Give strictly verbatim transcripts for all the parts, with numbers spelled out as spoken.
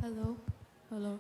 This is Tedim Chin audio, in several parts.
Hello. Hello.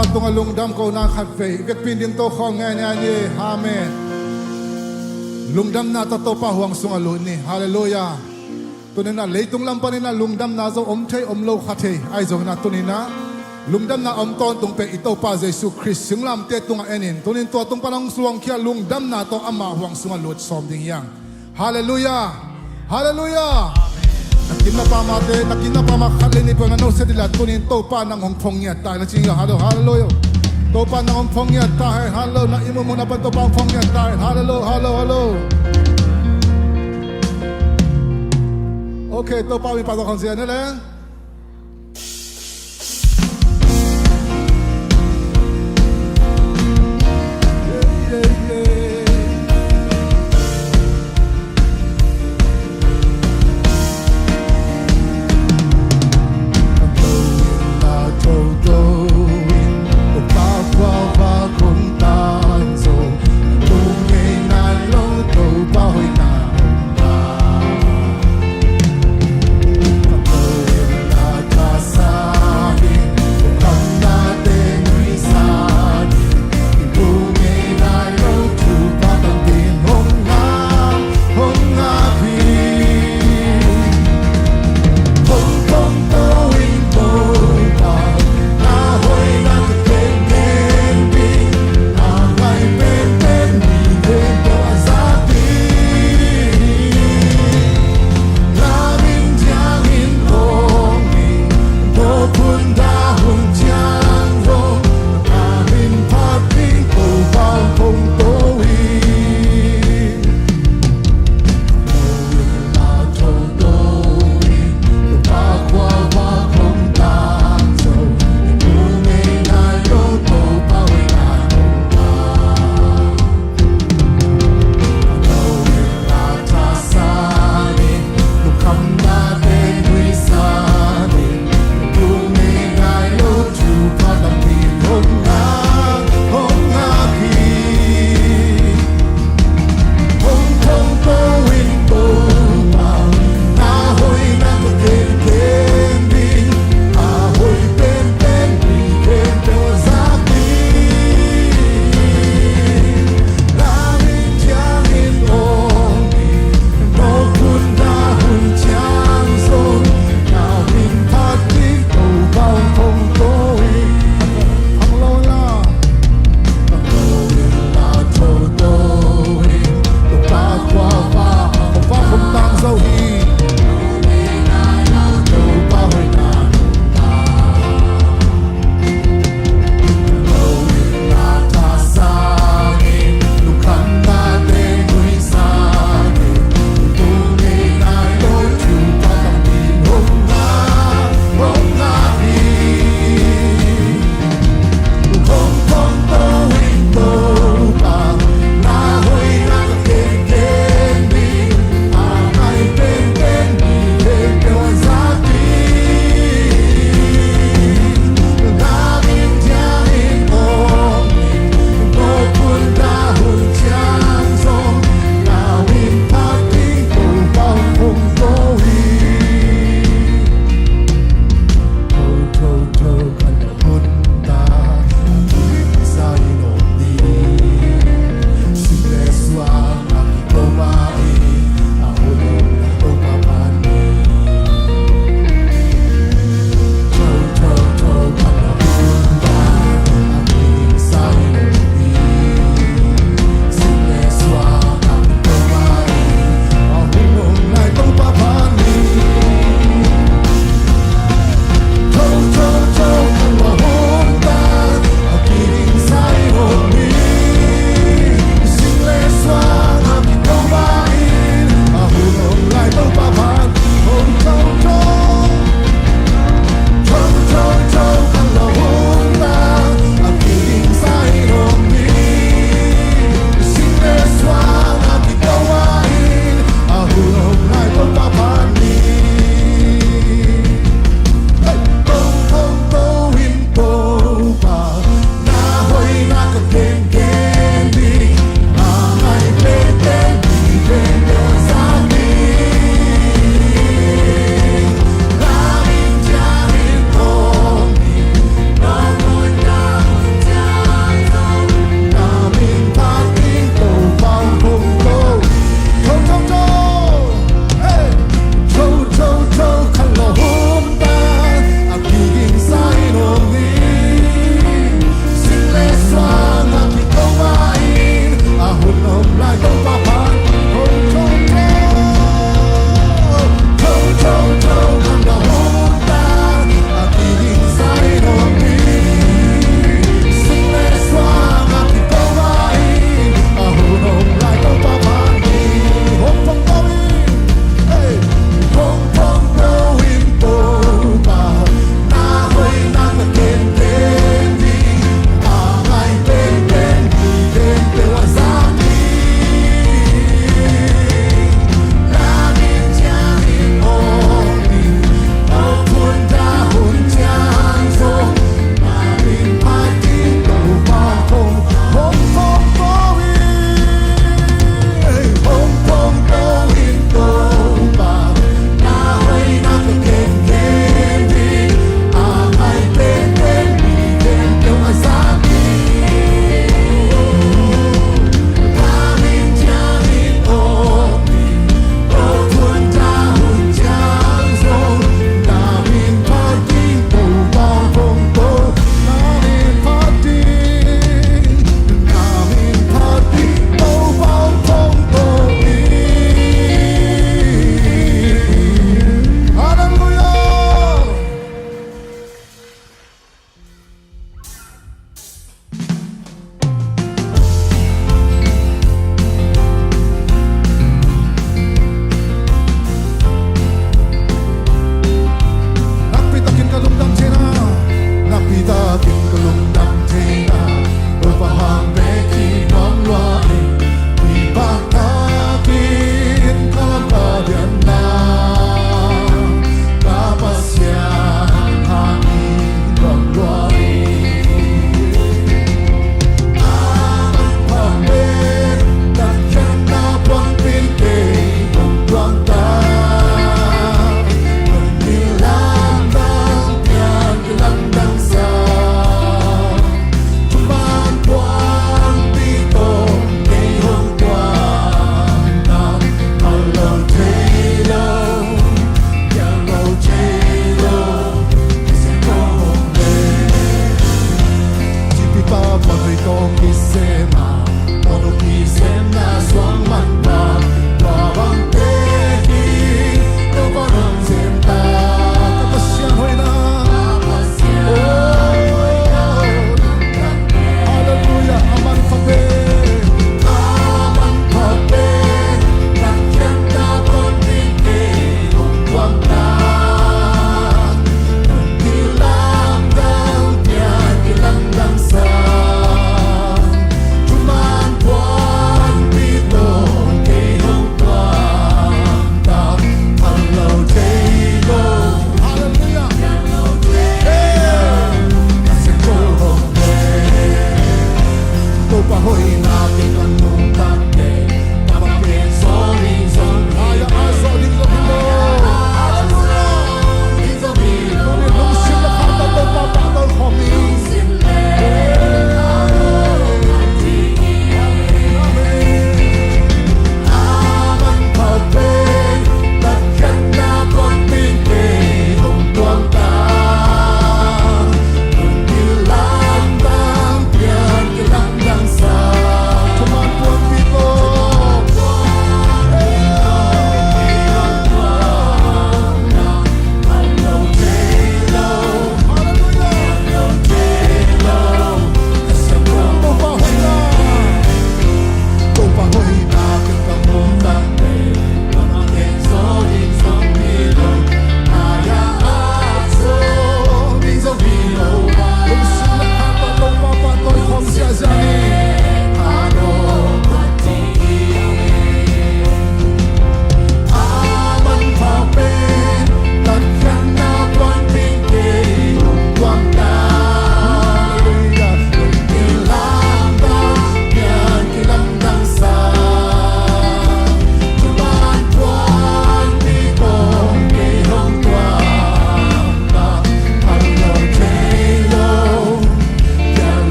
Tungah lungdam kohna khat vei i vekpi in ding to khawm ngei ni. Amen. Lungdamna tawh Topa huang sungah lut ni. Halleluiah. Tuni-in ah leitung lam panin ah lungdamna zong om thei om lo kha thei, ahi zongin ah tuni-in ah lungdamna om tawntung pen i Topa Jesu Khrist singlamteh tungah en in, tuni-in tua tung pan hong suangkhia lungdamna tawh ama huang sungah lut sawm ding hi hang. Halleluiah. Halleluiah. Na kin na pam a te, na kin na pam a khat le nih peuh na nusia ding leh tuni-in Topa nang hong phong ngiat ta hen, na ci hi hang. Hallo, halleluiah. Topa nang hong phong ngiat ta hen. Hallo, na ihmu ihmu na pan Topa hong phong ngiat ta hen. Hallo, hallo, hallo. Ok, Topa min pahtawi khawm sia ni leh.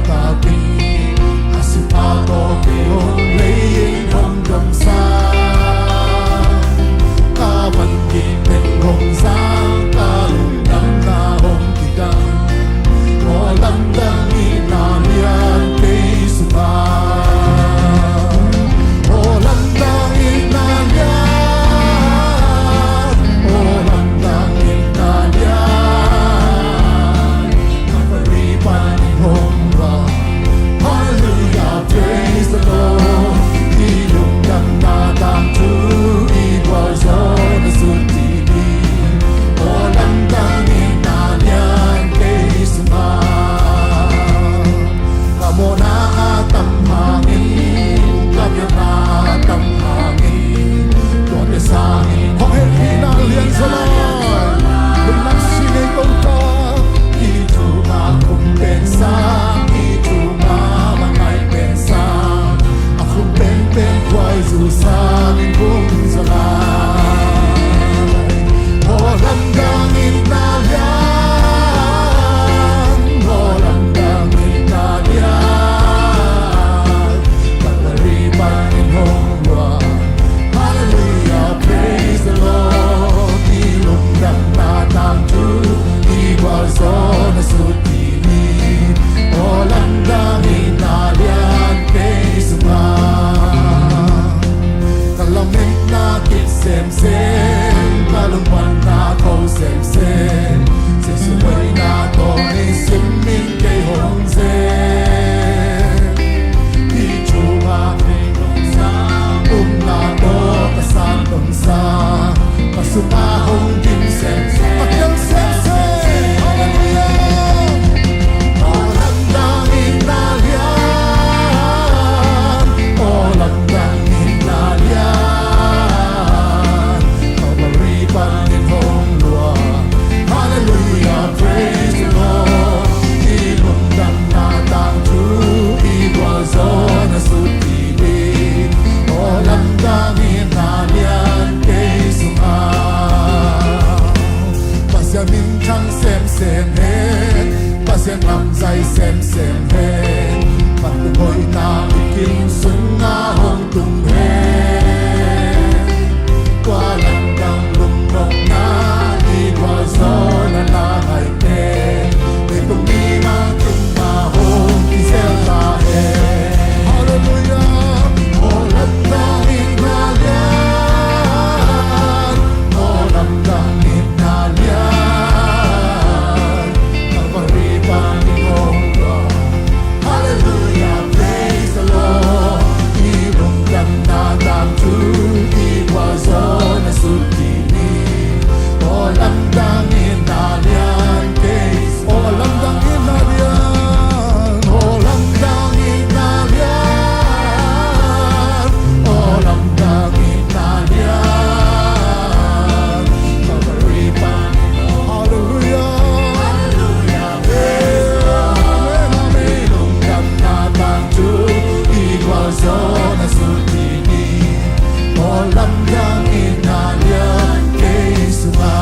Ka kei a sipha tawh kei hong lei in hong domsa, ka van kik pen hong zang, ka lungdamna hong kidang. Aw lamdang itna lian kei sungah. Aw lamdang itna lian. Aw lamdang itna lian. Calvary panin hong luang. Hallelujah, praise the Lord. I lungdamna tangthu i gualzawhna sut dih ni. Aw lamdang itna lian kei sungah. Ka mawhna a tam hangin, ka biakna a tam hangin, tuate sangin hong hehpihna lian zaw lai. Lungdam si ngei Topa. I thumna khum pen sang, i thumna mangai pen sang, a khum penpen khuaizu sangin khum zaw lai. Aw lamdang itna lian, aw lamdang itna lian. Calvary panin hong luang. Hallelujah, praise the Lord. I lungdamna tangthu i gualzawhna sut dih ni. Aw lamdang itna lian kei sungah. Ka lametna kip semsem, ka lungmuanna kho semsem, Jesu hoihna tawh nei simin kei hong sem. I thumna kei hong sang, upna tawh ka sang dong sang, ka sungah hong dim semsem, ka tel semsem. Hallelujah. Aw lamdang itna lian, aw lamdang itna lian. Calvary panin hong luang. Hallelujah, praise the Lord. I lungdamna tangthu i gualzawhna sut dih ni. Aw lamdang itna lian kei sungah. Pasian minthang semsem hen, Pasian ngamzai semsem hen, vantung hoihna i kim sungah hong tung hen. Tua lamdang lungnopna i gualzawhna na ngaite, leitung mi mah tung mah hong kizel ta hen. Hallelujah. Aw lamdang itna lian, aw lamdang itna lian. Calvary panin hong luang. Hallelujah, praise the Lord. I lungdamna tangthu i gualzawhna sut dih ni. Aw lamdang itna lian kei. Aw lamdang itna lian. Aw lamdang itna lian. Aw lamdang itna lian. Calvary panin. Hallelujah. Hallelujah. Amen, amen. Lungdamna tangthu i gualzawhna sut dih ni. Aw lamdang itna lian kei sungah.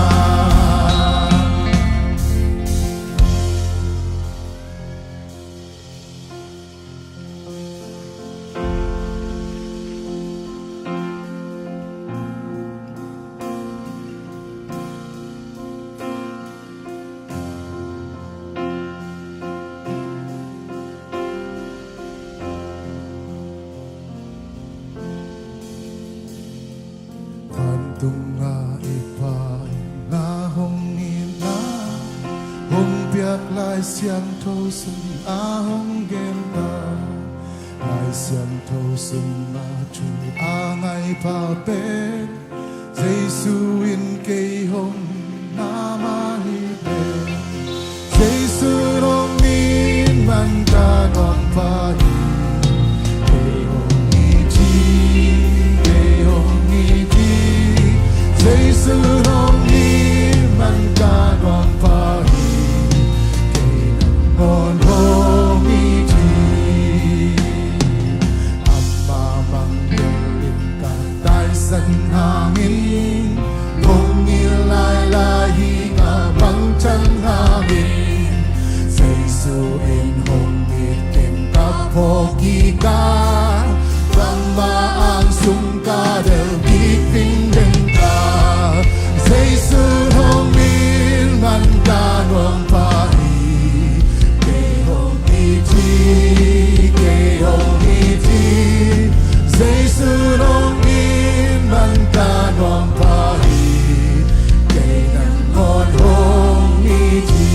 Vantungah i Pa in na hong itna hong piak, Lai Siangtho sungah hong genta, Lai Siangtho sungah thu a ngaipha pen Jesu in kei hong na mah hi pen. Jesu hong it man ka nuam pah hi. Kei hong it hi, kei hong it hi. Jesu hong it man ka nuam pah hi. Kei nangawn hong it hi. Amah mangngilh in ka taisan hangin kong ngil lailai hi ngam. ka, bangmah ang sung ka delh kik ding den ka. Jesu hong it man ka nuam pah hi. Kei hong it hi, kei hong it hi. Jesu hong it man ka nuam pah hi. Kei nangawn hong it hi.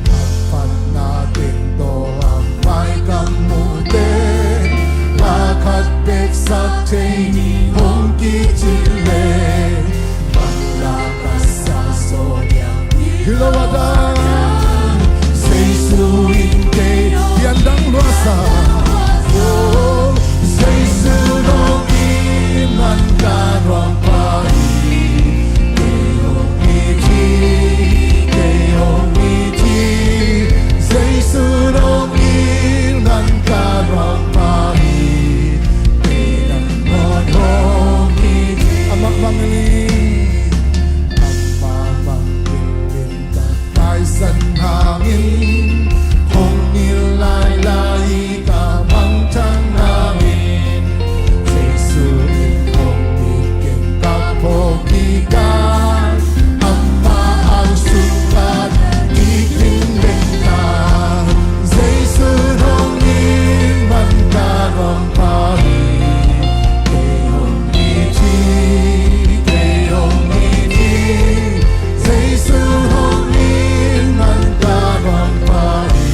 A phatna teng tawh a mai ka muh teng, la khat bek sak thei ding hong kici leh, manla ka sa zaw diam hi lo a dang. Jesu in kei piandang lua sa. Oh, Jesu hong it man ka nuam pah hi. Kei hong it hi, kei hong it hi. Jesu hong it man ka nuam pah hi. Kei nangawn hong it hi. Amah bang hi. Amah bang hi. Taisan hangin hong it lailai ka mangthang hangin, Jesu in hong it keng ka phawk kik a, amah ang sung ka delh kik ding den ka. Jesu hong it man ka nuam pah hi. Kei hong it hi, kei hong it hi. Jesu hong it man ka nuam pah hi.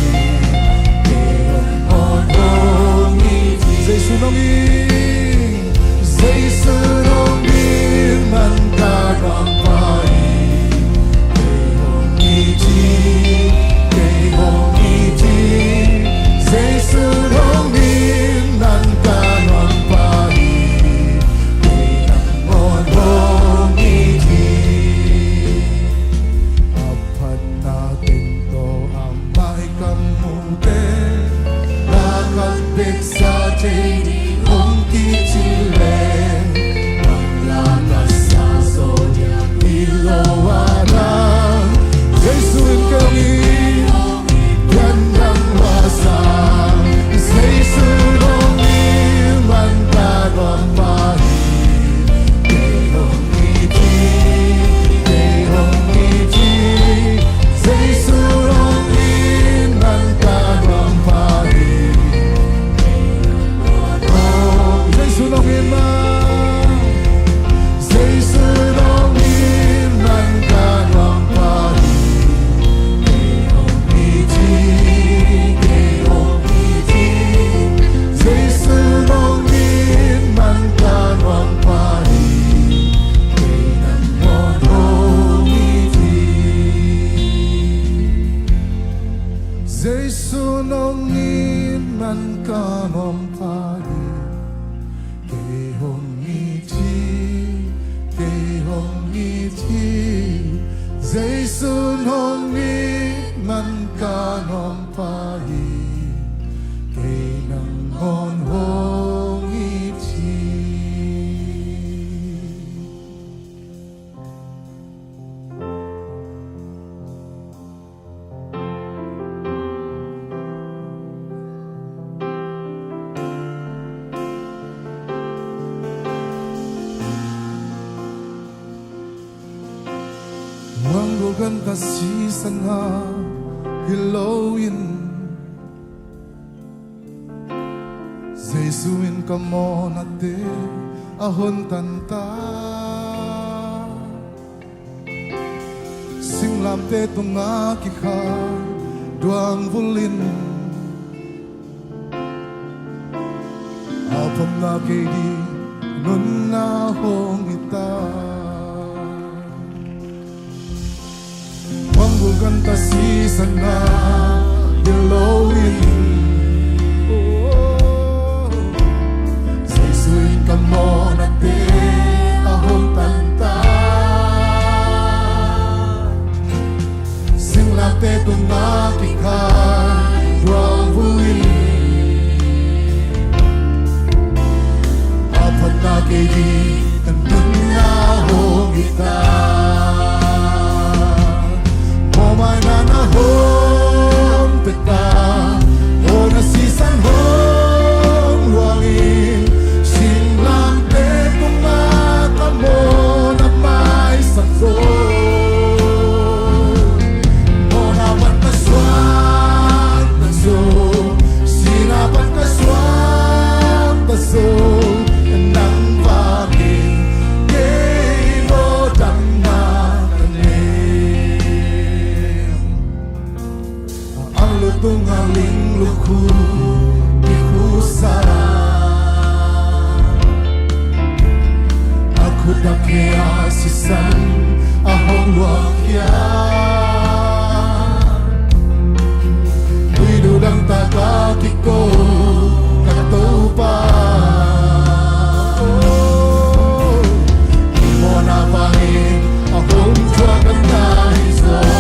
Kei nangawn hong it hi. Jesu hong it, Jesu hong it man ka nuam pah hi. Kei hong it hi, kei hong it hi. Jesu hong it man ka nuam pah hi. Kei nangawn hong it hi. A phatna teng tawh a mai ka muh teng, la khat bek sak thei ding hong kici leh, manla ka sa zaw diam hi lo a dang. Jesu in kei hong it, piandang lua sa. Jesu hong it man ka nuam pah hi. Kei hong it hi, kei hong it hi. Jesu hong it man ka nuam pah hi. Jesu hong it man. Jesu hong it man ka nuam pah hi. Kei hong it hi, kei hong it hi. Jesu hong it man ka nuam pah hi. Kei nangawn hong it hi. Jesu hong it man ka nuam pah hi. Kei hong it hi, kei hong it hi. Jesu hong it man ka nuam pah hi. Kei nangawn hong it hi. Muanggul ganta sisan a hi lo in, Jesu in ka mawhnate a hon tan ta. Singlamteh tungah kikhai duangvul in, a phatna kei ding nunna hong hi ta. Muanggul ganta sisan a hi lo in, Jesu in ka mawhnate a hon tan ta. Singlamteh tungah kikhai duangvul in, a phatna kei ding nunna hong hi ta. Mawhmaina na hong Ling lukhu i khusa, a khut a khe a sisan a hong luak khia. Tui dudang taka kiko ka Topa. Oh, i mawhna vangin a hong thuak a nai zaw.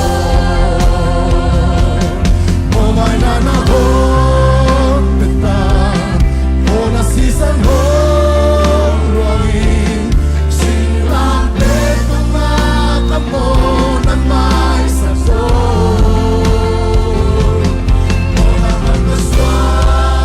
Mawhmaina na hong pia ta, mawhna sisan hong luangin, singlamteh tungah ka mawhna maisak zaw. Mawhna man ka suak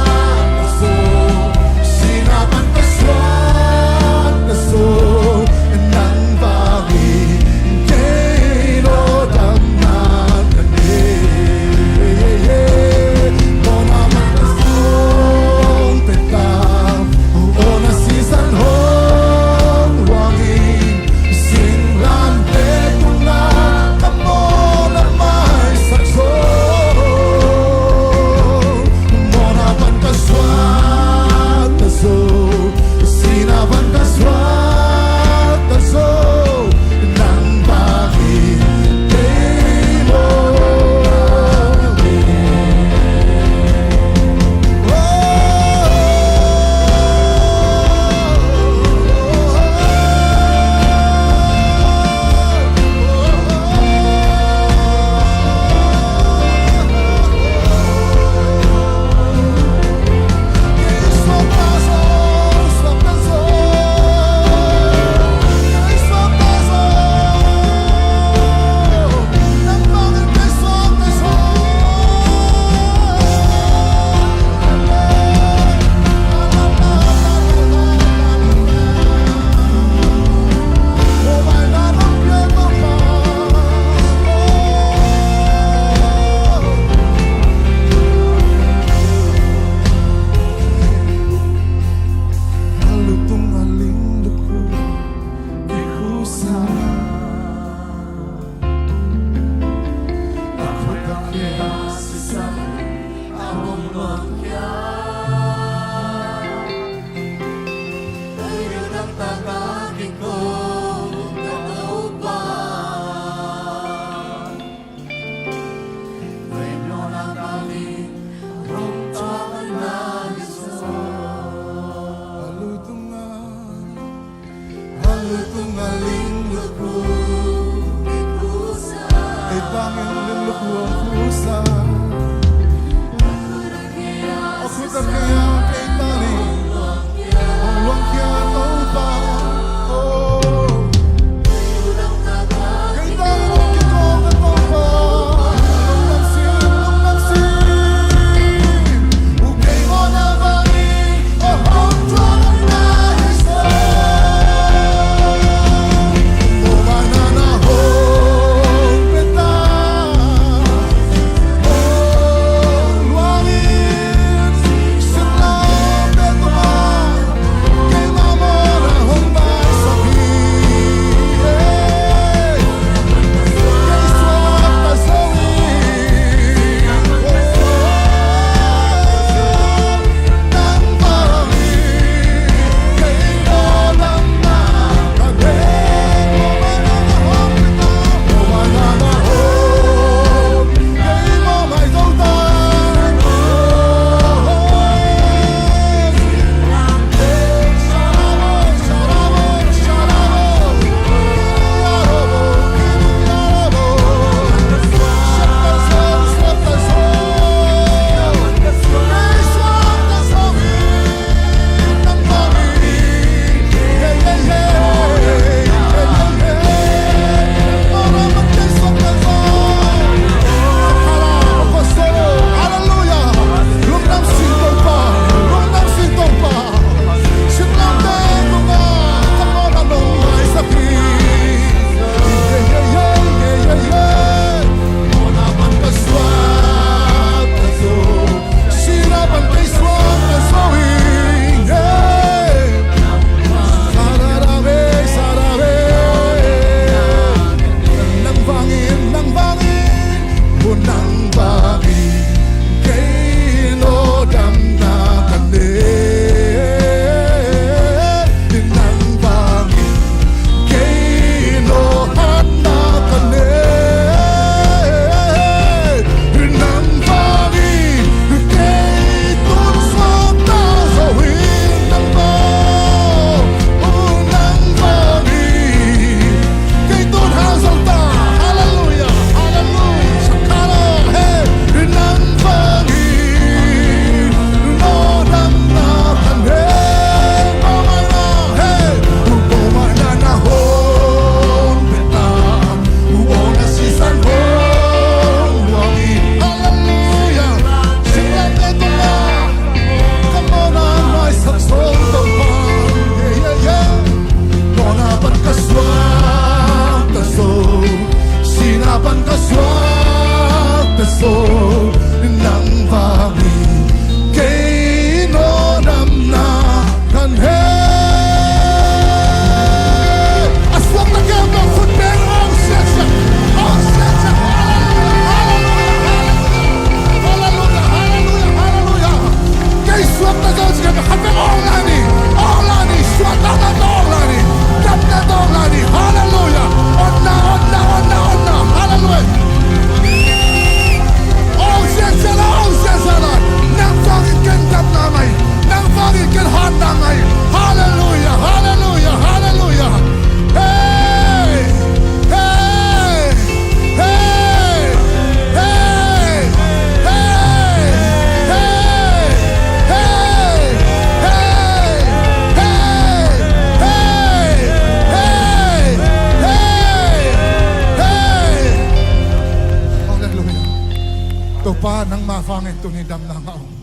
Damna ngah ung.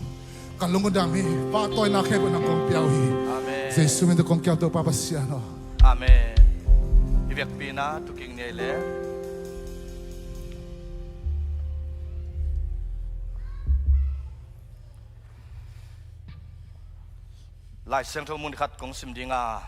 Ka lungdam hi. Pahtawina khempeuh nang kong pia uh hi. Amen. Jesu min tawh kong kiam, Topa Pasian aw. Amen. I vekpi-in ah tuukin nei leh. Lai Siangtho mun khat kong sim ding a,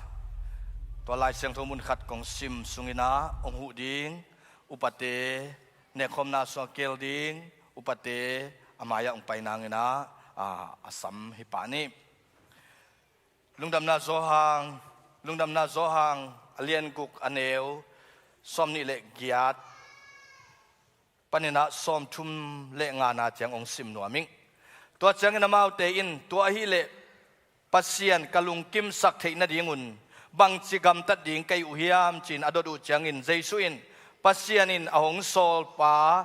tua Lai Siangtho mun khat kong sim sungin ah hong huh ding upate, nekkhawmna sungah keel ding upate, a mai-ah hong pai nangin ah, a, a sam hi pah ni. Lungdamna Johan, Lungdamna Johan a lian guk, a neu sawmnih le giat panin ah sawmthum le ngana ciang hong sim nuam ing. Tua ciangin amaute in, tua ahih leh Pasian ka lungkimsak theih nadingun bangci gamtat ding ka hih uh hiam, ci-in a dot uh ciangin Jesu in, Pasian in a hong sawlpa,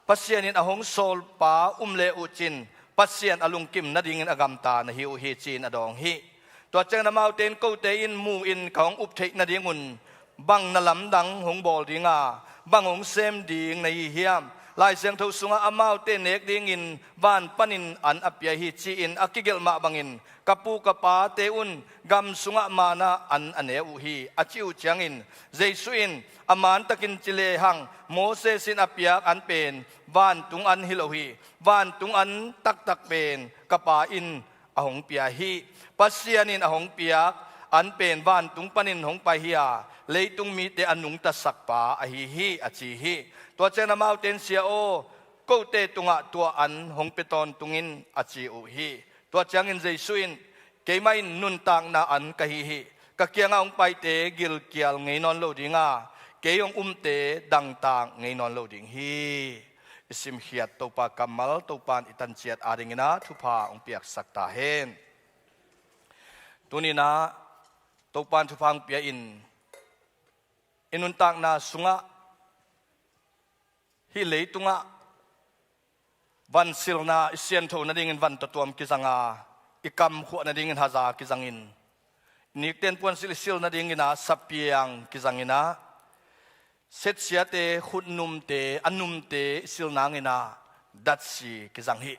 Pasian in a hong sawlpa um le uh cin, Pasian a lungkim nadingin a gamta na hi uh hi, ci-in a dawng hi. Tua ciangin amaute in, kote in mu-in ka hong up theih nadingun bang na lamdang hong bawl ding a, bang hong sem ding na hi hiam? Lai Siangtho sungah amaute nek dingin van panin an a pia hi, ci-in a kigelh mah bangin ka pu ka pate un gam sungah manna an a ne uh hi, a cih uh ciangin Jesu in, a mantakin ci lehang Moses in a piak an pen vantung an hi lo hi. Vantung an taktak pen ka Pa in a hong pia hi. Pasian in a hong piak an pen vantung panin hong pai hi a, leitung mite a nungtasak pa ahi hi, a ci hi. Tua ciangin amaute in, Sia aw, kote tungah tua an hong pia tawntung in, a ci uh hi. Tua ciangin Jesu in, Keimah in nuntakna an ka hi hi. Ka kiangah hong paite gilkial ngei nawn lo ding a, kei hong umte dangtak ngei nawn lo ding hi. I simkhiat Topa kammal Topa in i tanciat adingin ah thupha hong piaksak ta hen. Tuni-in ah Topa in thupha hong pia-in, i nuntakna sungah, hih leitungah van silna i siantho nadingin van tawtuam kizang a, i kam khuah nadingin haza kizangin, nikten puansilh i sil nadingin ah sapiang kizangin ah, setsiate, khutnumte, a numte i sil nangin ah datsi kizang hi.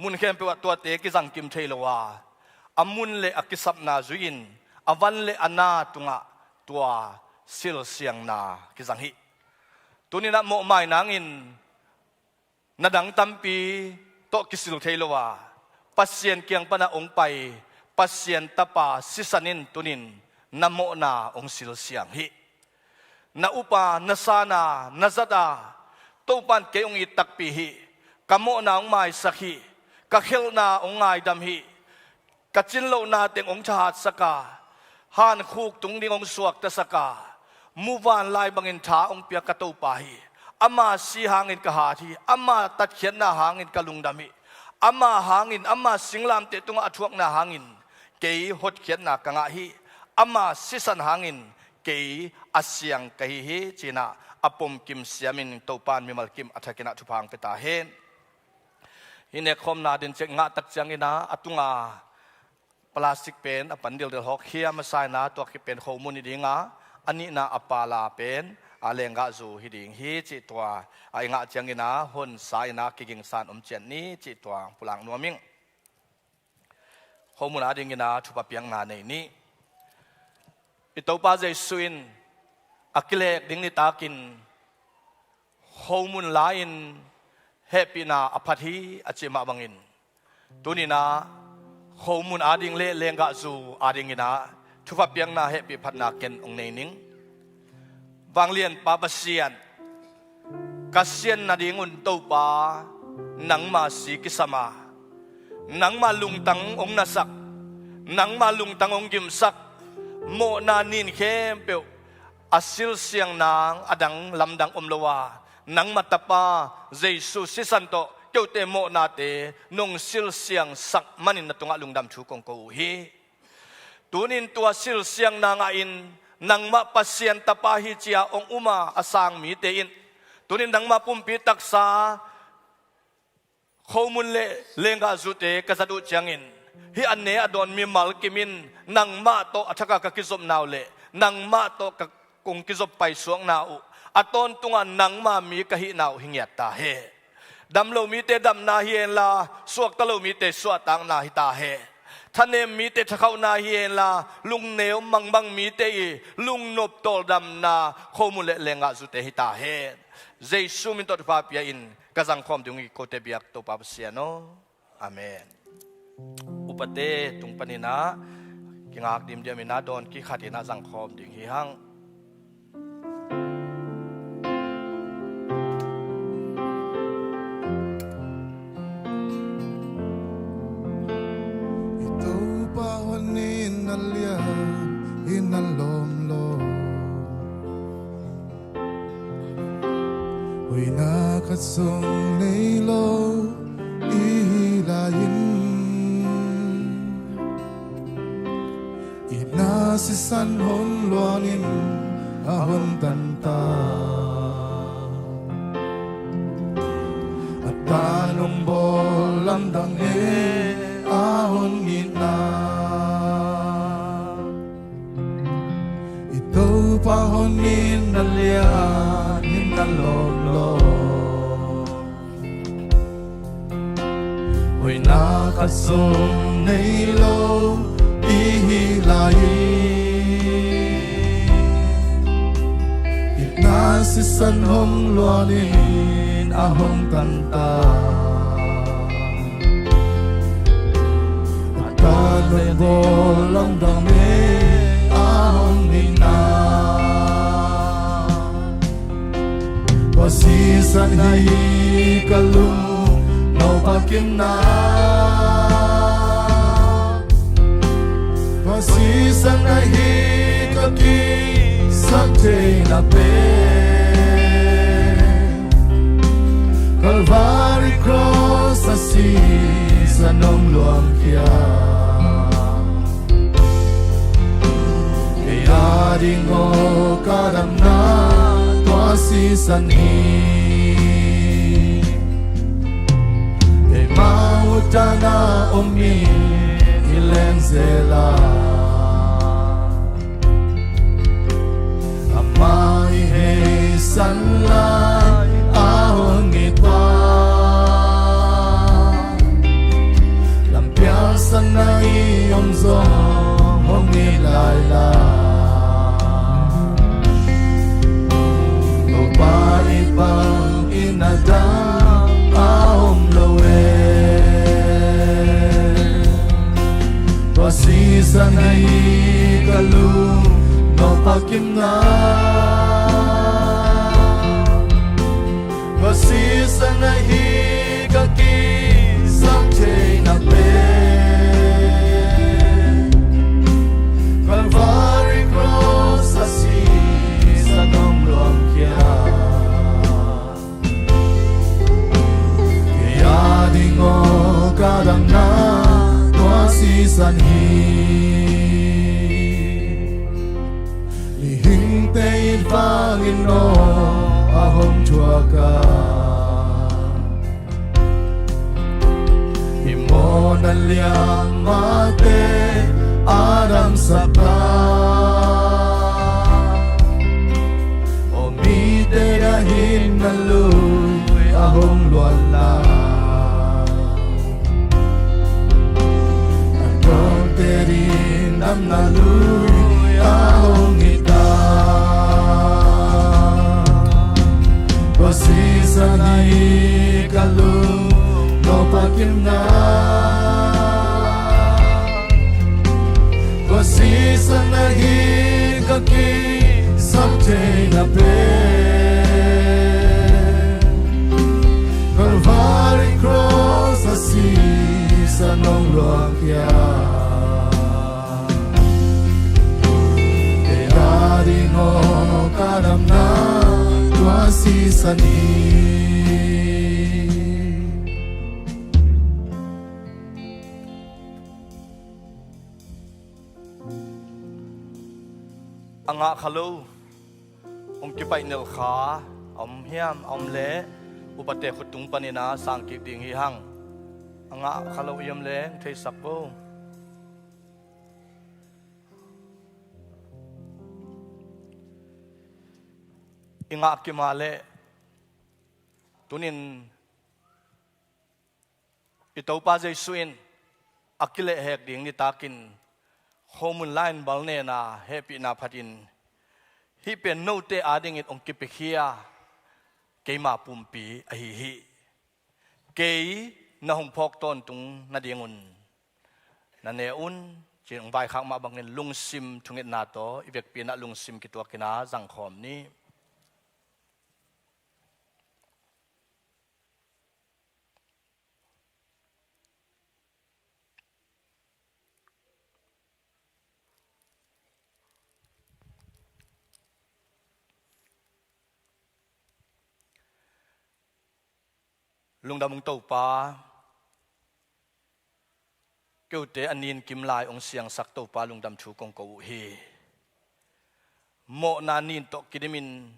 Mun khempeuh ah tuate kizang kim thei lo a, a mun le a kisapna zui-in, a van le a na tungah tua silsiangna kizang hi. Tuni-in ah mawhmai nangin na dang tampi tawh kisil thei lo a, Pasian kiang panah hong pai Pasian Tapa sisan in tuni-in na mawhna hong silsiang hi. Na up a, na san a, na zat a, Topa in kei hong it takpi hi. Ka mawhna hong maisak hi. Ka khelhna hong ngaidam hi. Ka cin lohna teng hong thahatsak a, hankhuk tung ding hong suaktasak a, muvanlai bangin tha hong pia ka Topa hi. Ama si hangin ka hat hi. Ama tatkhiatna hangin ka lungdam hi. Ama hangin, ama singlamteh tungah a thuakna hangin kei hotkhiatna ka ngah hi. Ama sisan hangin kei a siang ka hi hi, ci-in ah a pom kim siamin Topa in mimal kim a thakin ah thupha hong pia ta hen. Hih nekkhawmna din ciang i ngah tak ciangin ah a tunga plastic pen a pan dildil hawk hiam a sa-in ah, tua khit pen khomun hi ding a, a nihna a pala pen a lenggahzu hi ding hi cih tua a i ngah ciangin ah honsa-in ah kigingsa-in om ciat ni cih tua pulak nuam ing. Khomun adingin ah thupha piakna nei ni. I Topa Jesu in a kilek ding nitakin khomun la-in hehpihna a phat hi a cih mah bangin, tuni-in ah khomun ading le lenggahzu adingin ah thupha piakna hehpih phatna ken hong nei ning. Vanglianpa Pasian, ka sian nadingun Topa nangma si kisam a, nangma lungtang hong nasak, nangma lungtang hong gimsak, mawhna nin khempeuh a silsiang nang a dang lamdang om lo a, nangma Tapa Jesu sisan tawh keute mawhnate nong silsiangsak manin na tungah lungdam thu kong ko uh hi. Tunin tua silsiang nang ah in nangmah Pasian Tapa hi ci-a hong um a, a sang mite in, tunin nangmah pumpi taksa khomun le lenggahzute ka zat uh ciangin, hih a ne a dawn mimal kim in nangmah tawh a thak a ka kizopna uh le nangmah tawh ka kong kizop paisuakna uh, a tawntunga nangma mi ka hihna uh hi ngiat ta hen. Dam lo mite damna hi henla, suakta lo mite suahtakna hi ta hen. Thanem mite thakhauhna hi henla, lungneu mangbang mite i lungnop tawldamna khomun le lenggahzute hi ta hen. Jesu min tawh thupha pia-in ka zangkhawm ding uh hi kote biak Topa Pasian aw. Amen. Upate tung panin ah kingak dimdiam in ah dawn kikhat in ah zangkhawm ding hi hang. I Topa hon in a lian in a lawmlawm, hoihna khat zong nei lo i hi lai-in, itna sisan hong luangin a hong tanta. A tan hong bawl lamdang e a hong itna. I Topa hon in a lian in a lawmlawm, hoihna khat zong nei lo i hi lai-in, itna sisan hong luangin a hong tanta. A tan hong bawl lamdang e a hong itna. Tua sisan hi ka lungnuam a kimna. Tua sisan ahi ka kisap theihna pen, Calvary cross a sisan hong luangkhia. Kei a ding aw ka damna tua sisan hi. Keimah utana om in i leng zel a, amah i heisan lai a hong it pa. Lampial san na i om zong hong it lai la. Topa i pang in a dang a om lo e. Tua sisan ahi ka lungnuam a kimna. Tua sisan ahi ka kisap theihna pen, Calvary cross a sisan hong luangkhia. Kei a ding aw ka damna tua sisan hi. Mihingte it vangin aw a hong thuak a, i mawhna lian mahte a damsak a. Aw mite a hinna lui a hong luanna, a tuamte ding damna lui a hong it a. Tua sisan ahi ka lungnuam a kimna. Tua sisan ahi ka kisap theihna pen, Calvary cross a sisan hong luangkhia. Kei a ding aw ka damna tua sisan hi. A ngah kha lo, hong kipaih nilh kha a om hiam, a om leh upate khut tung panin a sang kik ding hi hang. A ngah kha lo i om leh theisak vo. I ngah kim a leh tunin I Topa Jesu in a kilehhek ding nitakin khomun lai-in bal nena hehpihna phatin, hih pen note adingin hong kipiakhia keima pumpi ahi hi. Kei na hong phawk tawntung nadingun na ne un, ci-in hong vaikhak mah bangin lungsim thungetna tawh i vekpi-in ah lungsim kituakin ah zangkhawm ni. Lungdam ung Topa, keute a nin kim lai hong siangsak Topa lungdam thu kong ko uh hi. Mawhna nin tawh kidimin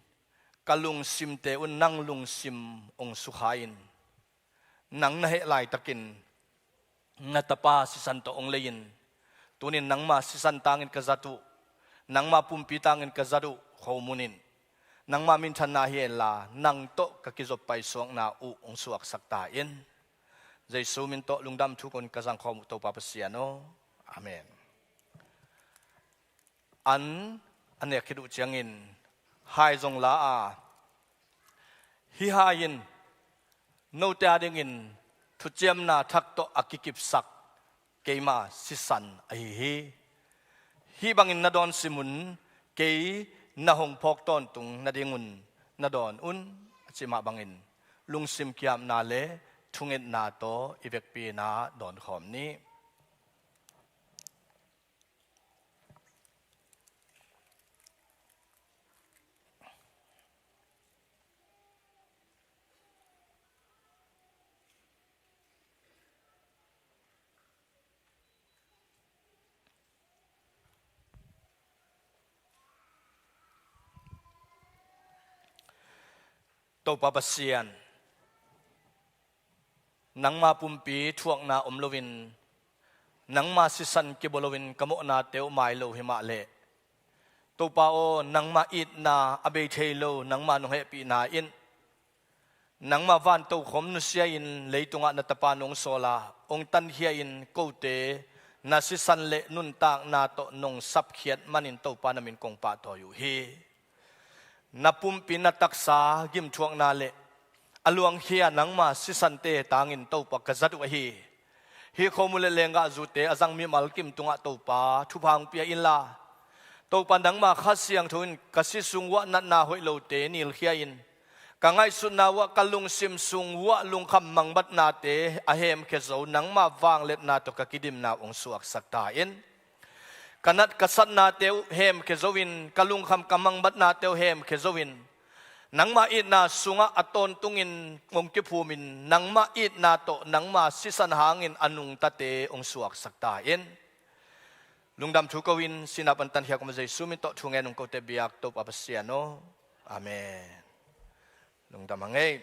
ka lungsimte un nang lungsim hong sukha-in, nang na heh laitakin na tapa sisan tawh hong lei-in, tunin nangma sisan tangin ka zat uh, nangma pumpi tangin ka zat uh khomun in nangma minthanna hi henla, nang tawh ka kizop paisuakna uh hong suaksak ta in. Jesu min tawh lungdam thu kong ka zangkhawm uh Topa Pasian aw. Amen. An a nek khit uh ciangin hai zong la a, hih hai in note adingin thuciamna thak tawh a kikipsak keima sisan ahi hi. Hih bangin na dawn simun, kei na hong phawk tawntung nadingun na dawn un, a cih mah bangin lungsim kiamna le thungetna tawh i vekpi-in ah dawnkhawm ni. Topa Pasian, nangma pumpi thuakna om loin, nangma sisan kibua loin ka mawhnate uh mai lo hi mah leh, Topa aw, nangma itna a bei thei lo, nangma nong hehpihna in, nangma van tokhom nusia-in leitungah na tapa nong sawl a, hong tankhia-in kote na sisan le nuntakna tawh nong sapkhiat manin Topa na min kong pahtawi uh hi. Na pumpi na taksa gimthuakna le a luangkhia nangma sisante tangin Topa ka zat uh ahi. Hih khomun le lenggahzute a zang mimal kim tungah Topa thupha hong pia inla, Topa nangma Kha Siangtho in ka si sung uah natna hoih lote nilkhia-in, ka ngaihsutna uah, ka lungsim sung uah lungkham mangbatnate a hemkhia zo nangma vangliatna tawh ka kidimna uh hong suaksak ta in. Ka nat ka satnate uh hemkhia zo-in, ka lungkham ka mangbatnate uh hemkhia zo-in, nangma itna sungah a tawntungin hong kiphumin, nangma itna tawh nangma sisan hangin a nungtate hong suaksak ta in. Lungdam thu ko-in, sihna pan tankhia kong Jesu min tawh thu ngen ung kote biak Topa Pasian aw. Amen. Lungdam hang ei.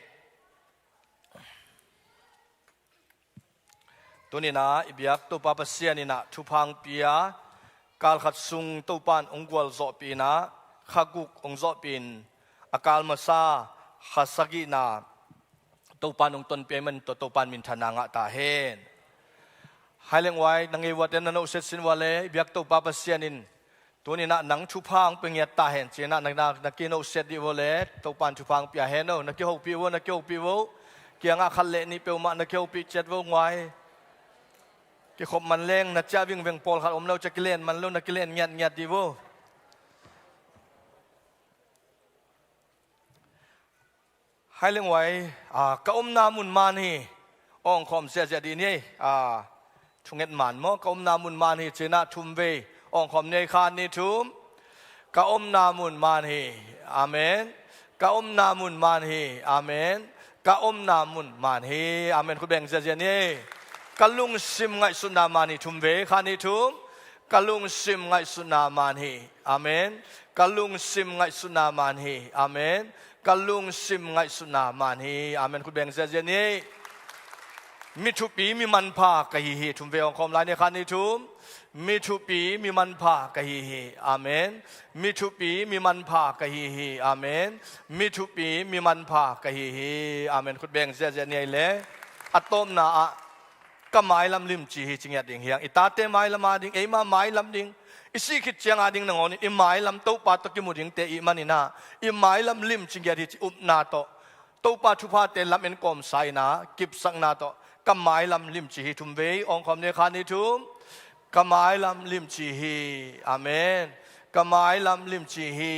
Tuni-in ah i biak Topa Pasian in ah thupha hong pia, kal khat sung Topa in hong gualzawhpih in ah, kha guk hong zawhpih in, a kal masa kha sagihna Topa in hong tonpih ahih manin tua Topa in minthanna ngah ta hen. Hai leng uai, na ngei uate na nohset sin ua le, i biak Topa Pasian in tuni-in ah nang thupha hong pia ngiat ta hen, ci-in ah na, na, na kinohset dih vo le, Topa in thupha hong pia hen aw, na kihopih vo, na kihopih vo. Kiangah khat le nih peuhmah na kihopih ciat vo, nguai. Kikhop man leng, na ciah vingveng pawlkhat om lo, ciah kilen man lo, na kilen ngiatngiat dih vo. Hai leng uai, ah, ka omna mun man hi. Awngkhawm ziahziah dih ni ei. Ah, thunget man maw, ka omna mun man hi, ci-in ah thum vei awngkhawm ni ei, khat nih thum. Ka omna mun man hi. Amen. Ka omna mun man hi. Amen. Ka omna mun man hi. Amen. Khut beng ziahziah ni ei. Ka lungsim ngaihsutna man hi, thum vei, khat nih thum. Ka lungsim ngaihsutna man hi. Amen. Ka lungsim ngaihsutna man hi. Amen. Ka lungsim ngaihsutna man hi. Amen. Khut beng ziahziah ni ei. Mi thupi mi manpha ka hi hi. Thum vei awngkhawm lai ni, khat nih thum. Mi thupi mi manpha ka hi hi. Amen. Mi thupi mi manpha ka hi hi. Amen. Mi thupi mi manpha ka hi hi. Amen. Khut beng ziahziah ni ei le. A tawpna ah ka mailam limci hi ci ngiat ding hi hang. I tate mailam a ding, eima mailam ding, i sih khit ciang a ding nangawnin i mailam Topa tawh kimu dingte i hih manin ah, i mailam limci ngiat hi ci upna tawh, Topa thuphate lamen kawmsa in ah kipsakna tawh, ka mailam limci hi. Thumvei awngkhawm ni, khat ni thum. Ka mailam limci hi. Amen. Ka mailam limci hi.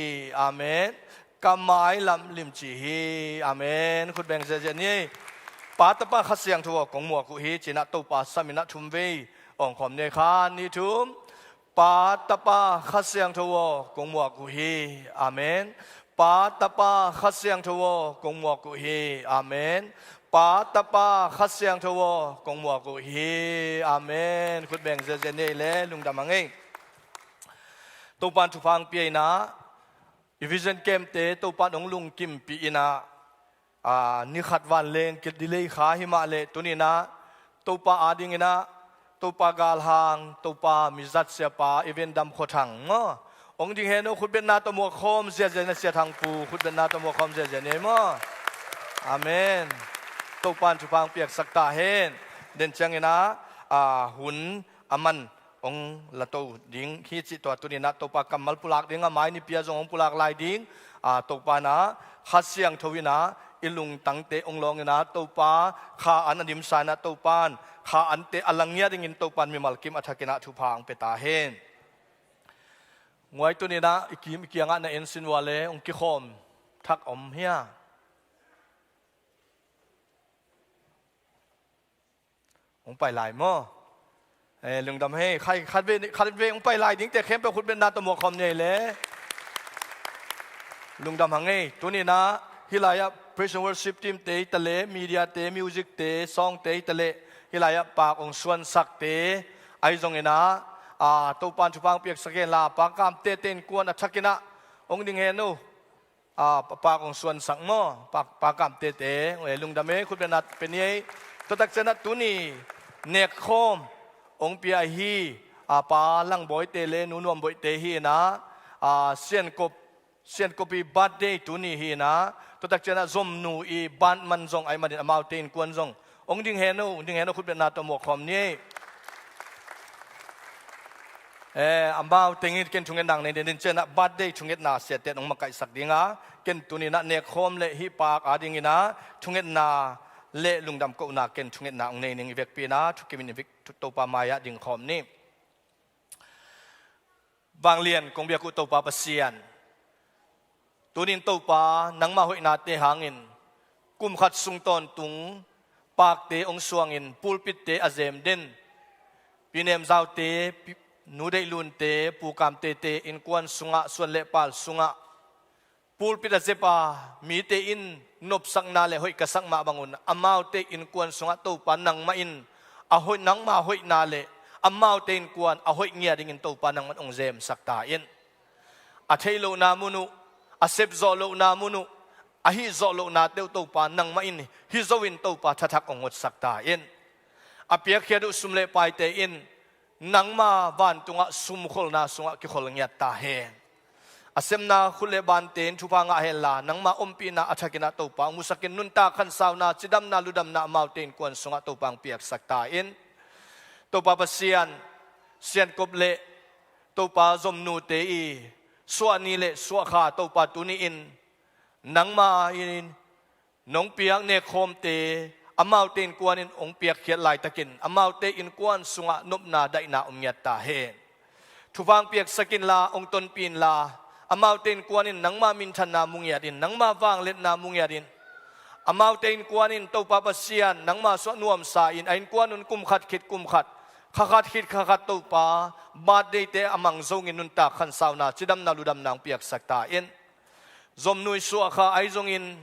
Amen. Ka mailam limci hi. Amen. Khut beng ziahziah ni. Pa, Tapa, Kha Siangtho aw, kong muak uh hi ci-in ah Topa sam in ah, thumvei awngkhawm ni, khat ni thum. Pa, Tapa, Kha Siangtho aw, kong muak uh hi. Amen. Pa, Tapa, Kha Siangtho aw, kong muak uh hi. Amen. Pa, Tapa, Kha Siangtho aw, kong muak uh hi. Amen. Khut beng ziahziah ni ei le, lungdam hang ei. Topa'n thupha hong pia in ah, i vision camp-te Topa'n hong lungkimpih in ah, aa, ni khat vanleng ki delay kha hi mah leh, tuni-in ah Topa a dingin ah, Topa galhang, Topa mizat siapa, Evan Dam Khua Thang maw, hong ding hen aw. Khutbetna tawh muak khawm ziahziah ni, Sia Thang Pu, khutbetna tawh muak khawm ziahziah ni ei maw. Amen. Topa'n thupha hong piaksak ta hen. Den ciangin ah, aa, hun a man hong la to ding hi cih tua, tuni-in ah Topa kammal pulak ding, a mai nipi-a zong hong pulak lai ding, aa, Topa'n ah Kha Siangtho in ah i lungtangte hong lawng in ah, Topa kha an a dimsa in ah, Topa'n kha ante a la ngiat dingin Topa'n mimal kim a thakin ah thupha hong pia ta hen. Nguai, tuni-in ah i kim i kiangah na en sin ua leh hong kikhawm thak om hia? Hong pai lai maw? Eh, lungdam hei, khai, khatvei, khatvei hong pai lai dingte khempeuh khutbetna tawh muak khawm ni ei le. Lungdam hang ei, tuni-in ah hih lai-ah praise and worship team-te hi ta leh, media-te, music-te, song-te hi ta leh, hih lai-ah pak hong suansakte ahi zongin ah, aa, Topa'n thupha hong piaksak hen la, Pa Kam Tete innkuan a thakin ah hong ding hen uh. Aa, pa, pa kong suansak maw, pa, Pa Kam Tete, eh, lungdam ei, khutbetna pia ni ei. Tua tak ciangin ah tuni nekkhawm hong pia ahi, aa, Pa Lang Bawi-te le Nu Nuam Bawi-te hi in ah, aa, Siankop, Siankop i birthday tuni hi in ah, tua tak ciangin ah Zomnu i bat man zong ahih manin amaute innkuan zong hong ding hen uh, hong ding hen uh, khutbetna tawh muak khawm ni ei. Eh, amau teng in ken thungetna nei ding, den ciangin ah birthday thungetna siate in hong makaihsak ding a, ken tuni-in ah nekkhawm le hih pak a dingin ah thungetna le lungdam kohna, ken thungetna hong nei ning. I vekpi-in ah thukimin i vek, Topa mai-ah ding khawm ni. Vanglian kong biak uh Topa Pasian, tuni-in Topa, nangma hoihnate hangin kum khat sung tawntung pakte hong suangin pulpit-te a zem den, Pi Nem Zaute, Pi, Nu Deih Lunte, Pu Kam Tete innkuan sungah, suan le pal sungah, pulpit a zep a, mite in nopsakna le hoih ka sak mah bangun, amaute innkuan sungah Topa nangmah in a hoih, nangma hoihna le amaute innkuan a hoih ngiat dingin Topa nangmah in hong zemsak ta in. A theih lohna mun uh, a sep zawh lohna mun uh, a hih zawh lohnate uh Topa nangmah in hih zo-in Topa thathak hong hotsak ta in. A piakkhiat uh sum le paite in nangma vantungah sumkholna sungah kikhol ngiat ta hen. A semna khut le bante in thupha ngah hen la, nangma ompihna a thakin ah Topa hong musak in, nuntak khansauna, cidamna ludamna amaute innkuan sungah Topa hong piaksak ta in. Topa Pasian, Siankop le Topa Zomnute i suahni le suahkha Topa tuni-in nangma in nong piak nekkhawmte, amaute innkuan in hong piakkhiat laitakin amaute innkuan sungah nopna daihna om ngiat ta hen. Thupha hong piaksak inla, hong tonpih inla, amaute innkuan in nangma minthanna mu ngiat in, nangma vangliatna mu ngiat in. Amaute innkuan in Topa Pasian nangma suah nuamsa in, a innkuan un kum khat khit kum khat, kha khat khit kha khat Topa, birthday-te a mang zongin nuntak khansauna, cidamna ludamna hong piaksak ta in. Zomnu i suahkha ahi zongin,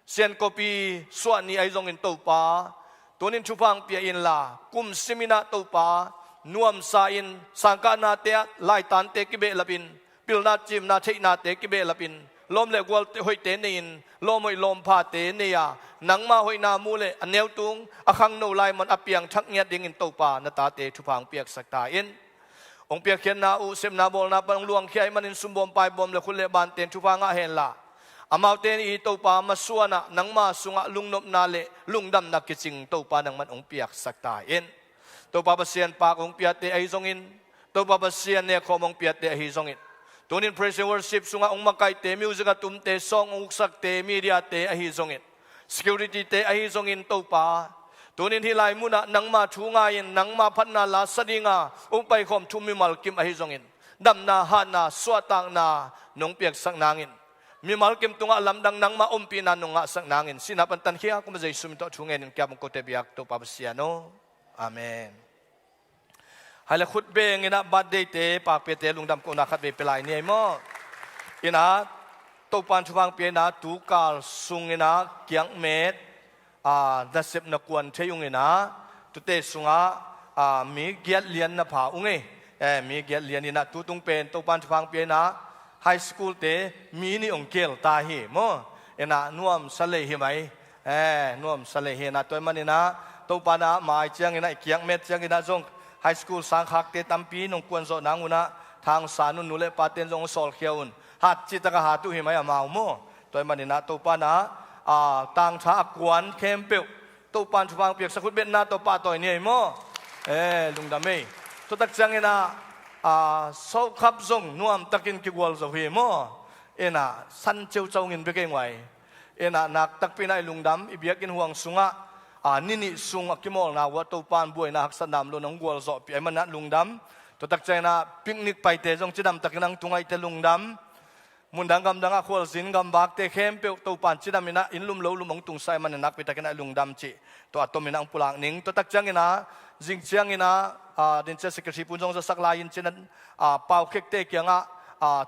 Siankop i suahni ahi zongin Topa, tuni-in thupha hong pia inla, kum simin ah Topa, nuamsa in, sangkahnate ah laitante kibehlap in, pilna cimna theihnate kibehlap in, lawm le gual hoihte nei-in, lawm hoih lawm phate nei a, nangma hoihna mu le a neu tung, a khangno lai man a piangthak ngiat dingin Topa na tate thupha hong piaksak ta in. Hong piakkhiatna uh, sepna bawlna pan hong luangkhia ahih manin sumbawm paibawm le khut le bante in thupha ngah henla, amaute i Topa masuanah nangma sungah lungnopna le lungdamna kicing Topa nangman hong piaksak ta in. Topa Pasian paak hong piate ahi zongin, Topa Pasian nekkhawm hong piate ahi zongin, tunin praise and worship sungah hong makaihte, music a tumte, song hong uksakte, mediate ahi zongin, securityte ahi zongin Topa, tunin hih lai munah nangma thu ngai-in nangma phatna la sa dinga hong paikhawm thu mimal kim ahi zongin, damna, hatna, suahtakna nong piaksak nangin, mimal kim tungah lamdang nangma ompihna nong ngahsak nangin, sihna pan tankhia kum a Jesu min tawh thu ngenin kiap hong kote biak Topa Pasian aw. Amen. Hai le khut beng inah birthday-te, pakpiate lungdam kohna khat vei pia lai ni ei maw. Inah Topan thupha hong pia inah tukal sung inah kiangmet, a, nasepna kuan thei ung inah, tute sungah, a, mi giat lian na pha ung ei. Eh, mi giat lian inah tutung pen Topan thupha hong pia inah high school-te mi nih hong kel ta hi maw. Inah nuamsa lei hi mai. Eh, nuamsa lei hi inah tua ahih maninah Topa inah mai cianginah i kiangmet cianginah zong high school sangkhakte tampi nong kuan zawh nang unah thangsan un, nu le paten zong hong sawlkhia un. Hat cih takah hat uh hi mai amau maw. Tua ahih maninah Topa inah, a, tangtha a kuan khempeuh Topan thupha hong piaksak khut betna tawh pahtawi ni ei maw. Eh, lungdam ei. Tua tak cianginah, a, sawlkhap zong nuamtakin kigual zo hi maw. Inah san ceucau ngin bek ei nguai. Inah nak takpi inah i lungdam, i biakinn huang sungah, a, ni nih sung a kimawlna uah Topan buaina haksatna om lo nong gualzawhpih ahih maninah lungdam. Tua tak cianginah picnic paite zong cidamtakin ang tungaihte lungdam. Mundang gamdangah khualzin gamvakte khempeuh Topan cidaminah inn lum lo lum hong tungsa ahih manin nakpitakinah i lungdam cih tua a tominah hong pulak ning. Tua tak cianginah zing cianginah, a, din cia secretary pun zong zasak lai-in cinan, a, paukhekte kiangah, a,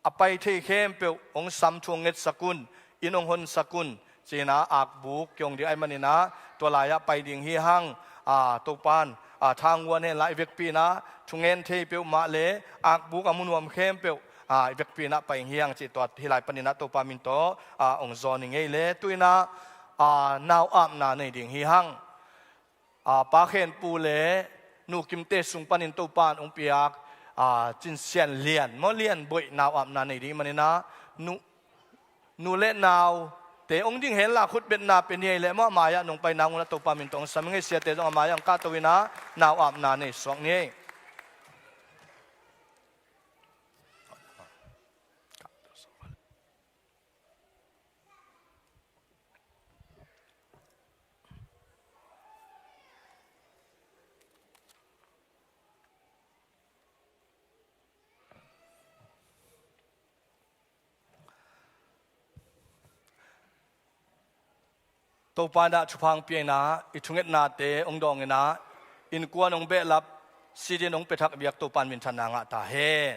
a pai thei khempeuh hong sam thu hong ngetsak un, inn hong honsak un, cinah akbuk kiong ding ahih maninah tua lai-ah pai ding hi hang. A, Topan, a, thanguan henla i vekpi inah thungen thei peuhmah le akbuk a mu nuam khempeuh, a, i vekpi inah pai hi hang cih tua hih lai paninah Topa min tawh, a, hong zawn hi ing ei le. Tu inah, a, nau apna nei ding hi hang. A, Pa Khenpu le Nu Kimte sung panin Topan hong piak, a, Cinsian Lian maw, Lian Boih nau apna nei ding ahih maninah nu, nu le naute hong ding henla khut betna pia ni ei leh maw, a mai-ah nong pai nang unah Topa min tawh hong sam ing ei. Siate zong a mai-ah hong kahto inah nau apna nei suak ni ei. Topa inah thupha hong pia inah i thungetnate hong dawng inah innkuan hong behlap, sitinn hong pia thak biak Topan minthanna ngah ta hen.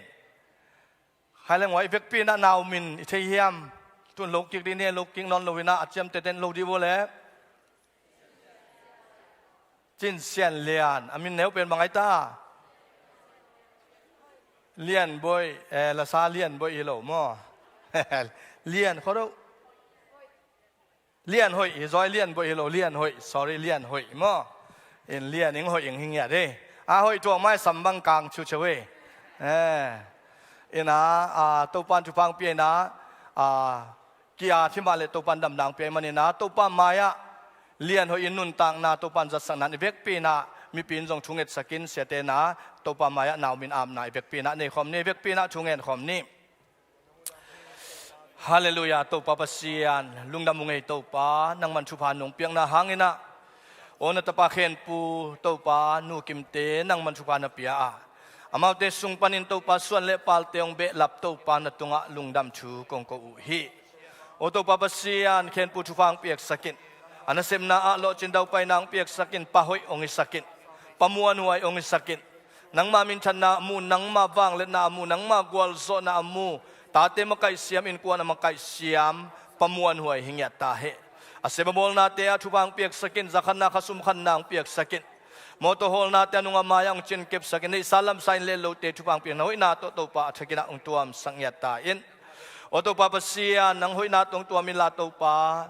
Hai le nguai, i vekpi inah nau min i thei hiam? Tun lo kik ding ni, lo kik nawn lo inah a ciamteten lo dih vua le. Cinsian Lian, a min neu pen bang ai ta? Lian Boih, eh, lasa Lian Boih hi lo maw? Lian khuado. Lian Hoih hi zaw, Lian Boih hi lo, Lian Hoih, sorry, Lian Hoih maw. In Lian ing Hoih ing hi ngiat ei. A hoih tuak mai sam bang kang ciuciau ei. Eh. Inah, a, Topan thupha hong pia inah, a, ki-at hi mah le Topan damna hong pia ahih maninah Topa mai-ah Lian Hoih in nuntakna Topan zatsakna in i vekpi inah mipi in zong thungetsak in, siate inah Topa mai-ah nau min apna i vekpi inah nei khawm ni, i vekpi inah thungen khawm ni. Halleluiah, Topa Pasian, lungdam ung ei Topa, nangman thupha nong piakna hanginah. Aw na tapa Khenpu Topa, Nu Kimte nangman thupha na pia a, amaute sung panin Topa suan le palte hong behlap Topa na tungah lungdam thu kong ko uh hi. Aw Topa Pasian, Khenpu thupha hong piaksak in. A nasepna ah lawhcin daupaina hong piaksak in, pa hoih hong hisak in, pa muanhuai hong hisak in. Nangma minthanna a mu, nangma vangliatna a mu, nangma gualzawhna a mu, tate makaihsiam, innkuan a makaihsiam pa muanhuai hi ngiat ta hen. A sep a bawlnate ah thupha hong piaksak in, zakhanna, khasum khanna hong piaksak in. Mawtaw hawlnate a nungah mai-ah hong cinkepsak in, neihsa lamsa in le lote thupha hong piak, na hoihna tawh Topa a thakin ah hong tuamsak ngiat ta in. Aw Topa Pasian, nang hoihna tawh hong tuam inla Topa,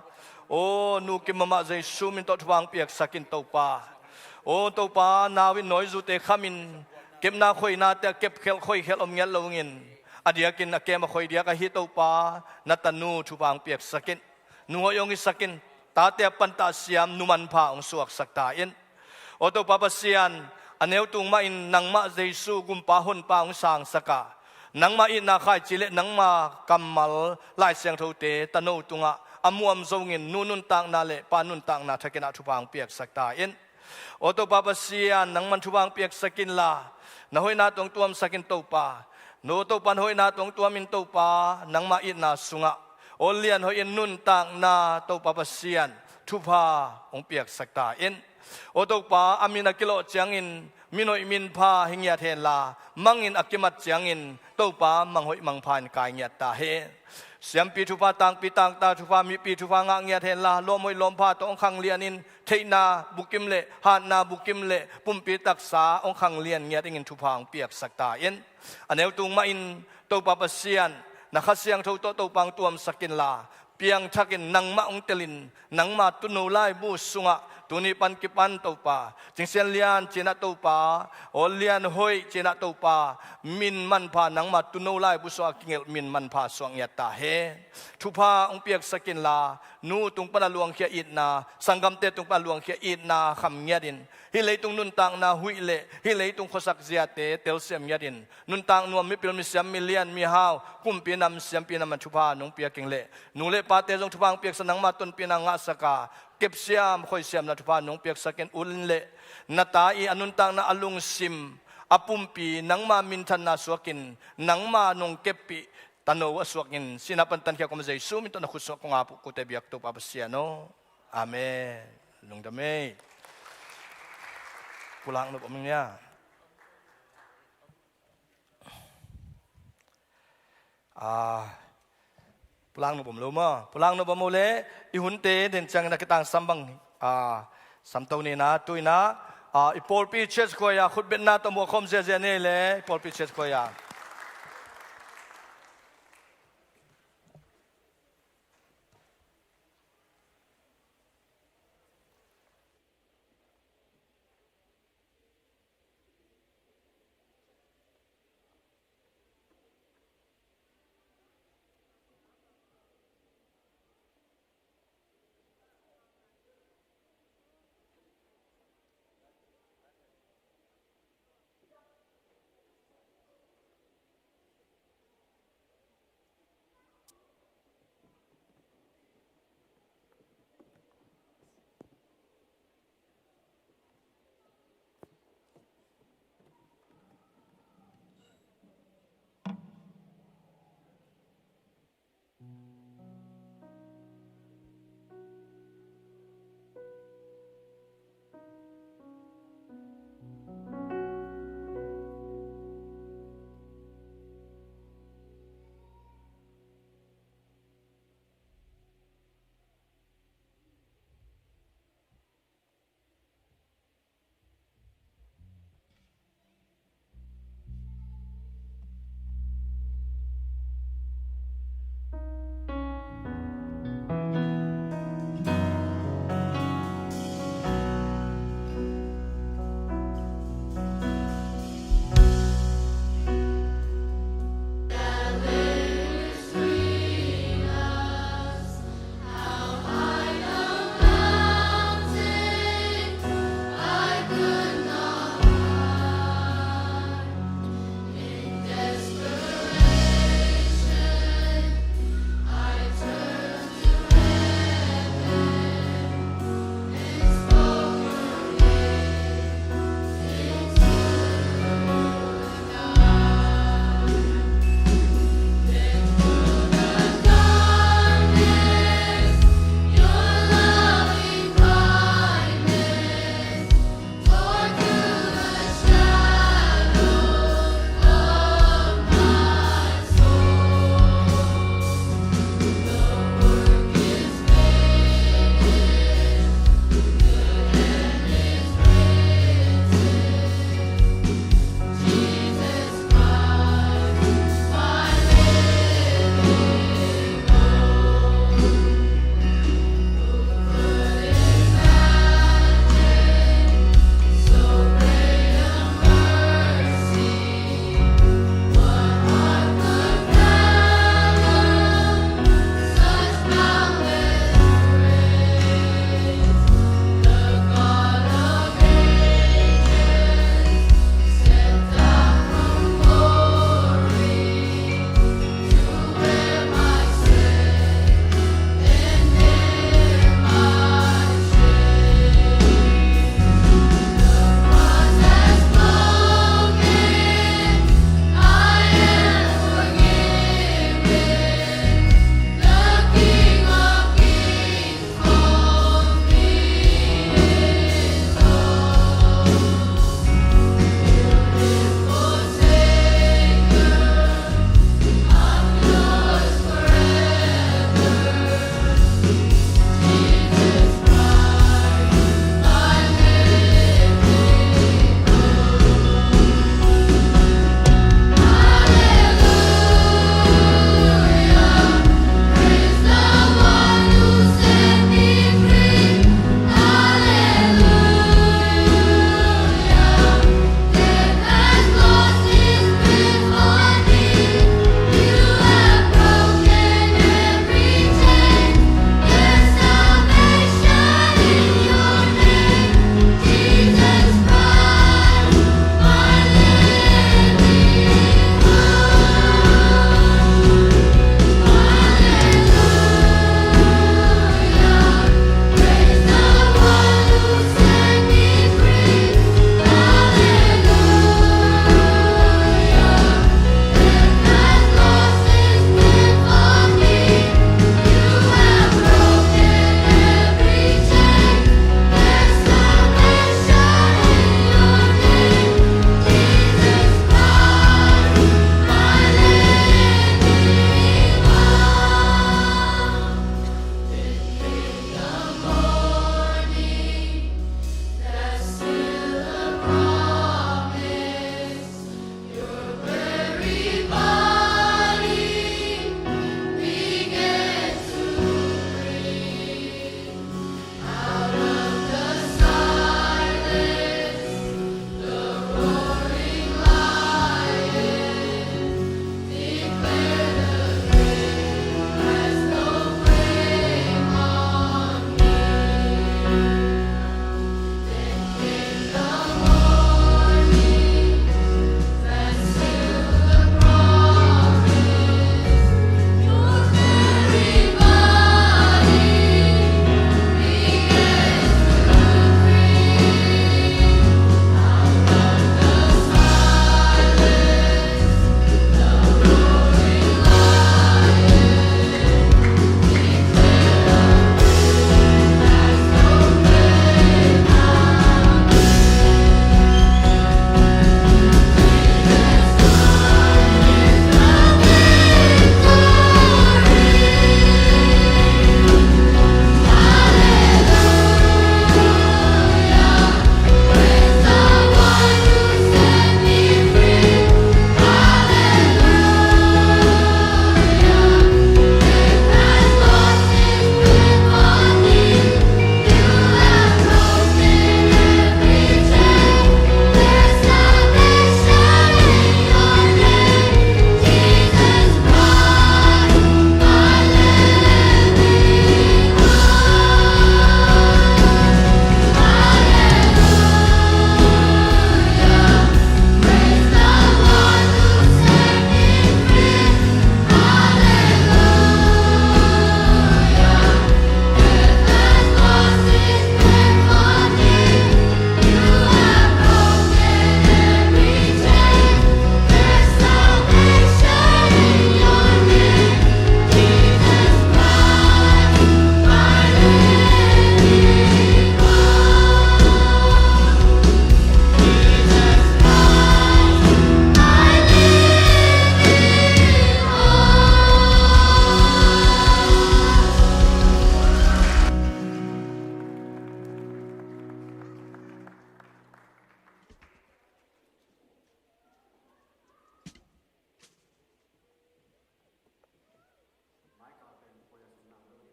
aw Nu Kim mahmah Jesu min tawh thupha hong piaksak in Topa. Aw Topa, nau in nawizute khamin kepna khoinate a kepkhelh khoikhelh om ngiat lo ungin, a diakin a kem a khoi diak ahi Topa, na tanu thupha hong piaksak in. Nu hoih hong hisak in, tate a pantah siam nu manpha hong suaksak ta in. Aw Topa Pasian, a neu tung mahin nangmah Jesu Gumpa Honpa hong sangsak a, nangmah itna khaici le nangmah kammal Lai Siangthote tano tungah a muam zongin nu nuntakna le pa nuntakna thakin ah thupha hong piaksak ta in. Aw Topa Pasian, nangman thupha hong piaksak inla, na hoihna tawh hong tuamsak in Topa. Aw Topa, na hoihna tawh hong tuam in Topa, nangmah itna sungah aw lian hoih in nuntakna Topa Pasian, thupha hong piaksak ta in. Aw Topa, a min a kilawh ciangin min hoih min pha hi ngiat henla, mang in a kimat ciangin Topa, mang hoih mang pha in kai ngiat ta hen. Siampi thupha, tangpi tangta thupha, mipi thupha ngah ngiat henla, lawm hoih lawm pha tawh hong khanglian in, theihna bukim le hatna bukim le pumpi taksa hong khanglian ngiat dingin thupha hong piaksak ta in. A neu tung mahin Topa Pasian, na Kha Siangtho tawh Topa hong tuamsak inla, piangthakin nangmah hong telin, nangma tuuno laibu sungah tuni pan kipan Topa, Cing Sian Lian ci-in ah Topa, aw lian hoih ci-in ah Topa, min manpha nangma tuuno laibu sungah a kigelh min manpha suak ngiat ta hen. Thupha hong piaksak inla, nu tung pan a luangkhia itna, sanggamte tung pan a luangkhia itna kham ngiat in, hih leitung nuntakna huih le hih leitung khuasak ziate telsiam ngiat in, nuntak nuam mipil misiam milian mihau, kumpi nam siampi nam a thupha nong piak ing le, nu le pate zong thupha hong piaksak, nangma tonpihna ngahsak a, kepsiam khoisiamna thupha nong piaksak in, ut in le, na ta i a nuntakna, a lungsim, a pumpi nangma minthanna suakin, nangma nong keppih tano a suakin, sihna pan tankhia kawm Jesu min tawh na khut sungah kong ap uh, kote biak Topa Pasian aw. Amen. Lungdam ei. Pulak nop om ing nia. Ah, pulak nop om lo maw? Pulak nop om lo le, i hunte den ciangin a kitangsam bang, ah, samto ni na, tu in ah, ah, i pawlpi church choir khutbetna tawh muak khawm ziazia ni le, i pawlpi church choir.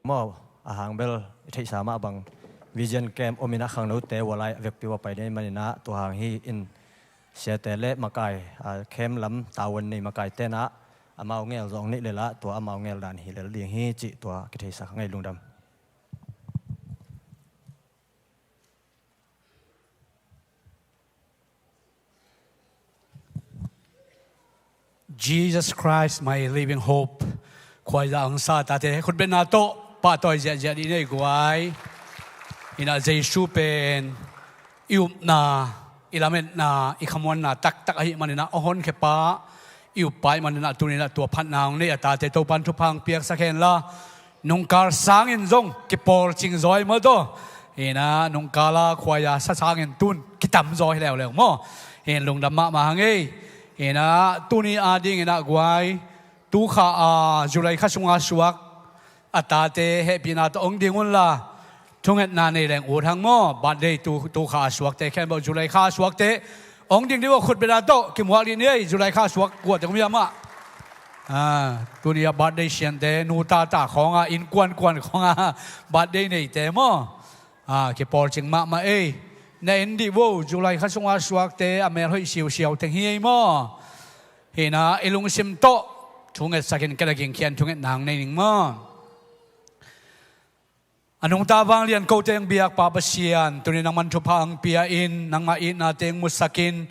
Maw, a hang bel i theihsa mah bang Vision Camp om in ah khangnote ua lai a vekpi ua pai ding ahih manin ah tua hang hi in siate le makai, a, camp lam tavuan nei makaite in ah amau ngel zawh ning lel ah tua amau ngel dan hi lel ding hi cih tua kitheihsa kha ing ei, lungdam. Jesus Christ, my living hope. Khuaizah hong sa tate khutbetna tawh pahtawi ziahziah dih ni ei guai. In ah Jesu pen i upna, i lametna, i khamuanna taktak ahih manin ah a honkhia pa, i up pa ahih manin ah tuni in ah tua phatna hong nei a tate Topa'n thupha hong piaksak hen la, nungkal sangin zong kipawlcing zaw hi maw taw. In ah nungkal a khuaiza sa sangin tun kitam zaw hi leuleu maw. In lungdam mahmah hang ei. In ah tuni adingin ah guai, tu kha a July kha sunga suak a tate hehpihna tawh hong ding un la, thungetna nei leng ut hang maw. Birthday tu, tu kha a suakte khempeuh, July kha a suakte hong ding dih uh a khutbetna tawh kimuak dih ni ei. July kha a suak kuate kong bia mah. Ah, tuni a birthday siante, nu tata khawng a, innkuan kuan khawng a birthday neite maw. Ah, kipawlcing mahmah ei. Na en dih vo, July kha sunga suakte a mel hoih siusiau teng hi ei maw. Hi in ah i lungsim tawh thungetsak in, kei la gingkhian thungetna hong nei ning maw. A nungta vanglian kote hong biak Pa Pasian, tuni nangman thupha hong pia in, nangmah itna teng musak in,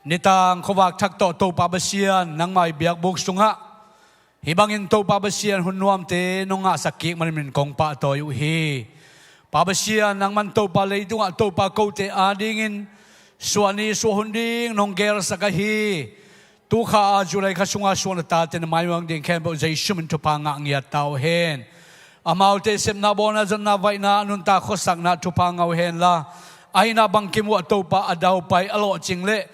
nitang khuavak thak tawh Topa Pasian, nangmah i biakbuk sungah hih bangin Topa Pasian hun nuamte nong ngahsak kik manin kong pahtawi uh hi. Pa Pasian, nangman Topa leitungah Topa kote adingin suahni suahhun ding nong gelsak ahi. Tu kha a July kha sunga suak na tate na mai muang ding khempeuh Jesu min thupha ngah ngiat ta uh hen. Amaute sepna bawlna zonna vaihna nuntak khuasakna thupha ngah uh hen la, a inn ah bangkim uh ah Topa a daupai a lawhcing leh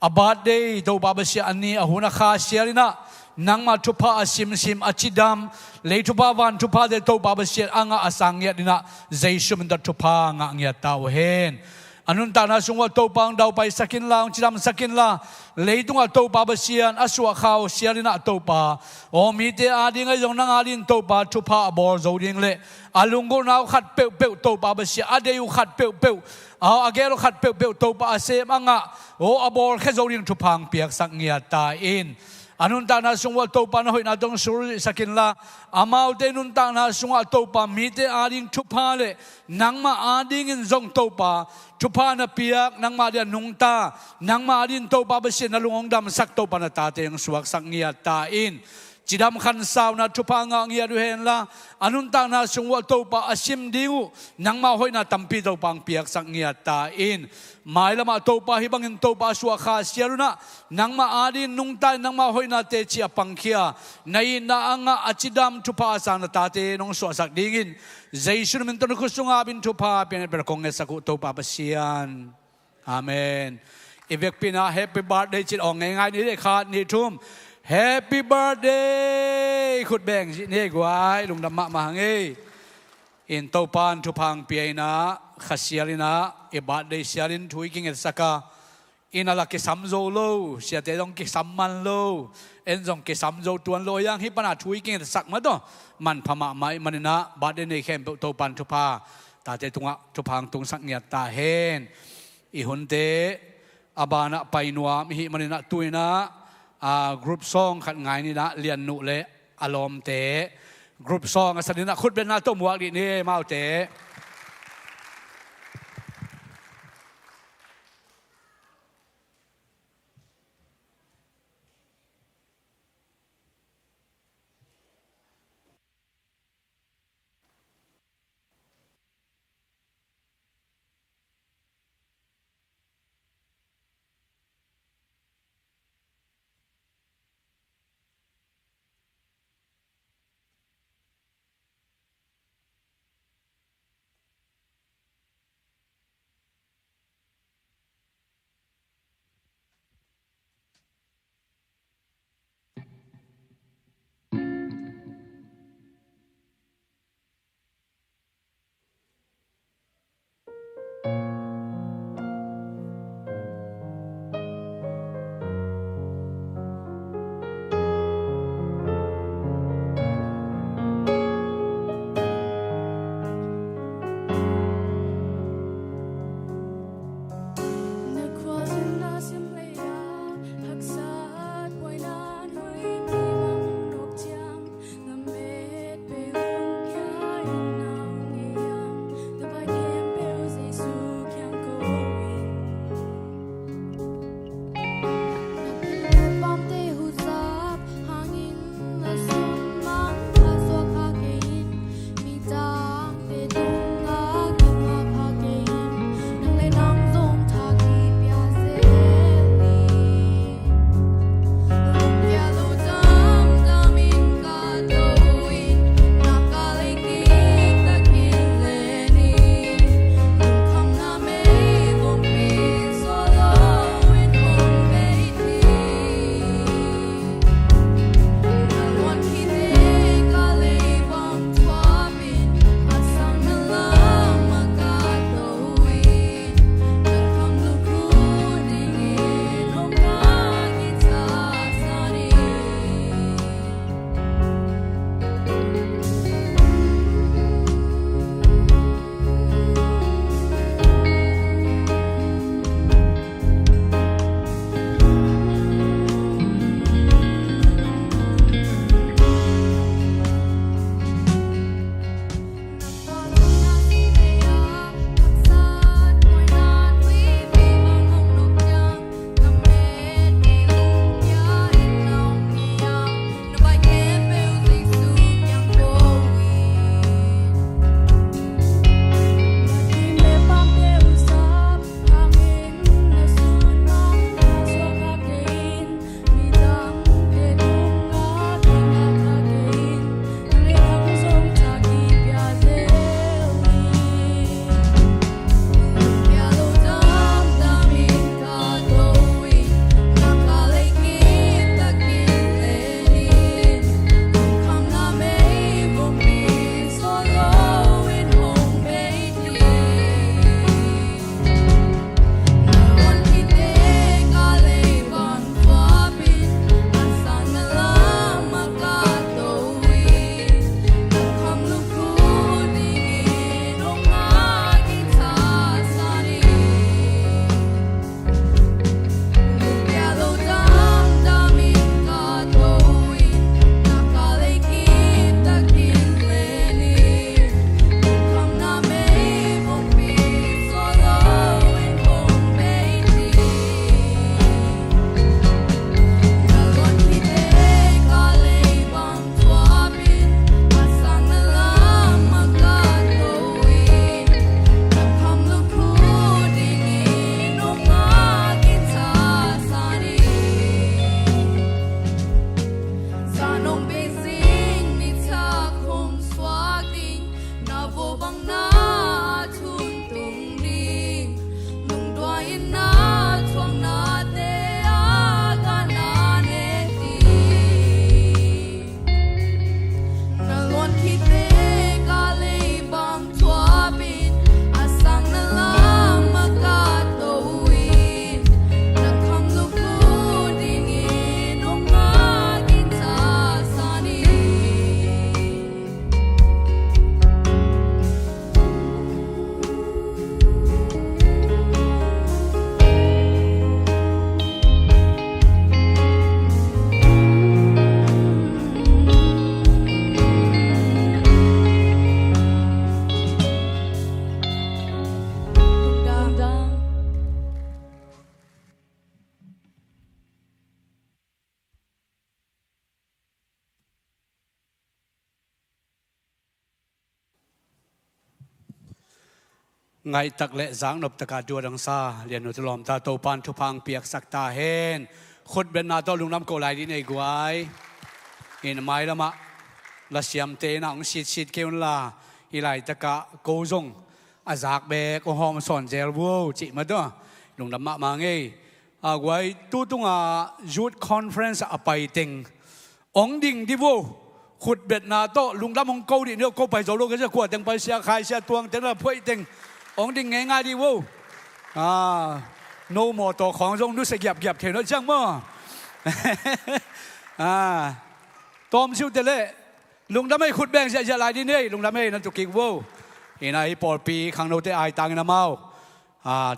a birthday Topa Pasian a ni a hun a kha sial in ah nangmah thupha a simsim a cidam, lei thupha van thuphate Topa Pasian a ngah a sang ngiat in ah Jesu min tawh thupha ngah ngiat ta uh hen. A nuntakna sung uah Topa hong daupaisak inla, hong cidamsak inla, leitungah Topa Pasian a suahkhau sial in ah Topa, aw mite ading ahi zong nang adingin Topa thupha a bawl zo ding le a lunggulhna uh khat peuhpeuh Topa Pasian a deih uh khat peuhpeuh, aw a gel uh khat peuhpeuh Topa a sem a ngah, aw a bawlkhia zo ding thupha hong piaksak ngiat ta in. A nuntakna sung uah Topa na hoihna tawh hong sulzihsak inla, amaute nuntakna sungah Topa mite ading thupha le nangmah adingin zong Topa thupha na piak, nangmah ading a nungta, nangmah adingin Topa Pasian na lung hong damsak Topa na tate hong suaksak ngiat ta in. Cidam khansauna thupha ngah ngiat uh hen la, a nuntakna sung uah Topa a sim ding uh nangmah hoihna tampi Topa hong piaksak ngiat ta in. Mailamah Topa hih bangin Topa a suahkha sial un ah nangmah adingin nungta in nangmah hoihna teci a pangkhia, na itna a ngah a cidam thupha a sang na tate nong suahsak dingin Jesu min tawh na khut sungah ap in thupha pian et bel kong ngetsak uh Topa Pasian. Amen. I vekpi in ah happy birthday ci-in awng ngeingai ni, khat nih thum. Happy birthday khut beng ci-in hi guai, lungdam mahmah hang ei. In Topa in thupha hong pia in ah kha sial in ah i birthday sial in thu i kingetsak a, inn ah la kisam zo lo, siate zong kisam man lo, en zong kisam zo tuan lo, a hiang hih pan a thu i kingetsak mah tawh manpha mahmah ahih manin ah birthday nei khempeuh Topa in thupha, tate tungah thupha hong tungsak ngiat ta hen. I hunte a banah pai nuam i hih manin ah tu in ah, a, group song khat ngai ni in ah, Lian Nu le a lawmte group song a sa ding in ah khutbetna tawh muak dih ni ei amaute. Ngaihtak le zaknop taka duadangsa Lian Nu te lawmta Topan thupha piaksak ta hen. Khutbetna tawh lungdam ko lai dih ni ei guai. In mailamah lasiamte in ah hong sitsit kei unla, hih laitakah ko zong a zak beek hong hawm sawn zel vuo cih mah tawh lungdam mahmah ngei. A guai, tutunga youth conference a pai teng hong ding dih vuo. Khutbetna tawh lungdam hong ko dih ni, ko pai zo lo kei sia, kua teng pai, Sia Khai, Sia Tuang teng, na phuaih teng hong ding ngeingai dih vuo. A, no mawtaw khawng zong nusia giapgiap thei no ciang maw. A, tawm siu te leh lungdam ei, khut beng ziahziah lai dih ni ei, lungdam ei, na tu kik vuo. Ina, hih pawlpi khangnote aitangin amau, a,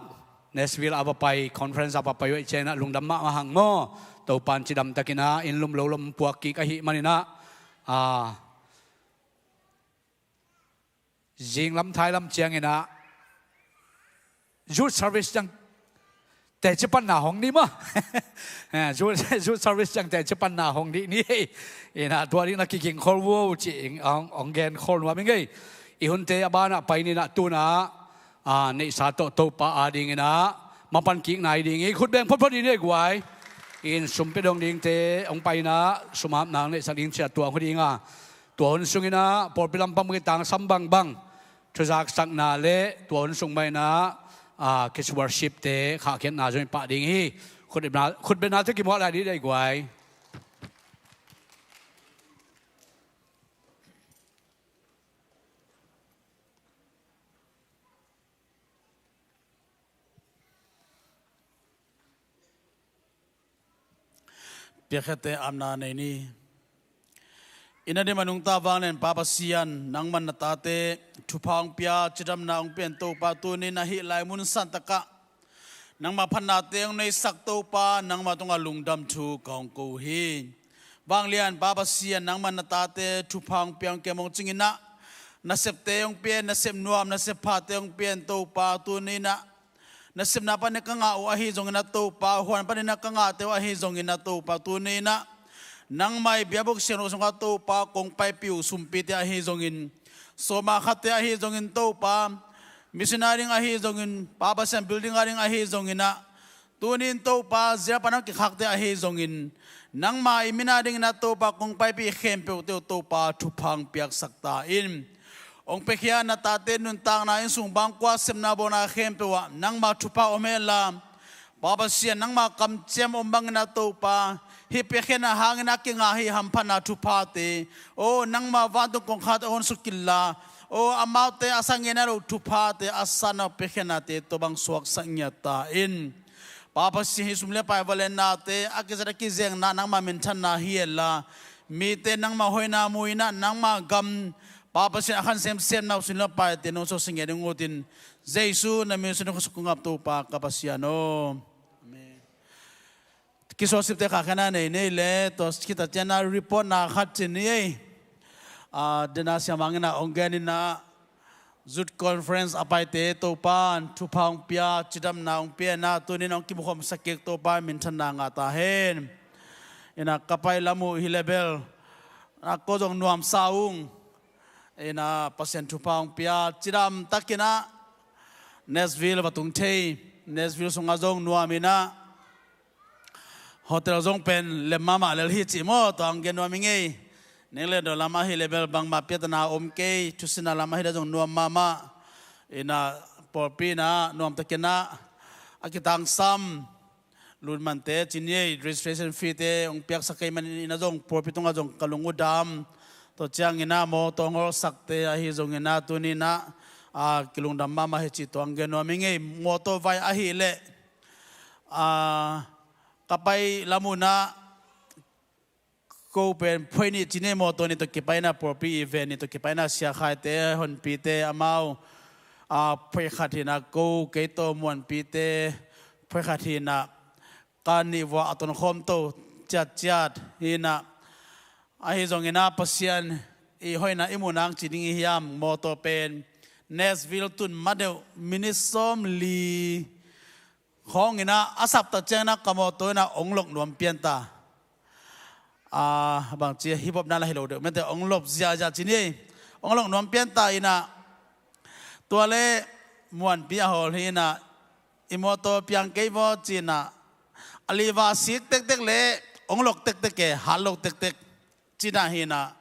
Nashville a va pai, conference a va pai uh ahih ciangin ah lungdam mahmah hang maw. Topan cidamtakin ah inn lum lo lam puak kik ahih manin ah, a, zinglam thailam ciangin ah youth service ciang teci panna hong ni maw. Eh, youth, youth service ciang teci panna hong dih ni. Ina, tua ding na kiging khol vuo cih hong, hong gen khol nuam ing ei. I hunte a banah pai ni in ah, tu in ah, a, neihsa tawh Topa adingin ah mapan kik nai ding hi. Khut beng photphot dih ni ei guai. In sum pia dong dingte hong pai in ah, sum hap nang neihsak ding ciat tuang hu ding a, tua hun sungin ah pawlpi lampang bang i tangsam bangbang, thuzaksakna le tua hun sung mah in ah, a, kids worship te khahkhiatna zong i pah ding hi. Khutbetna, khutbetna tawh kimuah lai dih ni ei guai. Piakkhiate apna nei ni. I na dim a nungta vanglian Pa Pasian, nangman na tate thupha hong pia, cidamna hong pia in Topa, tuni in ah hih lai mun santakah nangma phatnate hong neisak Topa, nangma tungah lungdam thu ka hong ko uh hi. Vanglian Pa Pasian, nangman na tate thupha hong pia, hong kem hong cing in ah, nasepte hong pia in, nasep nuam nasep phate hong pia in Topa, tuni in ah nasepna panin ka ngah uh ahi zongin ah Topa, huan panin ah ka ngahte uh ahi zongin ah Topa, tuni in ah nangmah i biakbuk siangtho sungah Topa kong paipih uh sumpite ahi zongin, sawma khatte ahi zongin Topa, missionary ding ahi zongin, Pa Pasian building a ding ahi zongin ah, tuni in Topa, zial pan a kikhakte ahi zongin, nangmah i min a dingin ah Topa kong paipih khempeuhte uh Topa thupha hong piaksak ta in. Hong piakhia na tate nuntakna, innsung bangkua, sepna bawlna khempeuh ah nangma thupha om henla, Pa Pasian, nangma kamciam om bangin ah Topa, hih piakkhiatna hangin a kingah hih hamphatna thuphate, aw nangma vantung kongkhakte hong hon suk inla, aw amaute a sa ngei nai lo thuphate a sa nai lo piakkhiatnate tua bang suaksak ngiat ta in. Pa Pasian, hih sum le pai va lennate a kizat a kizengna nangma minthanna hi henla, mite nangma hoihna mu in ah nangma gam, Pa Pasian, a khan semsemna uh sum le paite nong suaksak ngiat ding ut in, Jesu na min suangin ka suk, ka ngap Topa ka Pasian aw. Amen. Kiso sipte khahkhiatna nei ni ei leh, tua khit a ciangin ah reportna khat ci ni ei. A, dena siamang in ah hong gen in ah, youth conference a paite Topan thupha hong pia, cidamna hong pia in ah, tuni in hong kimukhawmsak kik Topa minthanna ngah ta hen. In ah ka pai lam uh hi leh bel, a, ko zong nuamsa ung. In ah Pasian thupha hong pia, cidamtakin ah Nashville va tung thei, Nashville sungah zong nuam in ah, hotel zong pen lem mahmah lel hi cih maw, tua hong gen nuam ing ei. Ning le dawn lam ahi leh bel bangmah piatana om kei, thusinna lam ahi leh zong nuam mahmah. In ah pawlpi in ah nuamtakin ah a kitangsam lutmante ci ni ei, registration fee te hong piaksak kei manin ah zong pawlpi tungah zong ka lung uh dam. Tua ciangin ah mawtaw hong hawlsakte ahi zongin ah tuni in ah, a, kilungdam mahmah hi cih tua hong gen nuam ing ei. Mawtaw vai ahih leh, a, ka pai lam un ah, ko pen phuai nih ci ni ei, mawtaw nih tawh kipai in ah, pawlpi event nih tawh kipai in ah, Sia Khaite, Honpite amau, a, phuai khat hi in ah, ko kei tawh Muanpite phuai khat hi in ah, ka nih vuah a tonkhawm to ciatciat hi in ah, ahi zongin ah Pasian i hoihna i muh nang ci ding i hiam, mawtaw pen Nashville tun ma deuh minute sawmli khawng in ah a sap ta ciangin ah ka mawtaw in ah hong lok nuam pian ta. A, bangci hip hop na lah hi lo deuh mete, hong lop ziahziah ci ni ei. Hong lok nuam pian ta in ah, tua leh muanpi a hawl hi inah, i mawtaw piang kei vaw ci inah, a liva sik tektek le ong lok tektek e, hat lo tektek ci inah hi inah,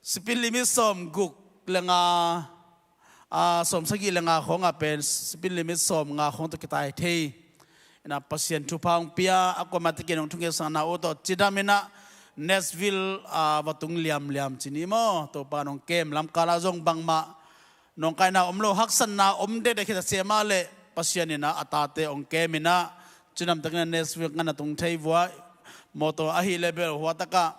speed limit sawm guk le nga, a, sawm sagih le nga khawngah pen speed limit sawm nga khawng tawh kitai thei. Inah Pasian thupha hong pia, a kuamah tekin hong thungetsak na uh tawh cidam inah Nashville, a, va tung liamliam ci ni maw. Topa in hong kem, lamkal ah zong bangmah nawngkaina om lo, haksatna om dekdek hi ta se mah leh Pasian inah a tate hong kem inah cidam takin ah Nashville ngan a tung thei vua. Mawtaw ahih leh bel hua takah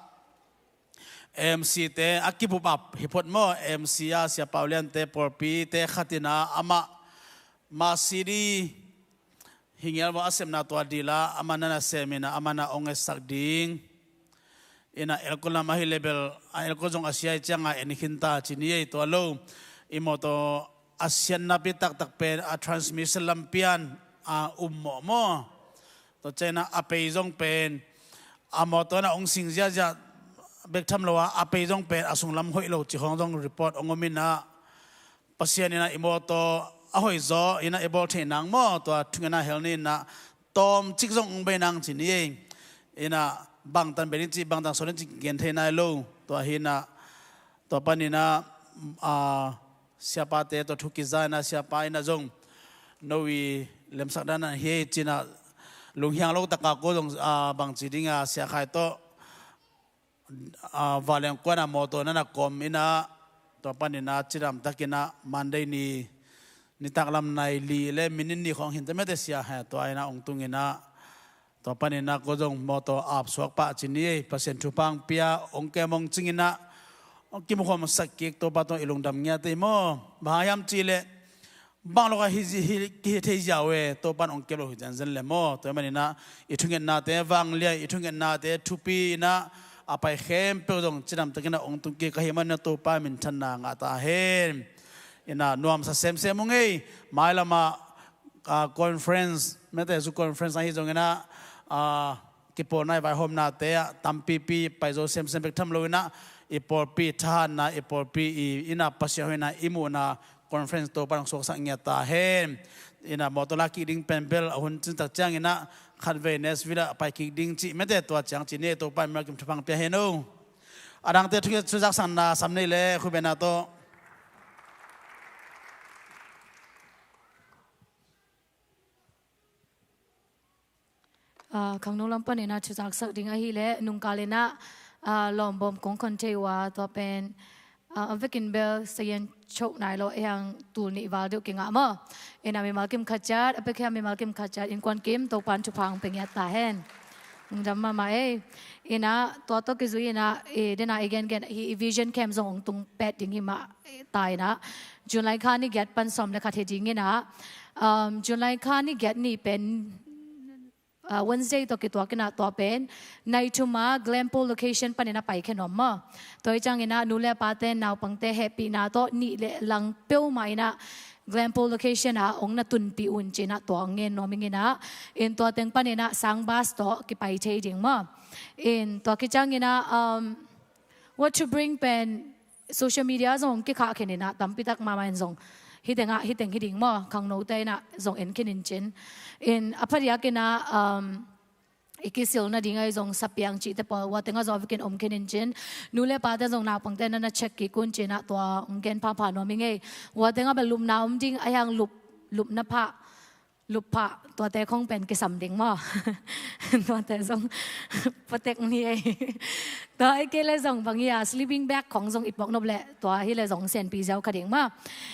M C te a kibup ap hi phot maw, M C a Sia Pau Lian te pawlpi te khat inah amah ma C D hi ngial vua, a sepna tua dil a amah na na sem inah amah na ong etsak ding. Inah elko lam ahih leh bel a elko zong a sia hi ciangah en khin ta ci ni ei, tua lo i mawtaw a siatna pi taktak pen a transmission lampi ah a um mawh maw. Tua ciang inah a pei zong pen a mawtaw inah ong sing ziahziah bek tham lo a, a pei zong pen a sunglam hoih lo ci khawng zong report ong om inah, Pasian inah i mawtaw a hoihzaw inah i bawl theih nang maw, tua thungetna hel ni inah tawmcik zong ong bei nang ci ni ei. Inah bangtan bei ding cih, bangtan sawl ding cih gen thei nai lo. Tua hi inah tua pan inah, a, siapate tawh thu kiza inah siapa inah zong no i lemsak dan ah hi ei ci inah lunghiang lo takah ko zong, a, bangci ding a Sia Khai tawh, a, vanleng kuan ah mawtaw na na kawm inah, tua pan inah cidam tak inah Monday ni nitak lam nai li le minit ni khawng hi inteh mete Sia Khai, tua inah ong tung inah tua pan inah ko zong mawtaw ap suak pah ci ni ei. Pasian thupha hong pia, ong kem ong cing inah ong kimukhawmsak kik, Topa tawh i lungdam ngiat ei maw. Bang hang hiam cih leh bang lo ka hi, hi, hi thei ziau e, Topa in ong kep lo hi zenzen le maw. Tua hi man inah i thungetnate vanglian, i thungetnate thupi inah a pai khempeuh zong cidam tak inah ong tung kik ka hih man inah Topa minthanna ngah ta hen. Inah nuamsa semsem ung ei. Mailam ah, a, conference, mete zu conference ahi zong inah, a, kipawlna i vaihawmnate ah tampipi pai zo semsem bek tham lo inah i pawlpi thahatna, i pawlpi i inah Pasian hoihna i muhna conference Topa in ong suaksak ngiat ta hen. Inah mawtaw la kik ding pen bel a hun cin tak ciang inah khatvei Nashville ah pai kik ding cih mete, tua ciang ci ni ei. Topa in mimal kim thupha hong pia hen o. A dangte thu, thu zaksakna sam nei le khut beng na tawh. Ah, khangno lam pan inah thu zaksak ding ahih leh nungkal inah, ah, lawmbawm kong khon thei uh a, tua pen, ah, a vekin bel sayan chok nai lo, ei hang tul nih val deuh kingah maw. Inah mimal kim khat ciat, a pek hiam mimal kim khat ciat innkuan kim Topa in thupha hong pia ngiat ta hen. Lungdam mahmah ei. Inah tua tawh kizui inah, eh, dena i gengen hi, i vision camp zong ong tung pet ding hi mah, eh, ta inah July kha ni giat pan sawm le khat hi ding inah, um, July kha ni giat ni pen, ah, Wednesday tawh kituak inah tua pen nai thum a Glenpool location pan inah pai khe nuam maw. Tua hi ciang inah nu le pate naupangte hehpihna tawh nih le lang peuhmah inah Glenpool location ah ong na tunpih un ci inah tua ong ngen nuam ing inah. In tua teng pan inah sang bus tawh kipai thei ding maw. In tua khit ciang inah, um, what to bring pen social media zong kikhah khin inah tampi tak mahmah in zong hih teng ah, hih teng hi ding maw, khangnote inah zong en khin in cin. In a phadiak inah, um, i kisil nading ahi zong sapiang cihte pawl hua teng ah zong a vekin om khin in cin. Nu le pate zong naupangte na na check kik un ci inah tua ong gen phapha nuam ing ei. Hua teng ah bel lupna om ding, a hiang lup, lupna phah, lup phah, tuate khong pen kisam ding maw. Tuate zong patek ni ei. Tua ahih kei leh zong bang hi a, sleeping bag khong zong i puak nop leh tua hi leh zong senpi ziau kha ding maw.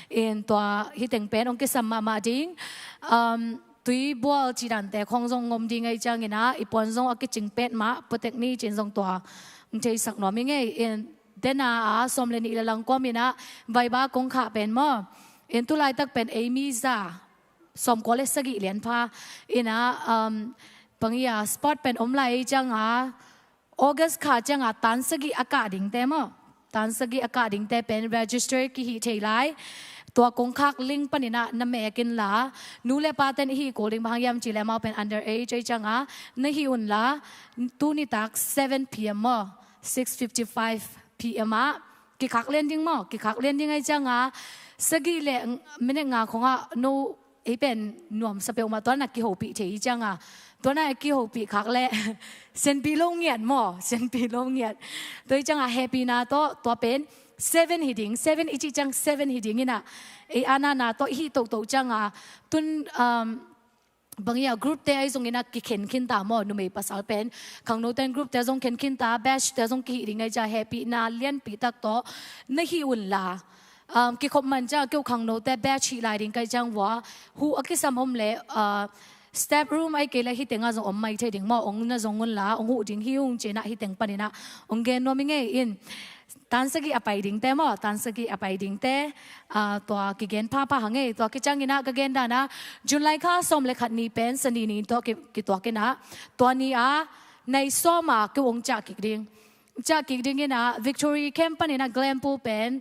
In tua hih teng pen ong kisam mahmah ding. Um, tui bual cih dante khong zong ong om ding ahih ciang inah i puan zong a kicing petmah patek ni ci in zong tua ong theisak nuam ing ei. In dena a sawm le nih le lang kuam inah vaiba kong khah pen maw. In tu laitak pen ei mi za sawmkua le sagih lian pha inah, um, bang hi a, spot pen om lai ei ciang a, August kha ciang a tan sagih a kah dingte maw. Tan sagih a kah dingte pen register kihih thei lai. Tua kong khak link pan inah na mek inla, nu le paten i hih kul ding, bang hang hiam cih leh amau pen under age ei ciang a, na hih unla, tuni tak seven P M maw, six fifty-five P M ah kikhak lian ding maw, kikhak lian ding ahi cianga, sagih le minute nga khongah no ei pen nuamsa peuhmah tuana kihopih thei hi cianga, tuana kihopih khak le sianpi lo ngiat maw, sianpi lo ngiat. Tua hi cianga hehpihna tawh tua pen seven hi ding, seven i cih ciang seven hi ding inah, ei anana tawh i hih tohtoh cianga, tun, um, bang ia group te ahi zongin a kikhen khinta maw, numei pasal pen khangnoten group te zong khen khinta, batch te zong kihih ding ahi cia hehpihna lianpi tak tawh na hih unla, um, kikhop man cia keu khangnote batch hih lai ding kai ciang vua, hu a kisam om le, uh, step room ahi kei le hih tengah zong om mai thei ding maw, ong na zong unla ong huh ding hi ung cinah hih teng paninah ong gen nuam i ngei in. Tan sagih a pai dingte maw, tan sagih a pai dingte, ah, tua kigen phapha hang ei. Tua kicanginah ka gen dana July kha sawm le khat ni pen sani ni tawh ki, kituak inah, tua ni a nai sawm a keu ong ciah kik ding, ciah kik ding inah Victory Camp paninah Glenpool pen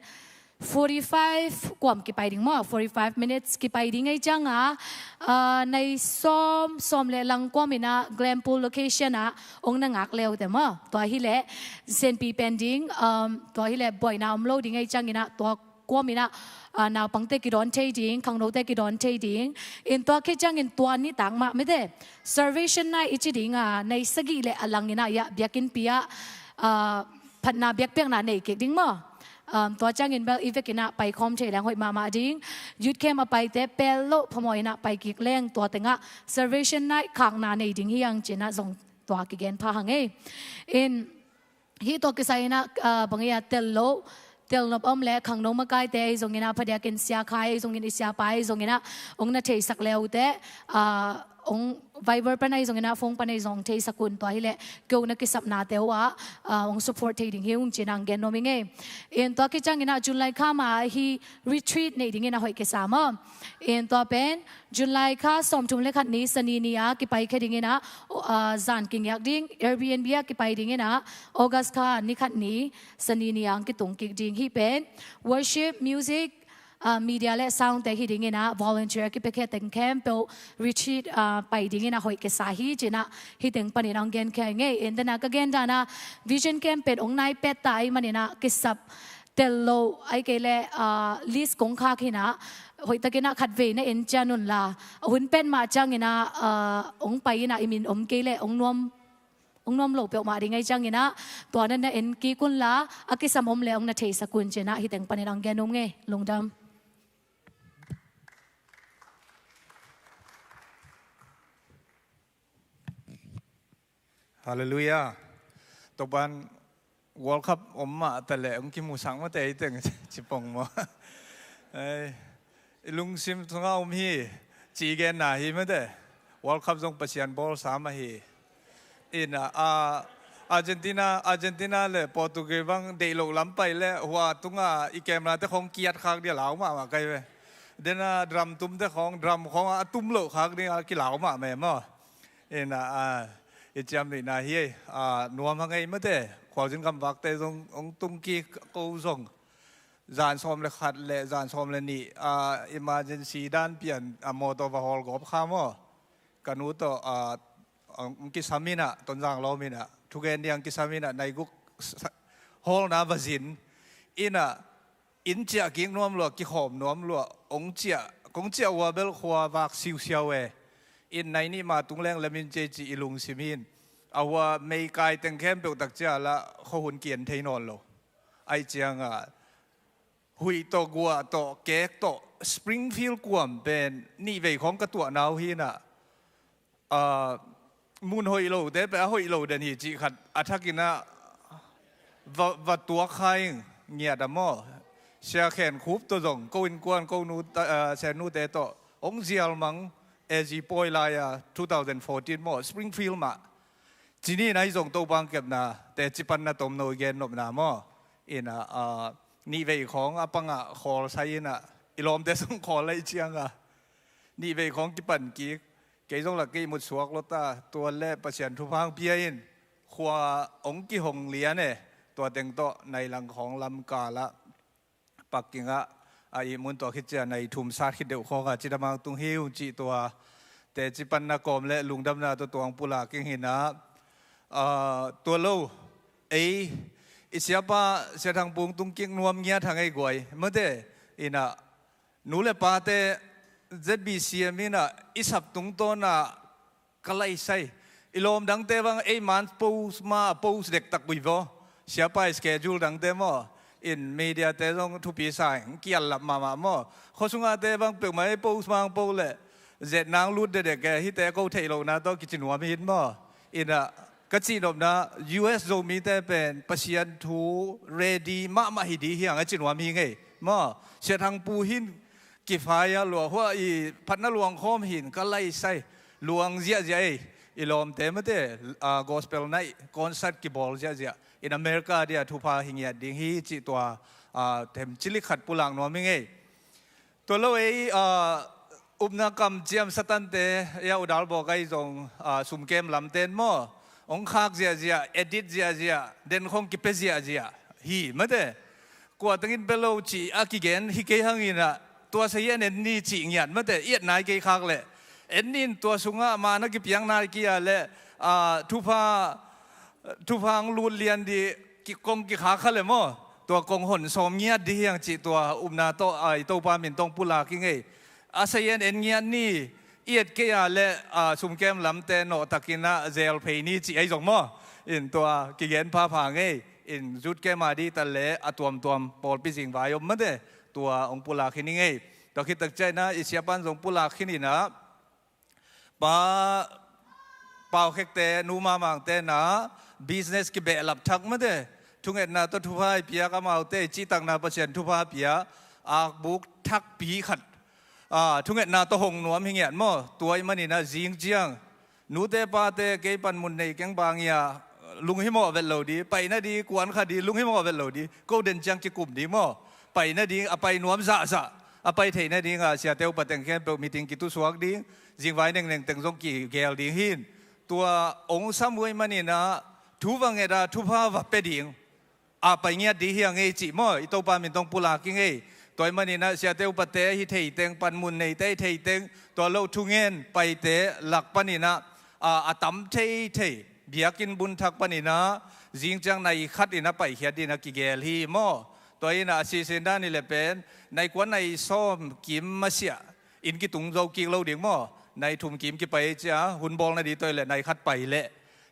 forty five kuam kipai ding maw, forty five minutes kipai ding ei cianga, ah, nai sawm, sawm le lang kuam inah Glenpool location ah ong na ngak leute maw. Tua hileh sianpi pen ding, um, tua hileh buaina om lo ding ei cianginah tua kuam inah, ah, naupangte kidawn thei ding, khangnote kidawn thei ding. In tua khit ciangin tua nitak mah mite Salvation Night i ci dinga, nai sagih le a lang inah iah biakinnpi ah, ah, phatna biakpiakna nei kik ding maw. Um, tua ciangin bel i vekinah paikhawm thei leng hoih mahmah ding. Youth camp a paite pel loh phamawh inah pai kik leng tua tengah Salvation Night khakna nei ding hi ang cinah zong tua kigen pha hang ei. In hih tawh kisai inah, ah, bang ia tel loh, tel nop om le khangno makaite ei zonginah phadiakin siakhai ei zongin i siapa ei zonginah ong na theisak leute, ah, ong Viber pan ei zonginah phone pan ei zong theisak un tua hileh keu na kisapnate uh ah, ah, ong support thei ding hi ung cinah ong gen nuam i ngei. In tua kicanginah July kha ma hi retreat nei dingin a hoih kisa maw. In tua pen July kha sawmthum le khat ni sani ni a kipai khe dinginah, ah, zan kingiak ding, Airbnb a kipai dinginah August kha ni khat ni sani ni a kitung kik ding hi pen worship, music, ah, media le sound te hi dinginah volunteer a kipekhe teng khempeuh retreat, ah, pai dinginah hoih kisa hi cinah hi teng panin ong gen khia i ngei. In dana ka gen dana Vision Camp pen ong nai petta ei maninah kisap tel lo ahi kei le, ah, list kong khak hinah hoihtakinah khatvei na en cian unla a hun pen mah cianginah, ah, ong pai inah i min om kei le ong nuam, ong nuam lo peuhmah ding ahi cianginah tua na na en kik unla a kisam om le ong na theisak un cinah hi teng panin ong gen um ngei. Lungdam. Halleluiah. Topan World Cup om mah taleh ong kimusak mate ei teng cipong maw. Ei, i lungsim tungah om hi. Ci genna hi mate. World Cup zong Pasian bawlsa mah hi. Ina, ah, Argentina, Argentina le Portugal bang deih loh lam pai le hua tunga i camera te khong kiat khak dia lau mahmah kai ve. Dena drum tum te khong, drum khong a tum loh khak dia kilau mahmah maw. Ina, ah, i ciam nihna hi ei, ah, nuam hang ei mate, khualzin gamvakte zong ong tung kik ko zong. Zan sawm le khat le zan sawm le nih, ah, emergency dan pian, ah, mawtaw va hawl gawp kha maw. Ka nu tawh, ah, ong kisam inah, Tonzang lawm inah, thugen diang kisam inah, naiguk sa-, hawlna va zin inah, inn ciah kik nuam lua, kikhawm nuam lua, ong ciah, kong ciah ua bel khua vak siusiau e. In nai nih ma tung leng lemin cei ci i lungsim in. A hua meikai teng khempeuh tak cia lah khuahun kian thei nawn lo. Ahi cianga, huih tawh, guah tawh, kek tawh, Springfield kuam pen nihvei khawng ka tuahna uh hinah, ah, mun hoih lote peh a hoih lo den hi cih khat a thakinah va, va tuak kha ing. Ngiat a maw. Sia Khen Khup tawh zong ko innkuan ko nu ta, ah, Sen nute tawh ong zial mang, A Z pawi lai-a two thousand fourteen maw, Springfield mah. Cini na hi zong Topa kepna teci panna tomno i gen nopna maw. Ina, ah, nihvei khawng a pangah khawl sai inah i lawmte zong khawl lai cianga nihvei khawng kipan kik. Kei zong lah kei mut suak lo ta, tua le Pasian thupha hong pia in, khua ong kihong lian e, tua teng tawh nai lang khawng lam kalah Pakking ah a ihmun tua khit cia nai thum sat khit deuh khawng a cidamang tung hi ung cih tua teci panna kawm le lungdamna tua tuang pulak ing hinah, ah, tua lo ei I siapa Sia Thang Pung tung kik nuam ngiat hang ei guai. Mate, ina, nu le pate Z B C M ina i sap tungtawn a ka laisai. I lawm dangte bang ei man post ma post dektak ui vaw. Siapa i schedule dangte maw. In media te zong thupi sa in kial lap mahmah maw. Khuasungate bang peuhmah ei post mang post le. Zet nang lut dedek e, hite ko theih lohna tawh kici nuam hi in maw. Ina, ka cihnopna U S Zomite pen Pasian thu ready mahmah hi di hiang a ci nuam hi ngei. Maw, Sia Thang Pu hin kifai a lua hua i phatna luang khawm hin ka laisai luang ziahziah ei. I lawmte mate, ah, gospel night concert kibawl ziahziah. In America dia thupha hi ngiat ding hi cih tua, ah, them cilik khat pulak nuam hi ngei. Tua lo ei, ah, upna kam ciam satante, ya udal bawk ai zong, ah, sumkem lamten maw. Ong khak ziahziah, edit ziahziah, den khong kipe ziahziah. Hi, mate. Kua tengin pe lo ci a kigen, hi kei hangin ah, tua sa i en en ni ci ngiat, mate. I et nai kei khak le. En nin tua sungah, ma na kipiang nai kia le, ah, thupha, thupha ang lut lian di, ki kong kikhak kha le maw. Tua kong hon sawm ngiat di hiang cih tua upna tawh, ah, i Topa min tawh pulak hi ngei. A sa i en en ngiat ni, i et kei a le, ah, sumkem lamte nawh takin ah zel phei ni cih ai zong maw. In tua kigen phapha ngei. In zut kem a di ta le a tuamtuam pawlpi zing vai om mate. Tua ong pulak hi ni ngei. Tua khit tak ciang ina i siapan zong pulak hi ni na. Pa, Pau Khekte, Nu Mamangte na business kibehlap thak mate. Thungetna tawh thupha i piak amaute, cihtakna Pasian thupha pia, akbuk thakpi khat. Ah, thungetna tawh hong nuam hi ngiat maw, tua i manin ah zing ciang. Nute pate kei panmun nei keng bang ia, lunghimawh vet lo di, paina di, kuan kha di, lunghimawh vet lo di, ko den ciang kikum di maw. Paina di, a pai nuam zahzah, a pai theihna ding a, siate upa teng khempeuh meeting kitusuak ding, zingvai nengneng teng zong kigel ding hin. Tua ong sam uh ei manin ah, thu va nget a, thupha va pe ding. A pai ngiat di hiang ei cih maw, i Topa min tawh pulak hi ngei. Tua i manin ah siate upate hi thei teng, panmun neite hi thei teng, tua lo thungen paite lak panin ah, a, a tam thei thei. Biakinn bun thak panin ah, zing ciang nai khat in ah paikhiat din ah kigel hi maw. Tua in ah a sisin dan i le pen, nai kua nai sawm kim masiah in kitung zo kik lo ding maw. Nai thum kim kipai cia, hun bawlna di toi le nai khat pai le.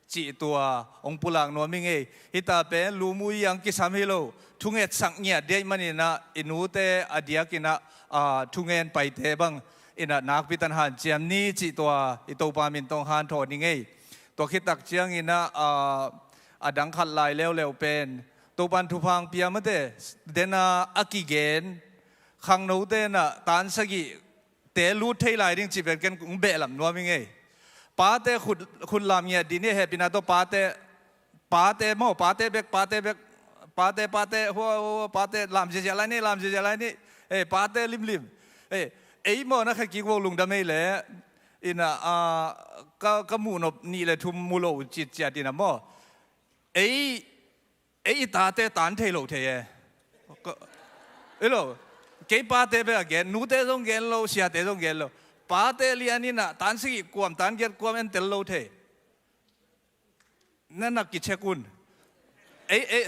Cih tua ong pulak nuam hi ngei. Hita pen lumui ang kisam hi lo. Thungetsak ngiat dia i manin ah i nute a diakin ah, ah, thungen paite bang in ah nakpi tan hanciam ni cih tua i Topa min tawh hanthawn hi ngei. Tua khit tak ciangin ah, ah, a dang khat lai leuleu pen Topan thupha ang pia mate, den a a kigen khangnote in ah tan sagih te lut thei lai ding cih pen ken kong behlap nuam hi ngei. Pate khut, khut lam ngiat di ni, hehpihna tawh pate, pate maw, pate bek, pate bek, pate, pate, hua, hua, hua, pate lam ziazia lai ni, lam ziazia lai ni. Eh, pate limlim. Eh, ei maw na kha kik vo lungdam ei le. In ah, ah, ka, ka muh nop nih le thum mu lo citciat in ah maw. Ei, ei i tate tan thei lo thei e. Ka, ei lo, kei pate bek a gen, nute zong gen lo, siate zong gen lo. Pate lian in ah tan sagih kuam, tan giat kuam en tel lo thei. Na nak kicheck un. Ei, ei,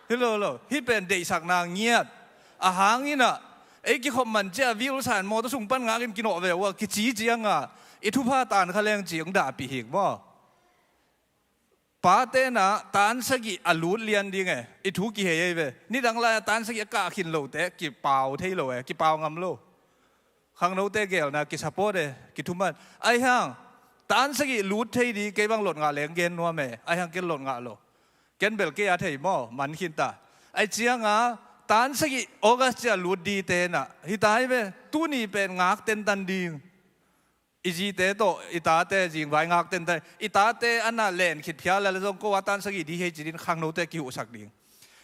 hi lo lo, hih pen deihsakna ngiat. A hang in ah, ei kikhop man cia vial san maw, tua sung pan ngakin kinawh ve ua, kici ciang a, i thupha tan kha leng ci ong dahpih hik maw. Pate in ah tan sagih a lut lian ding e, i thu kihei ei ve. Nidang lai a tan sagih a kah khin lote, kipau thei lo e, kipau ngam lo. Khangnote gelna kisupport e, kithuman. Ai hang, tan sagih lut thei di, kei bang lot ngah leng gen nuam e, ai hang ken lot ngah lo. Ken bel kei a thei maw, man khin ta. Ai ciang a, tan sagih August cia lut dite in ah, hi ta hi ve, tuni pen ngak tentan ding. I zite tawh, i tate zingvai ngak tentan. I tate an a len khit phial le zong ko a tan sagih di hei ci din khangnote kihuhsak ding.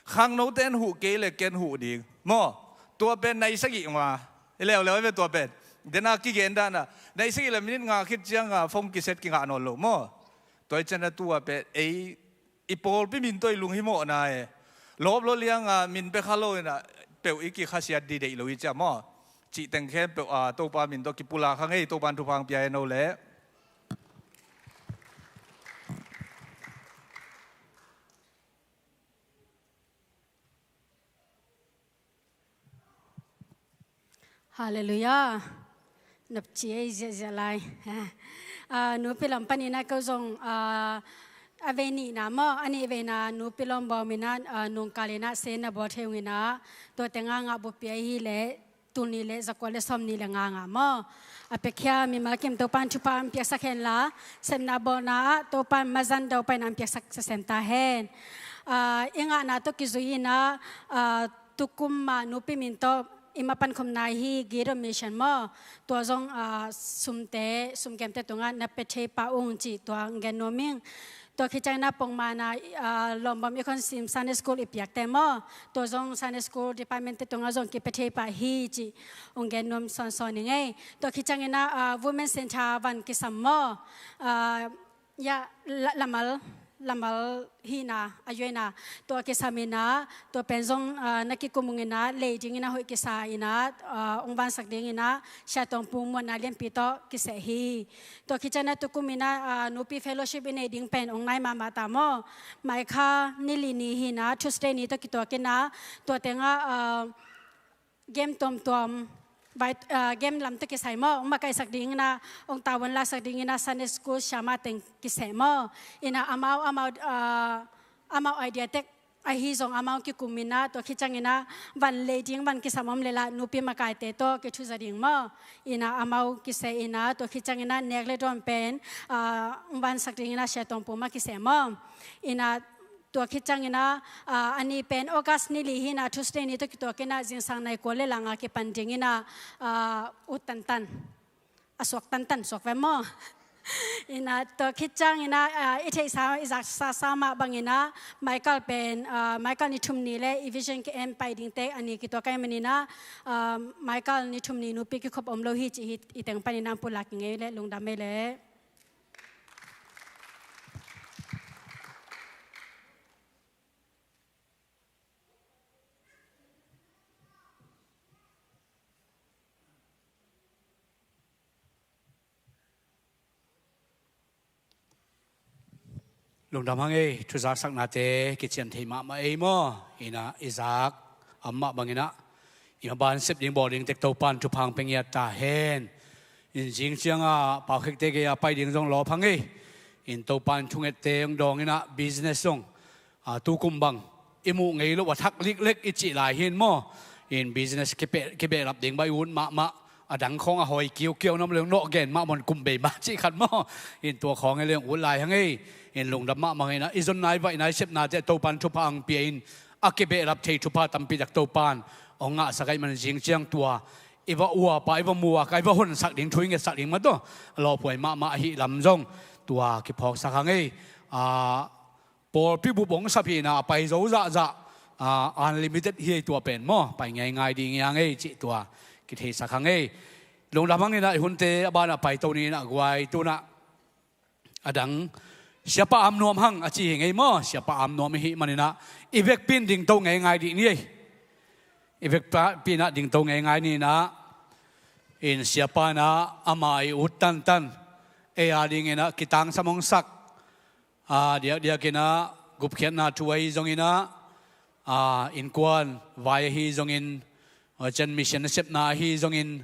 Khangnote an huh kei le ken huh ding. Maw, tua pen nai sagih ma. I leuleu ve tua pen. Den a kigen dan a. Nai sagih le minit nga khit ciang a phone kiset kingah nawn lo. Maw, tua i ciang a tua pen ei i pawlpi min tawh i lunghimawhna e. Lawp lo liang a min pe kha lo in ah peuh i kikhasiat di deih lo i cia maw. Cih teng khempeuh a Topa min tawh kipulak hang ei, Topa in thupha ang pia hen o leh. Halleluiah. Nopci ei ziahziah lai. Ah, nupi lam panin ah ko zong, ah, a vei nihna maw, a nih veina nupi lawmbawm in ah, ah, nungkal in ah sen na bawl thei ung in ah, tua tengah ngah buppi ahi leh tul nih le zakua le sawmnih le nga ngah maw. A piakhia mimal kim Topan thupha hong piaksak hen la, sepna bawlna ah Topan mazan daupaina hong piaksak sasem ta hen. Ah, i ngahna tawh kizui in ah, ah, tukum mah nupi min tawh i mapankhopna hi Gideon Mission maw. Tua zong, ah, sumte, sumkemte tungah na pia thei pah ung cih tua hong gen nuam ing. Tua khit ciangin ah pongmawhna, ah, lawmbawm i khonsim Sunday School i piakte maw. Tua zong Sunday School Department te tungah zong kipia thei pah hi cih hong gen nuam sawnsawn ing ei. Tua khit ciangin ah, ah, Women Center van kisam maw. Ah, ya, la-, lamal, lamal hihna, a yuaina. Tua kisam in ah, tua pen zong, ah, na kikum ung in ah, lei dingin ah hoih kisa in ah, ah, hong vansak dingin ah, Sia Tawng Pu muanna lianpi tawh kiseh hi. Tua khit ciangin ah tukum in ah, ah, nupi fellowship i neih ding pen hong nai mahmah ta maw. Mai kha ni li ni hi in ah, Tuesday ni tawh kituak in ah, tua tengah, ah, game tuamtuam, vai, ah, game lam tawh kisai maw, hong makaihsak dingin ah, hong tavuan laksak dingin ah, Sunday School siamah teng kiseh maw. In ah amau, amau, ah, amau idea tek ahi zong amau kikum in ah, tua khit ciangin ah van lei ding van kisam om leh lah nupi makaite tawh kithuza ding maw. In ah amau kiseh in ah, tua khit ciangin ah nek le dawn pen, ah, hong vansak dingin ah Sia Tawng Pu mah kiseh maw. In ah tua khit ciangin ah, ah, a ni pen August ni li hi in ah, Tuesday ni tawh kituak in ah zingsang nai kua le la nga kipan dingin ah, ah, ut tantan. A suak tantan suak ve maw. In ah tua khit ciangin ah, ah, i theihsa i zaksa sa mah bangin ah Michael pen, ah, Michael ni thum ni le i vision ki en pai dingte a ni kituak ahih manin ah, ah, Michael ni thum ni nupi kikhop om lo hi cih hi, i teng panin ah pulak ing ei leh, lungdam ei leh. Lungdam hang ei, thuzaksaknate kician thei mahmah ei maw. In ah i zak a om mah bangin ah, i maban sep ding bawl ding tek Topan thupha hong pia ngiat ta hen. In zing ciangah paukhekte gei-a pai ding zong lawp hang ei. In Topan thungette hong dawng in ah business zong, ah, tukum bang i muh ngei loh a thak liklek i cih lai hi in maw. In business kipe-, kibehlap ding bang i ut mahmah. A dang khawng a hawi kiukiau nam leng nawh gen mah maw, kum bei mah cih khat maw. In tua khawng ei leng ut lai hang ei. In lungdam mahmah in ah i zonna i vaihna i sepnate Topan thupha hong pia in, a kibehlap thei thupha tampi tak Topan hong ngahsak ahih man zing ciang tua i va uap a, i va muak a, i va honsak ding thu i ngetsak ding mah tawh a lawphuai mahmah ahih lam zong tua kiphawksak hang ei. Ah, pawlpi bup hong sap hi in ah a pai zo zahzah, ah, unlimited hi ei tua pen maw, pai ngeingai ding hi hang ei cih tua kitheisak hang ei. Lungdam hang in ah i hunte a banah paito ni in ah guai, tu-in ah a dang Siapa Am Nuam hang a ci hi ing ei maw. Siapa Am Nuam i hih manin ah i vekpi in dingto ngeingai dih ni ei. I vekpi in ah dingto ngeingai ni in ah, in Siapa in ah ama i ut tantan ei a dingin ah kitangsam hong sak, a, diakdiak in ah gupkhiatna thu ahi zongin ah, a, innkuan vai ahi zongin, a, Gen Mission nasepna ahi zongin,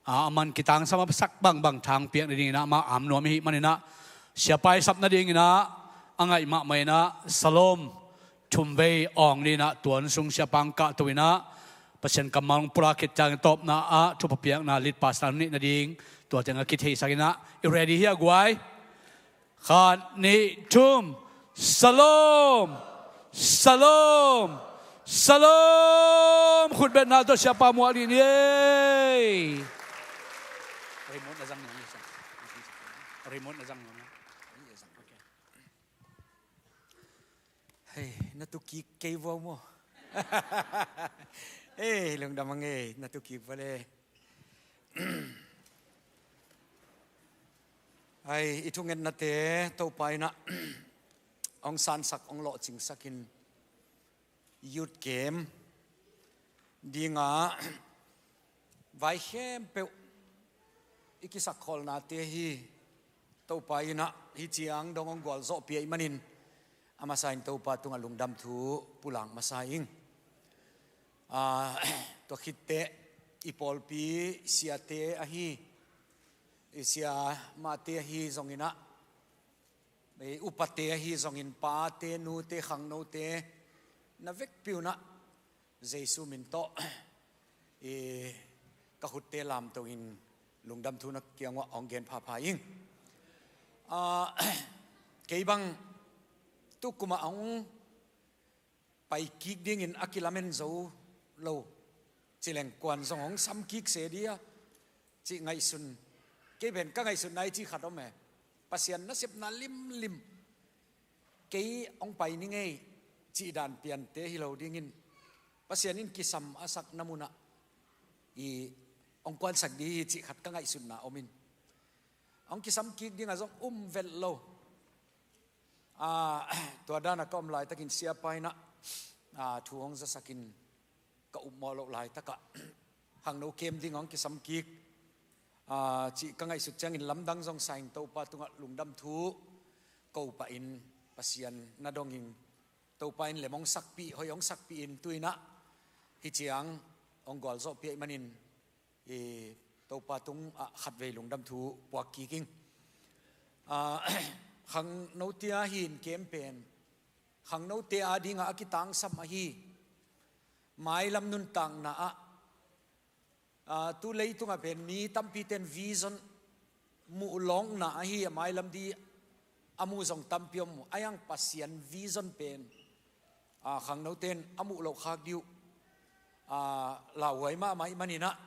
a, aman kitangsam a sak bangbang thang piak nadingin ah ama am nuam i hih manin ah Siapa i sap nadingin ah a ngaih mahmah in ah Salom thumvei awng ni in ah tuan sung Siapa hong kahto in ah Pasian kammal hong pulak khit ciangin tawpna ah thupha piakna lead pastor nih nading tua teng ah kitheisak in ah, i ready hia guai? Khat, nih, thum. Salom! Salom! Salom! Khutbetna tawh Siapa muak dih ni ei. Remote na zang nuam. Remote na zang nuam. Hei, na tu kik kei vua maw. Hei, lungdam hang ei, na tu kik vua le. Ai, i thungetnate Topa in ah hong sansak, hong lawhcingsak in, youth camp dingah vai khempeuh i kisakkholnate hi. Topa in ah hih ciang dong hong gualzawhpih ahih manin a masa in Topa tungah lungdam thu pulak masa ing. Ah, tua khitteh i pawlpi siate ahi, i sia mahte ahi zongin ah, i upate ahi zongin, pate, nute, khangnote, na vekpi un ah Jesu min tawh i ka khutte lamto in lungdam thu na kiang uah hong gen phapha ing. Ah, kei bang tukum ah hong pai kik dingin a kilamen zo lo, ci leng kuan zong hong sam kik se dia, cih ngaihsun. Kei pen ka ngaihsutna i cih khat om e. Pasian nasepna limlim, kei hong pai ni ngei cih dan piante hi lo dingin, Pasian in kisam a sakna mun ah i hong kuansak ding hi cih khat ka ngaihsutna om in, hong kisam kik ding a zong um vet lo. Ah, tua dan a ka om laitakin siapa in ah, ah, thu hong zasak in, ka upmawh loh laitak ah khangno kem ding hong kisam kik, ah, cih ka ngaihsut ciangin lamdang zong sa ing. Topa tungah lungdam thu ko pah in, Pasian na dong ing. Topa in lem hong sakpih, hoih hong sakpih in, tu in ah hih ciang hong gualzawhpih ahih manin, i Topa tungah khatvei lungdam thu puak kik ing. Ah, khangnote a hi in kem pen, khangnote adingah a kitangsam ahi mailam nuntakna ah, ah, tu leitungah pen mi tampite'n vision muh lawkna ahi a, mailam ding a muh zong tampi om uh. Ahi hang Pasian vision pen, ah, khangnote'n a muh loh khak ding uh, ah, lauhuai mahmah ahih manin ah,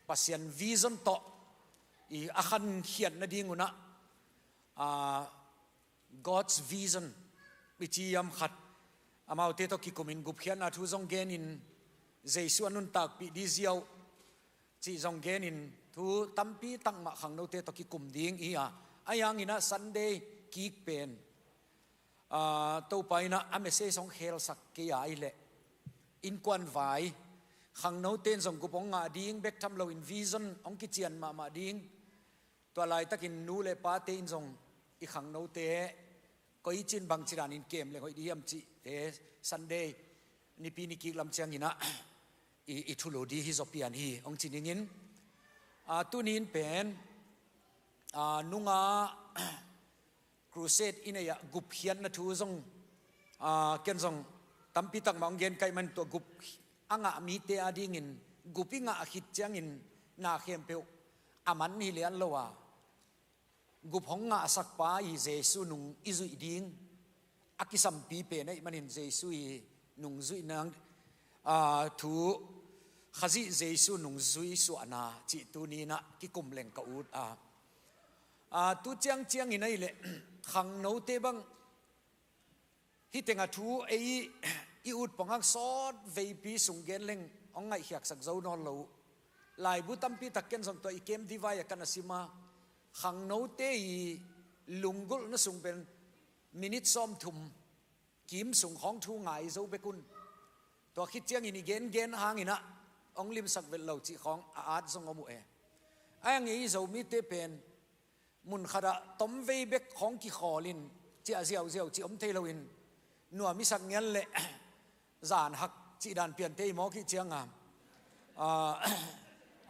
Pasian vision tawh i a khankhiat nading un ah, ah, God's vision i ci hiam, khat amaute tawh kikum in gupkhiatna thu zong gen in, Jesu a nuntakpih ding ziau cih zong gen in, thu tampi tak mah khangnote tawh kikum ding i hi a. Ahi hangin ah Sunday kik pen, ah, Topa in ah a message hong khelsak kei a, ahih leh innkuan vai, khangnote'n zong gup hong ngah ding bek tham loin vision hong kician mahmah ding. Tua laitakin nu le pate in zong i khangnote koici in bangci danin kem leng hoih ding hiam cihte Sunday nipi ni kik lam ciangin ah i, i thulu ding hi zaw pian hi, hong ci ning in. Ah, tuni in pen, ah, nunga crusade i neih ah gupkhiatna thu zong, ah, ken zong tampi tak mah hong gen ka hih man, tua gup a ngah mite adingin, gup i ngah khit ciangin na khempeuh a man hi lian lo a, gup hong ngahsakpa i Jesu nung i zuih ding a kisampi pen ahih manin, Jesu i nungzuihna, ah, thu, Khazih Jesu nungzui suahna cih tuni in ah kikum leng ka ut a. Ah, tu ciang ciangin ahih leh khangnote bang hih tengah thu ei i ut pongak sawt veipi sung gen leng hong ngaihkhiatsak zo nawn lo uh. Laibu tampi tak ken zong tua i kem divai a ka na sim a, khangnote i lunggulhna sung pen minit sawmthum kim sung khawng thu ngai zo bek un. Tua khit ciangin i gengen hangin ah hong limsak vet lo cih khawng a at zong om uh e. Ahi hang ei Zomite pen mun khatah tomvei bek khawng kikhawl in, ciah ziauziau cih om thei loin, nuam i sak ngiat leh zan hak cih dan piante i mawk i hih ciang a, ah,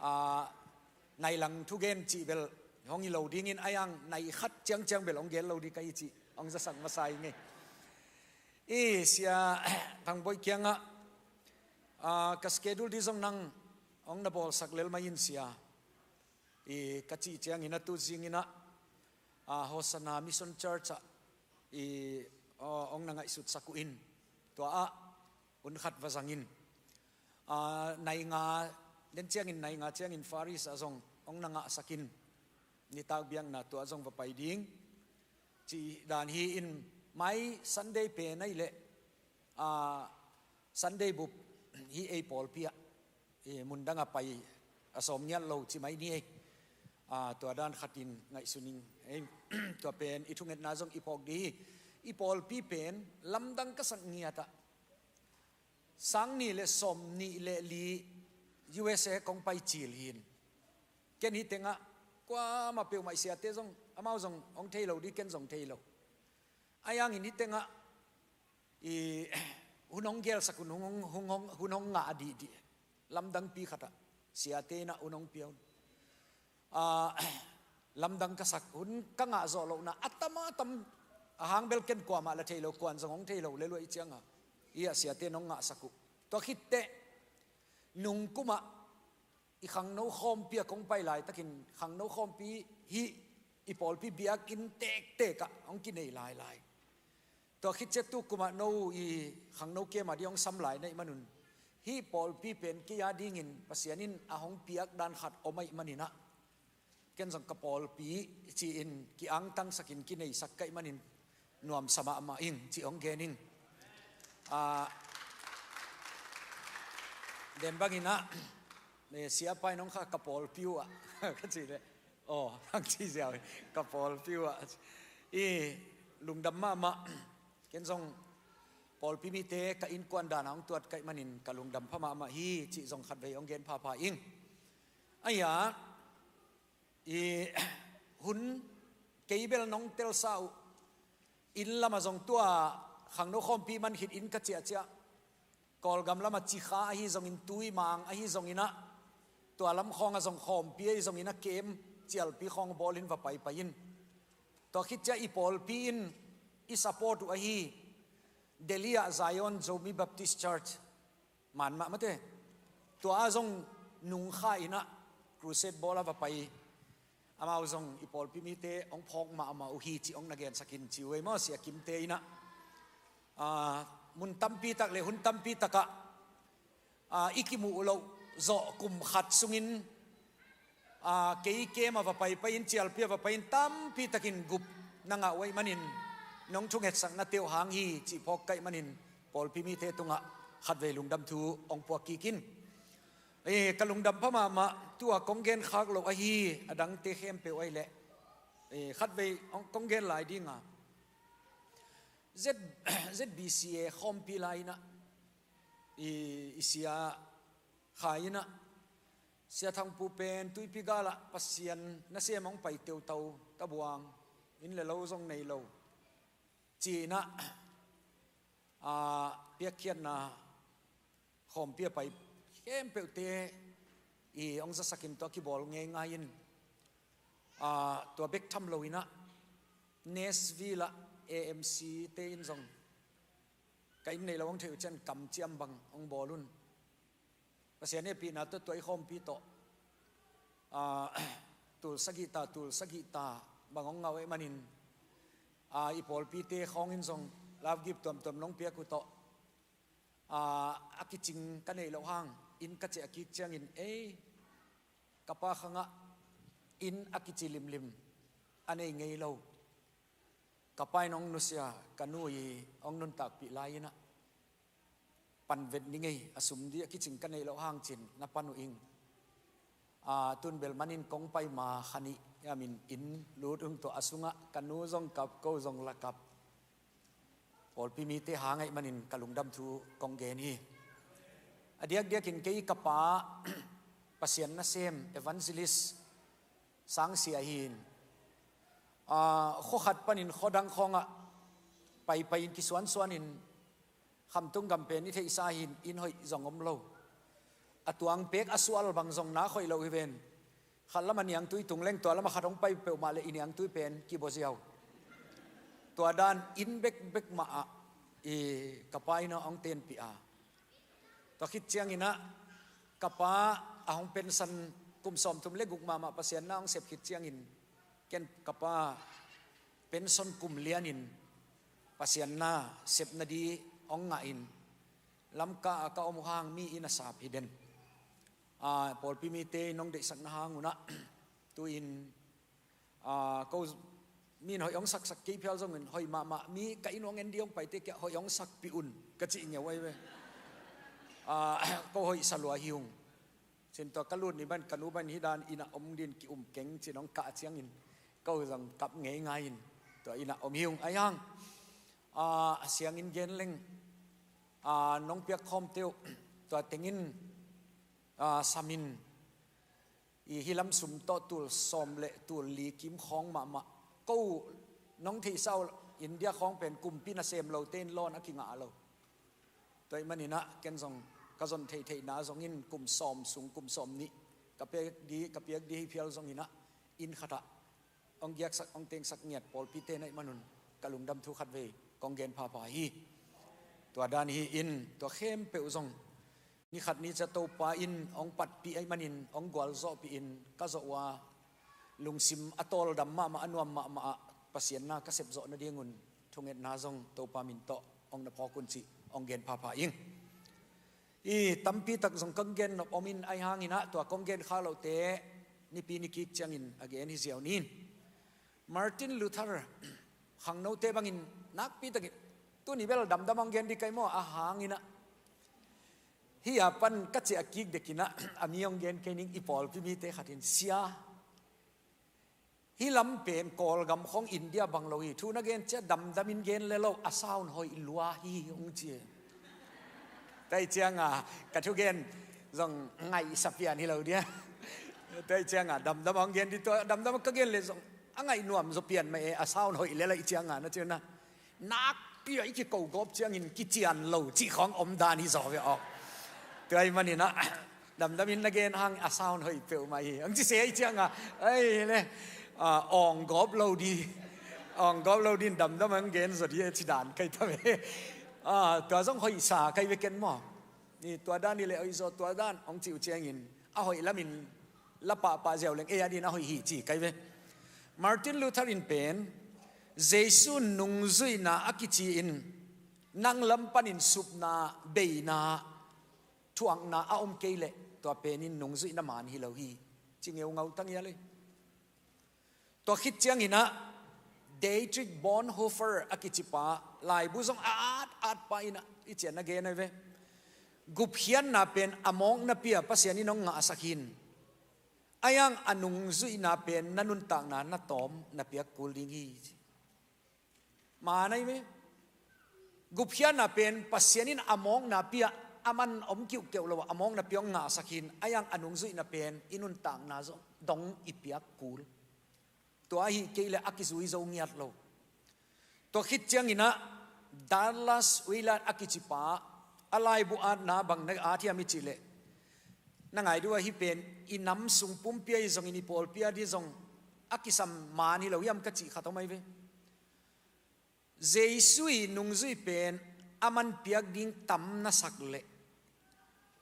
ah, nai lang thugen cih bel hong hi lo dingin, ahi hang nai khat ciangciang bel hong gen lo ding ka hi cih hong zasak masa ing ei. I Sia Thang Boih kiangah, ah, ka schedule ding zong nang hong na bawlsak lel mai in, Sia, i ka cih ciangin a, tu zingin ah, ah, Hosanna Mission Church ah i, ah, hong na ngaihsutsak uh in, tua ah hun khat va zang in. Ah, nai nga den ciangin, nai nga ciangin Far East ah zong hong na ngahsak in, nitak biakna tua zong va pai ding cih dan hi in, mai Sunday pen ahih leh, ah, Sunday bup hih ei pawlpi ah, eh, mundang a pai a sawm ngiat lo ci mai ni ei. Ah, tua dan khatin ngaihsun ing ei. Tua pen i thungetna zong i phawk ding hi. I pawlpi pen lamdang ka sak ngiat ah, sang nih le sawm nih le li U S A kong pai cil hi in. Ken hih tengah kuamah peuhmah i siate zong, amau zong hong thei lo ding, ken zong thei lo. Ahi hangin hih tengah i hun hong gelsak un, hun hong, hun hong, hun hong ngah dihdih, lamdangpi khat ah. Siate in ah hun hong pia un. Ah, lamdang ka sak, hun ka ngah zawh lohna a tam a tam, a hang bel ken kuamah la thei lo, kuan zong hong thei lo le luah i cianga, i ah siate in hong ngahsak uh. Tua khitteh nungkumah i khangno khawmpi a kong pai laitakin khangno khawmpi hih i pawlpi biakinn tektek ah hong kinei lailai. Tua khit ciang tu kumah no i khangno kem a ding hong sam lai na hih manun, hih pawlpi pen kei a dingin Pasian in a hong piak dan khat om ahih manin ah, ken zong ka pawlpi ci-in ki-angtangsakin kineisak ka hih manin nuamsa mahmah ing ci hong gen ing. Ah, den bangin ah, eh, siapa in hong kha ka pawlpi uh ah ka cih leh, aw, hong ci ziau, ka pawlpi uh ah, i lungdam mahmah. Ken zong pawlpi mite ka innkuan dan a hong tuat ka hih manin ka lungdam pha mahmah hi cih zong khatvei hong gen phapha ing. Ahi a, i hun kei bel nong telsa uh, inn lamah zong tua khangno khawmpi man khit in ka ciahciah, Kawlgam lamah Cikha ahi zongin, Tuimang ahi zongin ah, tua lam khawngah zong khawmpi ahi zongin ah kem cialpi khawng bawlin va paipai in. Tua khit ciang i pawlpi in i support uh ahi Delhi ah Zion Zomi Baptist Church, man mah mate, tua ah zong nungkha in ah crusade bawl a va pai. Amau zong i pawlpi mite hong phawk mahmah uh hi cih hong na gensak in ci uh ei maw, Sia Kimte in ah. Ah, mun tampi tak le hun tampi takah, ah, i kimuh loh zawh kum khat sungin, ah, kei kem a va paipai in, cialpi a va pai in, tampi takin gup na ngah uh ahih manin nong thungetsaknate uh hang hi cih phawk ka hih manin pawlpi mite tungah khatvei lungdam thu hong puak kik in. Eh, ka lungdam pha mahmah, tua kong gen khak loh ahi a dangte khempeuh ahih leh, eh, khatvei hong kong gen lai ding a, Z, Z B C A khawmpi lai in ah, i, i sia Khai in ah, Sia Thangpu pen Tuipi gal ah Pasian nasem hong pai teutau, tabuang, inn le lo zong nei lo, ci-in ah, ah, piakkhiatna khawmpi a pai khempeuhte i hong zasakin tua kibawl ngeingai in, ah, tua bek tham lo in ah, Nashville ah A M C te in zong ka inn nei lo hong theih uh ciang kamciam bang hong bawl un. Pasian hehpihna tawh tua i khawmpi tawh, ah, tul sagih ta, tul sagih ta bang hong ngah uh ahih manin, ah, i pawlpite khawng in zong love gift tuamtuam nong piak uh tawh, ah, a kicing ka neih loh hang inn ka ciah kik ciangin, ei, ka pa khangah inn a kici limlim a nei ngei lo. Ka pa in hong nusia, ka nu i hong nuntakpih lai in ah, pan vet ni ngei, a sum ding a kicing ka neih loh hang ci-in na pan uh ing. Ah, tun bel manin kong pai ma kha nih, a min inn lut ung tawh, a sungah ka nu zong kap, ko zong la kap. Pawlpi mite hang ahih manin ka lungdam thu kong gen hi. A diakdiakin kei ka pa Pasian nasem evangelist Sang Sia hi in, ah, khua khat panin khua dang khawngah paipai in kisuansuanin Khamtung gam pen i theihsa hi in, inn hoih zong om lo. A tuang pek a sual bang zong nak hoih lo hi ven. Khat lamah niangtui tung leng tua lamah khat hong pai peuhmah le i niangtui pen kibua ziau. Tua dan inn bekbek mah ah i ka pa in hong tenpih a. Tua khit ciangin ah ka pa a hong pension kum sawmthum le guk mahmah Pasian na hong sep khit ciangin, ken ka pa pension kum lianin Pasian na sep nading hong ngah in, Lamka ah ka om uh hang mi inn a sap hi den. Ah, pawlpi mite in hong deihsakna hang un ah, tu-in, ah, ko, mi in hoih hong saksak kei phial zongin, hoih mahmah, mi ka inn hong en ding hong paite kiang hoih hong sakpih un ka cih ngeu ahi ve. Ah, ko hoih sa lua hi ung. Cin tua ka lut ni ban, ka nu ban hih dan inn ah om ding ki-um keng ci-in hong kah ciangin, ko zong kap ngeingai in tua inn ah om hi ung. Ahi hang, ah, a siangin gen leng, ah, nong piak khawmte uh, tua tengin, ah, samin, i hih lam sum tawh tul sawm le tul li kim khawng mahmah. Ko nong theihsa uh India khawng pen kumpi nasem lote in loan a kingah lo. Tua ahih manin ah ken zong ka zon theihtheihna zongin kum sawm sung, kum sawm nih ka piak di, ka piak di hi phial zongin ah, inn khatah hong giaksak, hong tengsak ngiat pawlpite na hih manun ka lungdam thu khat vei kong gen phapha hi. Tua dan hi in, tua khempeuh zong ni khat ni ciang Topa in hong patpih ahih manin, hong gualzawhpih in ka zawh uh a, lungsim a tawldam mahmah, a nuam mahmah ah Pasian na ka sepzawh nadingun thungetna zong Topa min tawh hong na phawk un cih hong gen phapha ing. I tampi tak zong kong gen nop om in, ahi hangin ah tua kong gen kha lohte nipi ni kik ciangin a gen hi ziau ni. Martin Luther khangnote bangin nakpi takin, tuni bel damdam hong gen ding ka hi maw, ahi hangin ah hih a pan ka ciah kik dek in ah, a mi hong gen kei ning, i pawlpi mite khat in, "Sia, hih lam pen Kawlgam khawng India bang lo hi, thu na gen ciang damdamin gen le lo, a sound hoih lua hi," hong ci. Tua hi ciang a ka thugen zong ngaihsa pian hi lo dia. Tua hi ciang a damdam hong gen ding, tua damdam ka gen le zong a ngaih nuam zaw pian mah e, a sound hoih le lo hi ciang a, na ci uh na. Nakpi a i kiko gawp ciangin kician lo cih khawng om dan hi zaw ve aw. Tua ahih manin ah, damdamin na gen hang, a sound hoih peuhmah hi, hong ci se hi ciang a, ei le, ah, awng gawp lo ding, awng gawp lo dingin damdam hong gen zaw ding e, ci dan ka hi ta ve. Ah, tua zong hoihsa ka hi ve ken maw. Ni, tua dan hi le hoih zaw, tua dan hong ci uh ciangin a hoih lamin la pahpah ziau leng ei a dingin a hoih hi ci ka hi ve. Martin Luther in pen, Jesu nungzuihna a kici in nang lam panin supna, beina, thuakna a om kei leh tua pen in nungzuihna maan hi lo hi, ci ngeungau ta ngial hi. Tua khit ciangin ah Dietrich Bonhoeffer a kici pa, laibu zong a at at pa in ah, i cian na gen ahi ve. Gupkhiatna pen a mawknapi ah Pasian in hong ngahsak hi in, ahi hang a nungzuihna pen na nuntakna na tawm na piak kul ding hi, ci. Maan ahi ve. Gupkhiatna pen Pasian in a mawknapi ah, aman om kiuhkeuh lo ah, a mawknapi hong ngahsak hi in, ahi hang a nungzuihna pen i nuntakna zong dong i piak kul. Tua ahih kei leh a kizui zo ngiat lo. Tua khit ciangin ah Dallas Willard a kici pa, a laibu atna bang na at hiam i cih leh, na ngai ding uh a, hih pen i nam sung pumpi ahi zongin, i pawlpi a ding zong a kisam maan hi lo hiam ka cih khat om ahi ve. Jesu ii nungzui pen aman piak ding tam na sak leh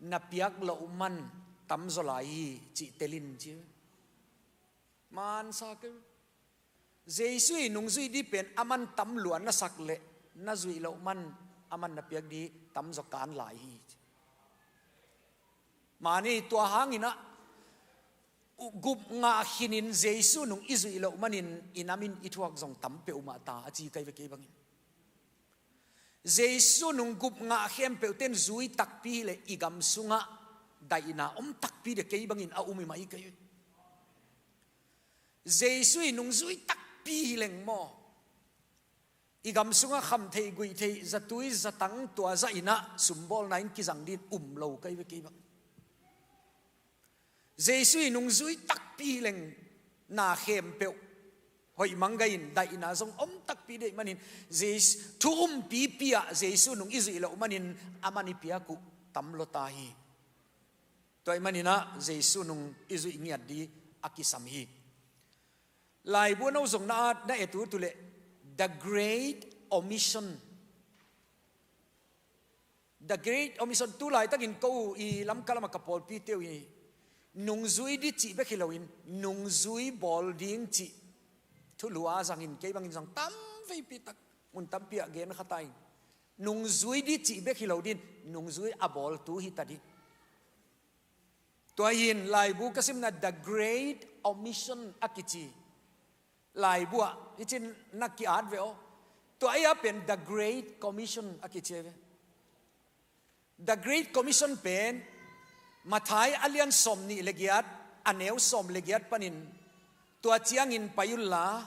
na piak loh man tam zaw lai hi, cih tel in, ci. Maan sa kei. Jesu ii nungzui ding pen aman tam lua na sak leh na zuih loh man aman na piak ding tam zaw kan lai hi, ci. Mani tua hangin ah gup ngah khinin Jesu nung i zuih loh manin i nam in i thuak zong tam peuhmah ta, a ci ka hi ve kei bangin. Jesu nung gup ngah khempeuh ten zui takpi hi leh i gam sungah daihna om takpi ding, kei bangin a um hi mah hi kei. Jesu ii nungzui takpi hi leng maw, i gam sungah khamtheih guihtheih, zatui zatang tua zah in ah sumbawlna in kizang dingin um lo ka hi ve kei bang. Jesu ii nungzui takpi hi leng na khempeuh hoih mang gai in, daihna zong om takpi ding ahih manin, Jesu, thu umpipi ah Jesu nung i zuih loh manin aman i piak uh tam lua ta hi. Tua ahih manin ah Jesu nung i zuih ngiat ding a kisam hi. Laibu a no zong na at, na et uh tu leh, The Great Omission. The Great Omission, tu laitakin ko i Lamka lamah ka pawlpite uh hi, nungzui ding cih bek hi loin nungzui bawl ding cih thulu a zangin, kei bangin zong tam veipi tak, mun tampi ah gen kha ta in. Nungzui ding cih bek hi lo dingin nungzui a bawltu hi ta ding. Tua hi in laibu ka simna The Great Omission a kici laibu ah hih ci-in na ki-at ve aw. Tua ei a pen The Great Commission a kici ve. The Great Commission pen Matthai a lian sawmnih le giat, a neu sawm le giat panin, tua ciangin pai unla,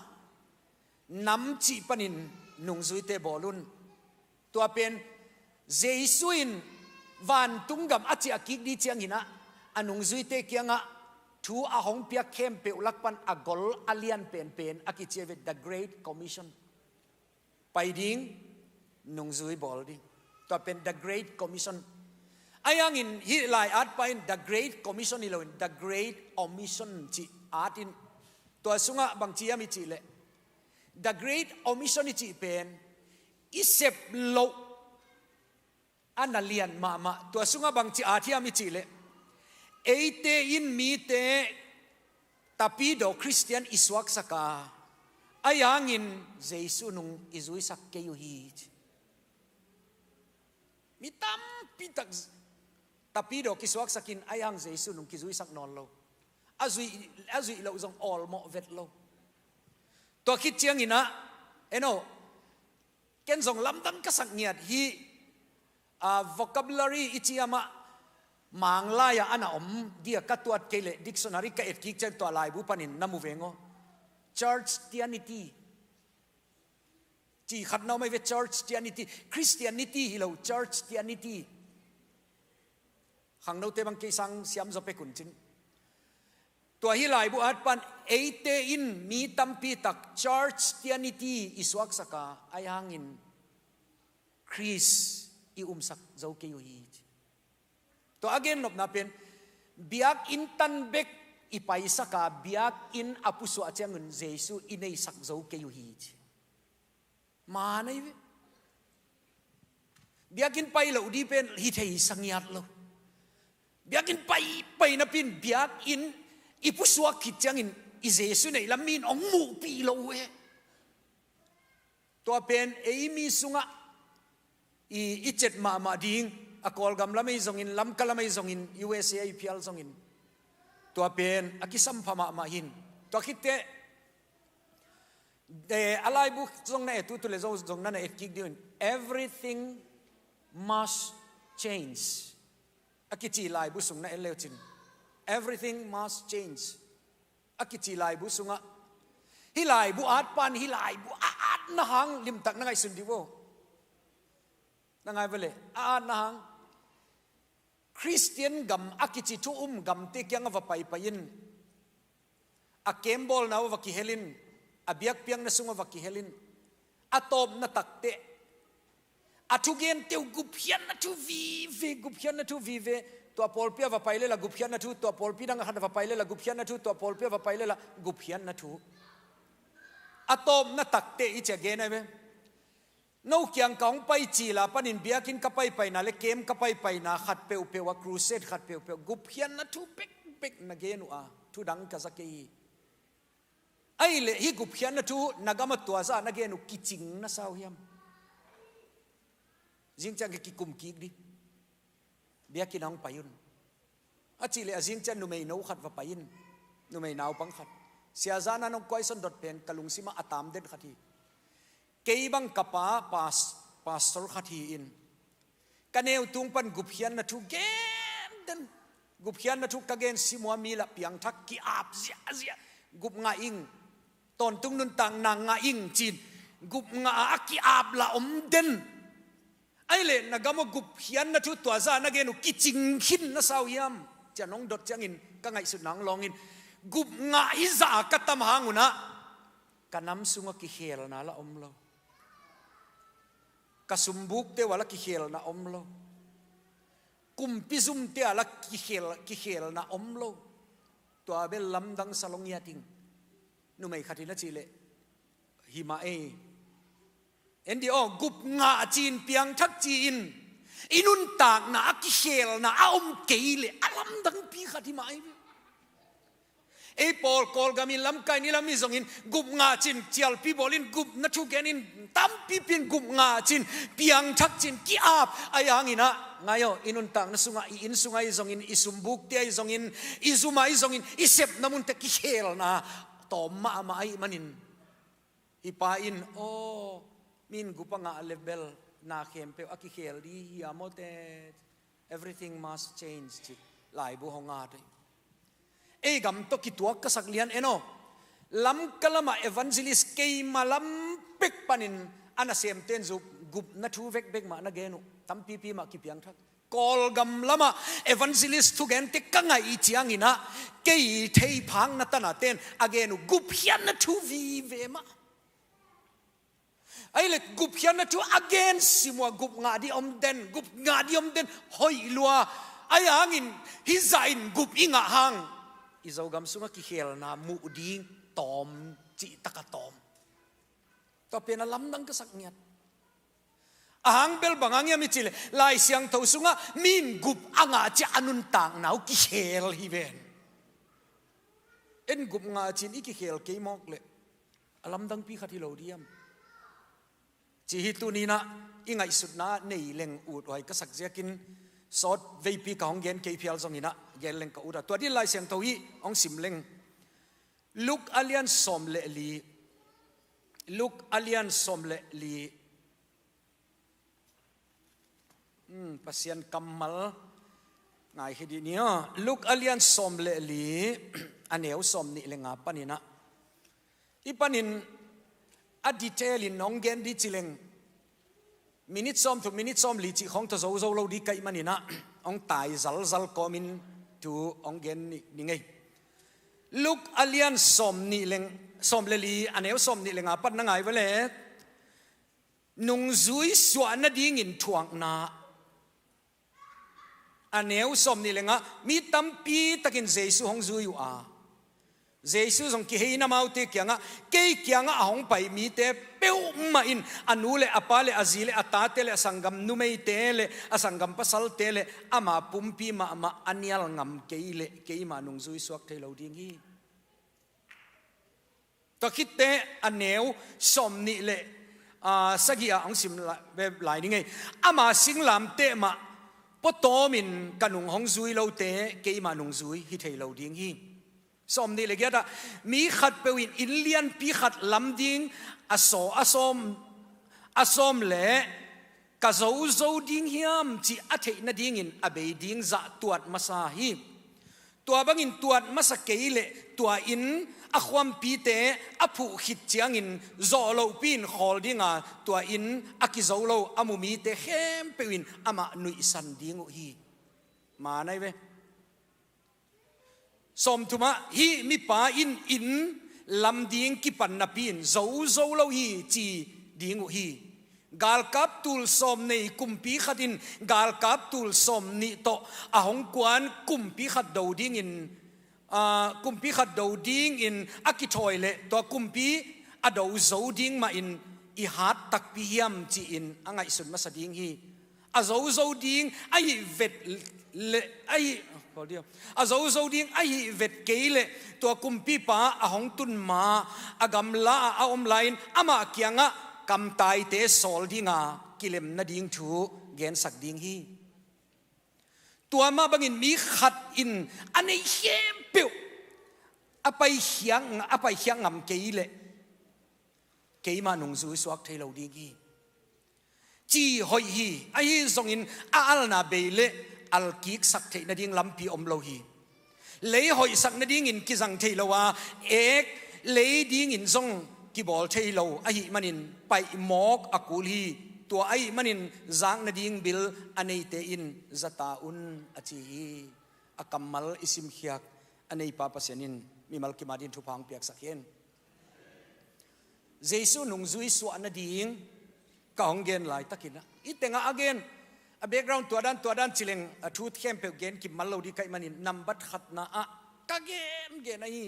nam cih panin nungzuite bawl un. Tua pen Jesu in vantung gam a ciah kik ding ciangin ah, a nungzuite kiangah thu a hong piak khempeuh lak pan a gol a lian penpen a kici ve, The Great Commission. Pai ding, nungzui bawl ding. Tua pen The Great Commission. Ahi hangin hih lai atpa in The Great Commission hi loin The Great Omission cih at in, tua sungah bangci hiam i cih leh, The Great Omission i cih pen i sep loh a na lian mahmah. Tua sungah bangci at hiam i cih leh, eite in mite tapidaw Khristian i suaksak a, ahi hangin Jesu nung i zuisak kei uh hi, ci. Mi tampi tak tapidaw kisuaksak in, ahi hang Jesu nung kizuisak nawn lo. A zuih, a zuih loh zong awlmawh vet lo. Tua khit ciangin ah, eno, ken zong lamdang ka sak ngiat hi, a, vocabulary i ci hiam ah, Mang lai-ah a na om dia ka tuat kei leh dictionary ka etkik ciang tua laibu panin na mu veng aw. Churchtianity. Ci khat na om ahi ve, Churchtianity. Christianity hi lo, Churchtianity. Khangnote bang kei sang siam zaw pek un cin. Tua hih laibu atpan eite in mi tampi tak Churchtianity i suaksak a, ahi hangin Khrist i umsak zo kei uh hi, ci. Tua a gennopna pen, biakinn tan bek i paisak a, biakinn a pusuah ciangun Jesu i neisak zo kei uh hi, ci. Man ahi ve. Biakinn pai loh ding pen hi thei sa ngiat lo. Biakinn pai, pai napi in biakinn i pusuak khit ciangin i Jesu neih lam mi in hong muhpih lo uh e. Tua pen ei mi sungah i, i cet mahmah ding, a Kawlgam lam ahi zongin, Lamka lam ahi zongin, U S A ahi phial zongin, tua pen a kisampha mahmah hi. Tua khit teh, eh, a laibu zong na et uh leh zong, zong na na etkik ding uh in, everything must change. A kici laibu sung na et le uh cin, everything must change. A kici laibu sungah, hih laibu atpan, hih laibu a atna hang limtak na ngaihsun dih uh aw. Na ngai ve leh, a atna hang. Khristian gam a kici thu um gamte kiangah va paipai in, a kembawlna uh va kihel in, a biakpiakna sungah va kihel in, a tawpna tak teh a thugente uh gupkhiatna thu vive, gupkhiatna thu vive. Tua pawlpi ah va pai lel a gupkhiatna thu, tua pawlpi dang khat ah va pai lel a gupkhiatna thu, tua pawlpi ah va pai lel a gupkhiatna thu. A tawpna tak teh i ci a gen ahi ve. No kiang ka hong pai cil a panin biakinn ka paipaina leh kem ka paipaina khat peuhpeuh ah, crusade khat peuhpeuh, gupkhiatna thu bekbek na gen uh a, thu dang ka za kei hi. Ahih leh hih gupkhiatna thu na gamah tua zah na gen uh kicing na sa uh hiam? Zing ciang kikum kik dih. Biakinn ah hong pai un. A cih leh a zing ciang numei no khat va pai in. Numei naupang khat. Sia Zan in hong kuaison dot pen ka lungsim ah a tam den khat hi. Kei bang ka pa pas-, pastor khat hi in, ka neu tung pan gupkhiatna thu gen den. Gupkhiatna thu ka gen sim uh a mi lah piangthak ki-ap ziahziah. Gup ngah ing. Tawntung nuntakna ngah ing ci-in. Gup ngah a ki-ap lah om den. Ahih leh na gamah gupkhiatna thu tua zah na gen uh kicing khin na sa uh hiam? Ci-a nong dot ciangin ka ngaihsutna hong lawng in, gup ngah hi zah a ka tam hang un ah ka nam sungah kikhelna lah om lo. Ka sumbukte uh ah lah kikhelna om lo. Kumpi zumte ah lah kikhel, kikhelna om lo. Tua bel lamdang sa lo ngiat ing. Numei khat in a cih leh, hi mah ei. En dih aw, gup ngah ci-in, piangthak ci-in, i nuntakna a kikhelna a om kei leh a lamdangpi khat hi mah ei. Ei pawl Kawlgam in, Lamka in, i lam hi zongin, gup ngah ci-in cialpi bawl in, gupna thu gen in, tampipi in gup ngah ci-in, piangthak ci-in ki-ap, ahih hangin ah, ngai aw, i nuntakna sungah, i inn sungah hi zongin, i sumbukte ah hi zongin, i zum ah hi zongin, i sepna munte kikhelna tawm mahmah ahih manin, hih pa in, aw, mi in gup a ngah leh bel na khempeuh a kikhel ding hi hiam aw te. Everything must change, ci laibu hong at hi. Ei gam tawh kituak ka sak lian en aw. Lamka lamah evangelist keima lam pek panin a nasemte in zong gupna thu vekvek mah na gen uh. Tampipi mah kipiangthak. Kawlgam lamah evangelist thugente ka ngaih ciangin ah, kei theiphakna tanaten a gen uh gupkhiatna thu vive mah. Ahih leh gupkhiatna thu a gen sim uh a, gup ngah ding om den, gup ngah ding om den, hoih lua. Ahi hangin hih zah in gup i ngah hang i Zogam sungah kikhelna muh ding tawm, cihtak a tawm. Tua pen a lamdang ka sak ngiat. A hang bel bang hang hiam i cih leh Lai Siangtho sungah mi in gup a ngah ciang a nuntakna uh kikhel hi ven. En gup ngah ci-in i kikhel kei mawk leh a lamdangpi khat hi lo diam? Cih hi. Tuni-in ah i ngaihsutna nei leng ut huai ka sak ziakin sawt veipi ka hong gen kei phial zongin ah gen leng ka ut a, tua ding Lai Siangtho hi hong sim leng. Luke a lian sawm le li. Luke a lian sawm le li. Hmm, Pasian kammal ngai hi dih ni aw. Luke a lian sawm le li, a neu sawm nih le nga panin ah, i panin a detail in hong gen dih ci leng minute sawm thum, minute sawm li cih khawng tawh zo zo lo dih ka hih manin ah hong tai zalzal kawmin thu hong gen ni, ni ngei. Luke a lian sawm nih le, sawm le li, a neu sawm nih le nga pan na ngai ve leh, nungzui suah nadingin thuakna. A neu sawm nih le nga, mi tampi takin Jesu hong zui uh a, Jesu zong kihei in amaute kiangah, kei kiangah a hong pai mite peuhmah in a nu le a pa le a zi le a tate le a sanggam numeite le a sanggam pasalte le ama pumpi mahmah a nial ngam kei leh keima nungzui suak thei lo ding hi. Tua khit teh a neu sawm nih le, aa, sagih ah hong sim la-, ve lai ni ngei. Ama singlamteh mah pua tawmin ka nung hong zui lote keima nungzui hi thei lo ding hi. Sawm nih le giat ah, mi khatpeuh in inn lianpi khat lam ding a saw, a sawm, a sawm leh ka zo zo ding hiam cih a theih nadingin a bei ding zah tuat masa hi. Tua bangin tuat masa kei leh tua inn a khuampite a phuh khit ciangin zawh lohpi-in khawl ding a, tua inn a kizo lo a mu mite khempeuh in amah nuihsan ding uh hi. Man ahi ve. Sawmthum ah, hih mipa in inn lam ding kipan napi-in zo zo lo hi ci ding uh hi. Galkap tul sawm nei kumpi khat in galkap tul sawm nih tawh a hong kuan kumpi khat do dingin, aa, kumpi khat do dingin a kithawi leh tua kumpi a do zo ding mahin i hat takpi hiam ci-in a ngaihsun masa ding hi. A zo zo ding a hih vet leh, a hih, a zo zo ding a hih vet kei leh tua kumpipa a hong tun ma a gamla ah a om lai-in amah kiangah kamtaite sawl ding a kilem nading thu gensak ding hi. Tua mah bangin mi khat in a nei khempeuh a paikhiat, a paikhiat ngam kei leh keima nungzui suak thei lo ding hi. Ci hoih hi, ahi zongin a alna bei leh alkiksak theih nading lampi om lo hi. Lei hoihsak nadingin kizang thei lo a, ek lei dingin zong kibawl thei lo ahih manin paih mawk a kul hi. Tua ahih manin zak nading bil a neite in za ta un a ci hi. A kammal i simkhiak a neipa Pasian in mimal kim adingin thupha hong piaksak hen. Jesu nungzui suah nading ka hong gen laitakin ah, i tengah a gen, a background tua dan, tua dan ci leng a thu khempeuh gen kimal lo ding ka hih manin nambat khatna ah ka gen, gen ahi.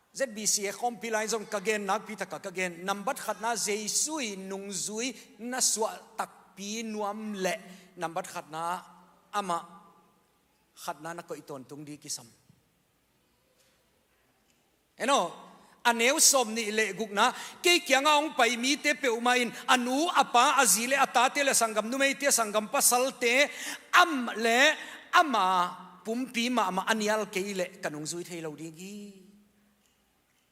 Z B C a khawmpi lai zong ka gen nakpi takah ka gen. Nambat khatna Jesu i nungzui na suah takpi nuam leh nambat khatna amah khatna na koih tawntung ding kisam. En aw, a neu sawm nih le gukna, kei kiangah hong pai mite peuhmah in a nu, a pa, a zi le a tate le a sanggam numeite, a sanggam pasalte, am le ama pumpi mahmah a nial kei leh ka nungzui thei lo ding hi.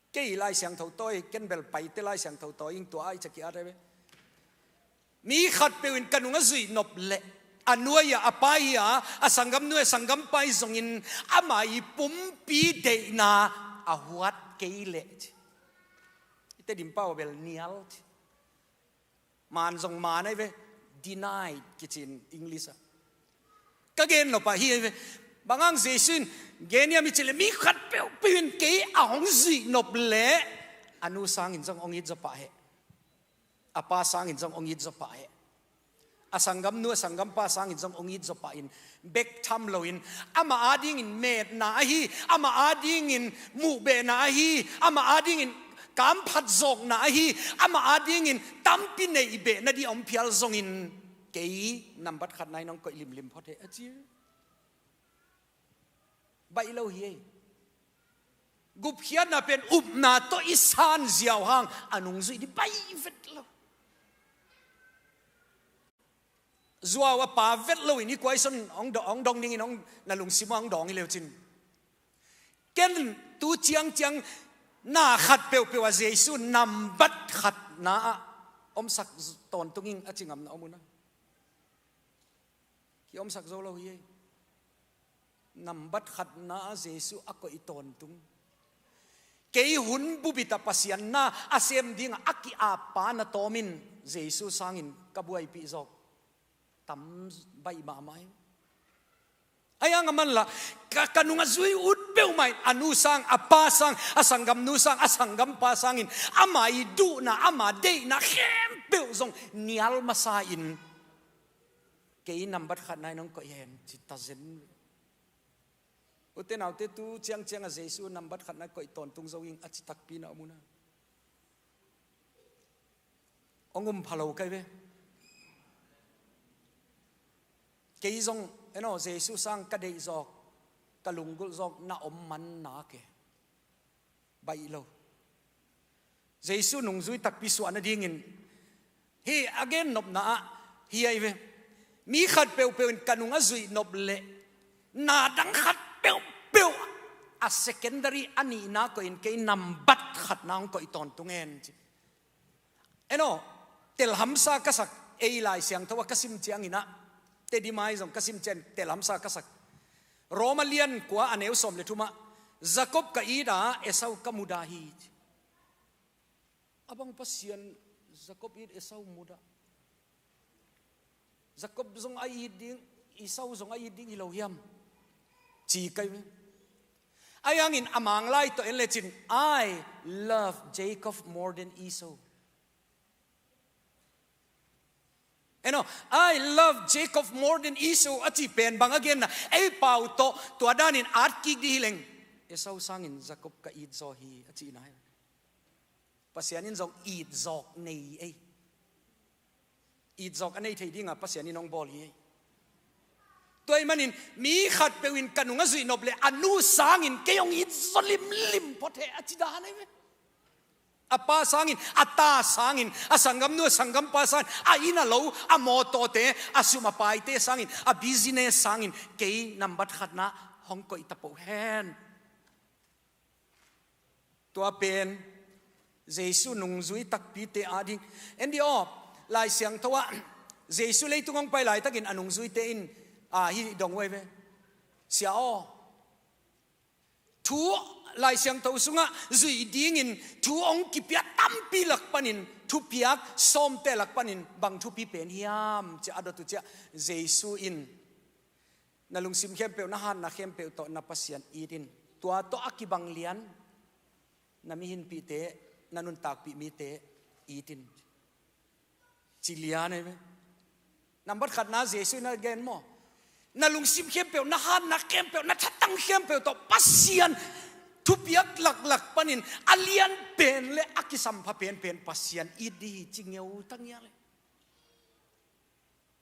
Kei Lai Siangtho tawi, ken bel Paite Lai Siangtho tawi ing, tua ai caki a reve. Mi khatpeuh in ka nung a zuih nop leh a nu ahi a, a pa ahi a, a sanggam nu ahi a, sanggam pa ahi zongin ama i pumpi deihna a huat kei leh ci. I Tedim pau bel nial ci. Man zong man ahi ve, denied kici in English ah. Ka gen nop ah hi ahi ve. Bang hang Jesu in gen hiam i cih leh mi khat peuhpeuh in kei a hong zuih nop leh a nu sangin zong hong it zaw pah hen. a pa sangin zong hong it zaw pah hi. A sanggamnu, a sanggampa sangin zong hong it zaw pah in, bek tham loin, amah adingin metna ahi, amah adingin muhbehna ahi, amah adingin kamphat zawkna ahi, amah adingin tampi neih beh nading a om phial zongin, kei nambat khatna in hong koih limlim phot hi, a ci. Baih lo hi ei. Gupkhiatna pen upna tawh i san ziau hang a nungzui ding baih vet lo. Zuau a pa vet loin i kuaison hong do-, hong dong dingin hong na lungsim hong dawng hi leu cin. Ken tu ciangciang na khat peuhpeuh a Jesu nambat khatna ah omsak tawntung ing a ci ngamna om uh na. Kiomsak zo lo hi ei. Nambat khatna ah Jesu a koih tawntung. Kei hun bubit a Pasian na a sem dingah a ki-appa na tawmin Jesu sangin ka buaipih zawk tam baih mahmah hi. Ahi hang a manlah ka, ka nung a zui ut peuhmah in a nu sang, a pa sang, a sanggamnu sang, a sanggampa sangin ama i duhna, ama deihna khempeuh zong nial masa in, kei nambat khatna in hong koih hen ci ta zen. Ute naute, tu ciangciang a Jesu nambat khatna koih tawntung zo ing a ci takpi na om uh na. Hong um pha lo kai ve. Kei zong, eno, Jesu sang ka deih zawk, ka lunggulh zawk na om man nak e. Baih lo. Jesu nungzui takpi suah nadingin, hih a gen nopna ah hi ahi ve. Mi khat peuhpeuh in ka nung a zuih nop leh, na dang khat peuhpeuh a secondary a nihna koih in kei nambat khatna hong koih tawntung hen ci. Eno, telhamsa ka sak, ei Lai Siangtho ah ka sim ciangin ah, Tedim ah zong ka sim ciangin telhamsa ka sak. Roma lian kua a neu sawm le thum ah, Jacob ka it a, Esau ka mudah hi ci. A bang Pasian Jacob it, Esau mudah? Jacob zong a it ding, Esau zong a it ding hi lo hiam? Ci kai ve. Ahi hangin a Manglai tawh en lecin, "I love Jacob more than Esau." Eno, "I love Jacob more than Esau," a cih pen bang a genna, ei pau tawh tua danin at kik dih hi leng, Esau sangin Jacob ka it zaw hi a cihna hi. Pasian in zong it zawk nei ei. It zawk a nei thei dingah Pasian in hong bawl hi ei. Tua ahih manin mi khatpeuh in ka nung a zuih nop leh a nu sangin kei hong it zaw limlim phot hen a ci dan ahi ve. A pa sangin, a ta sangin, a sanggamnu, a sanggampa sangin, a inn a lo, a mawtawte, a sum a paite sangin, a business sangin kei nambat khatna hong koih ta peuh hen. Tua pen Jesu nungzui takpite ading. En dih aw, Lai Siangtho ah Jesu leitung hong pai laitakin a nungzuite in, a, hih dong uh ahi ve. Sia aw, thu Lai Siangtho sungah zuih dingin thu hong kipia tampi lak panin thupiak sawmte lak panin bang thupi pen hiam ci a dot uh ciah, Jesu in, "Na lungsim khempeuh, na hatna khempeuh tawh na Pasian it in. Tua tawh a kibang lian na mihinpihte, na nuntakpih mite it in," ci lian ahi ve. Nambat khatna Jesu in a gen maw? Na lungsim khempeuh, na hatna khempeuh, na thatang khempeuh tawh Pasian thupiak laklak panin a lian pen le a kisampha penpen Pasian it dih hi ci ngeu ta ngial e.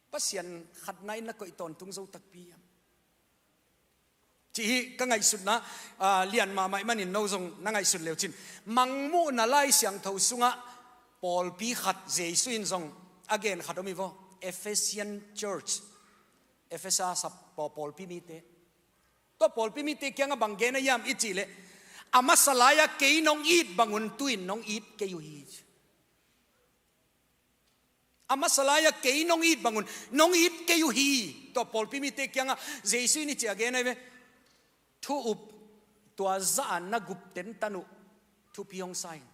Pasian khatna in na koih tawntung zo takpi hiam? Cih hih ka ngaihsutna, a, lian mahmah ahih manin no zong na ngaihsut leu cin. Mangmuhna Lai Siangtho sungah pawlpi khat Jesu in zong a gen khat om hi vaw. Ephesian Church. Efesa sap paw-, pawlpi mite. Tua pawlpi mite kiangah bang gen a hiam i cih leh, "A masa lai-ah kei nong it bangun tu-in nong it kei uh hi." A masa lai-ah kei nong it bangun nong it kei uh hi. Tua pawlpi mite kiangah Jesu in hih ci a gen ahi ve. Thu up tua zah a na gup tentan uh thupi hong sa ing.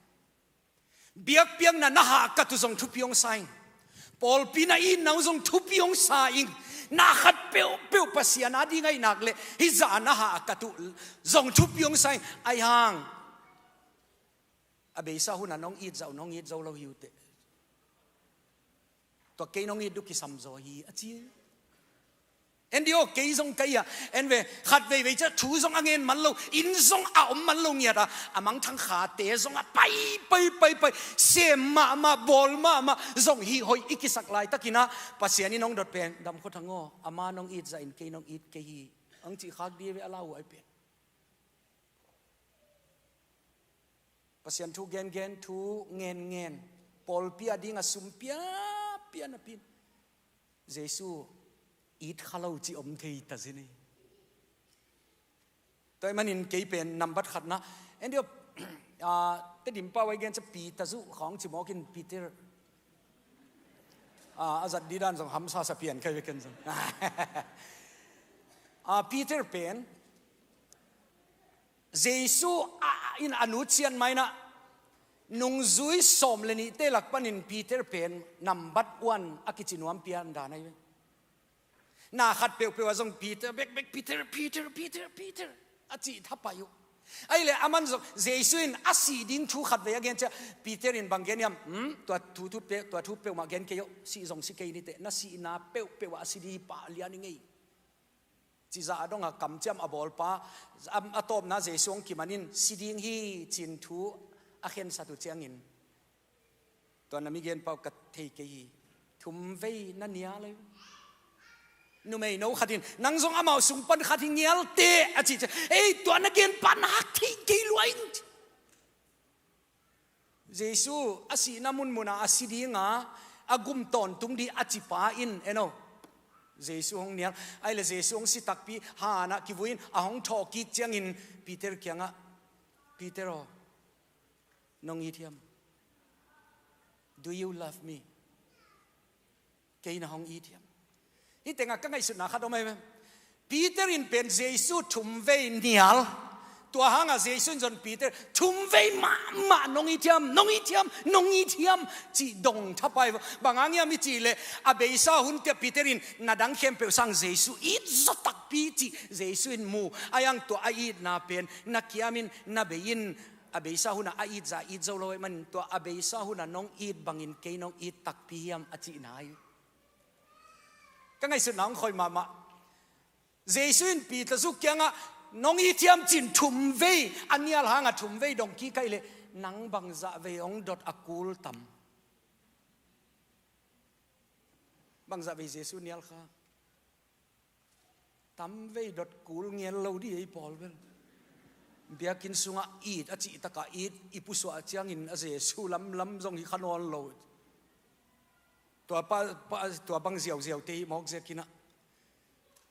Biakpiakna na hahkat uh zong thupi hong sa ing. Pawlpi na itna uh zong thupi hong sa ing. Na khat peuhpeuh Pasian ading ahih nak leh hih zah a na hahkat uh zong thupi hong sa ing. Ahi hang a beisa hunah nong it zah uh nong it zo lo hi uh teh. Tua kei nong it uh kisam zaw hi a ci. En dih aw, kei zong ka hi a, en ve, khat veivei ciah thu zong a ngen man lo, inn zong a om man lo ngiat a, a mangthang khate zong a pai, pai, pai, pai, sem mahmah, bawl mahmah, zong hih hoih i kisak laitakin ah, Pasian in hong dot pen, dam khua thang aw, ama nong it zah in kei nong it kei hi, hong cih khak dih ve a lau uh ai pen. Pasian thu gengen, thu ngenngen, pawlpi a ding a sum piapia napi in Jesu it kha lo ci om thei ta zen hi. Tua ahih manin kei pen nambat khatna, en dih aw, Tedim pau a i gen ciah Peter zuh khawng ci mawk in Peter. A zat dih dan zong hamsa sa pian kha ve ken zong. Peter pen Jesu in a nutsiat mai-in ah, nungzui sawm le nihte lak panin Peter pen nambat one a kici nuam pian dan ahi ve. Na khat peuhpeuh ah zong Peter bekbek, Peter, Peter, Peter, Peter a cih thapai uh. Ahih leh aman zong Jesu in a sih ding thu khat vei a gen ciah Peter in bang gen hiam? Hmm? Tua thu, thu peuh, tua thu peuhmah gen kei aw, sih zong si kei ni teh, na sihna peuhpeuh ah a si ding hi pah lian i ngei. Cizah a dong a kamciam a bawlpa, a, a tawpna Jesu hong kiman in si ding hi ci-in thu a khensat uh ciangin, tua na mi genpa uh ka thei kei hi. Thumvei na nial hi. Numeino khat in, nang zong amau sung pan khat hi ngial teh a cih ciang, ei, tua na genpa nak thei kei lua ing. Jesu a sihna munmun ah a si ding a, a gum tawntung ding a cipa in, en aw, Jesu hong nial. Ahih leh Jesu hong si takpi, han ah kivui in a hong thawh kik ciangin Peter kiangah, Peter aw, nong it hiam? Do you love me? Kei na hong it hiam? Hih tengah ka ngaihsutna khat om ahi ve. Peter in pen Jesu thumvei nial. Tua hangah Jesu in zong Peter thumvei mahmah nong it hiam, nong it hiam, nong it hiam cih dong thapai. Bang hang hiam i cih leh a beisa hun ciang Peter in na dang khempeuh sang Jesu it zaw takpi cih Jesu in mu. Ahi hang tua a itna pen na kiam in, na bei in, a beisa hun ah a it zah it zo lo ahih manin tua a beisa hun ah nong it bangin kei nong it takpi hiam a cihna hi. Ka ngaihsutna hong khoi mahmah. Jesu in Peter zuh kiangah nong it hiam ci-in thumvei a nial hangah thumvei dong kik ahih leh nang bangzah vei hong dot a kul tam? Bangzah vei Jesu nial kha? Tamvei dot kul ngel lo dih ei pawl bel. Biakinn sungah it a cih takah it i pusuah ciangin a Jesu lamlam zong hi kha nawn lo. Tua pa, pa, tua bang ziauziau te hi mawk ziakin ah.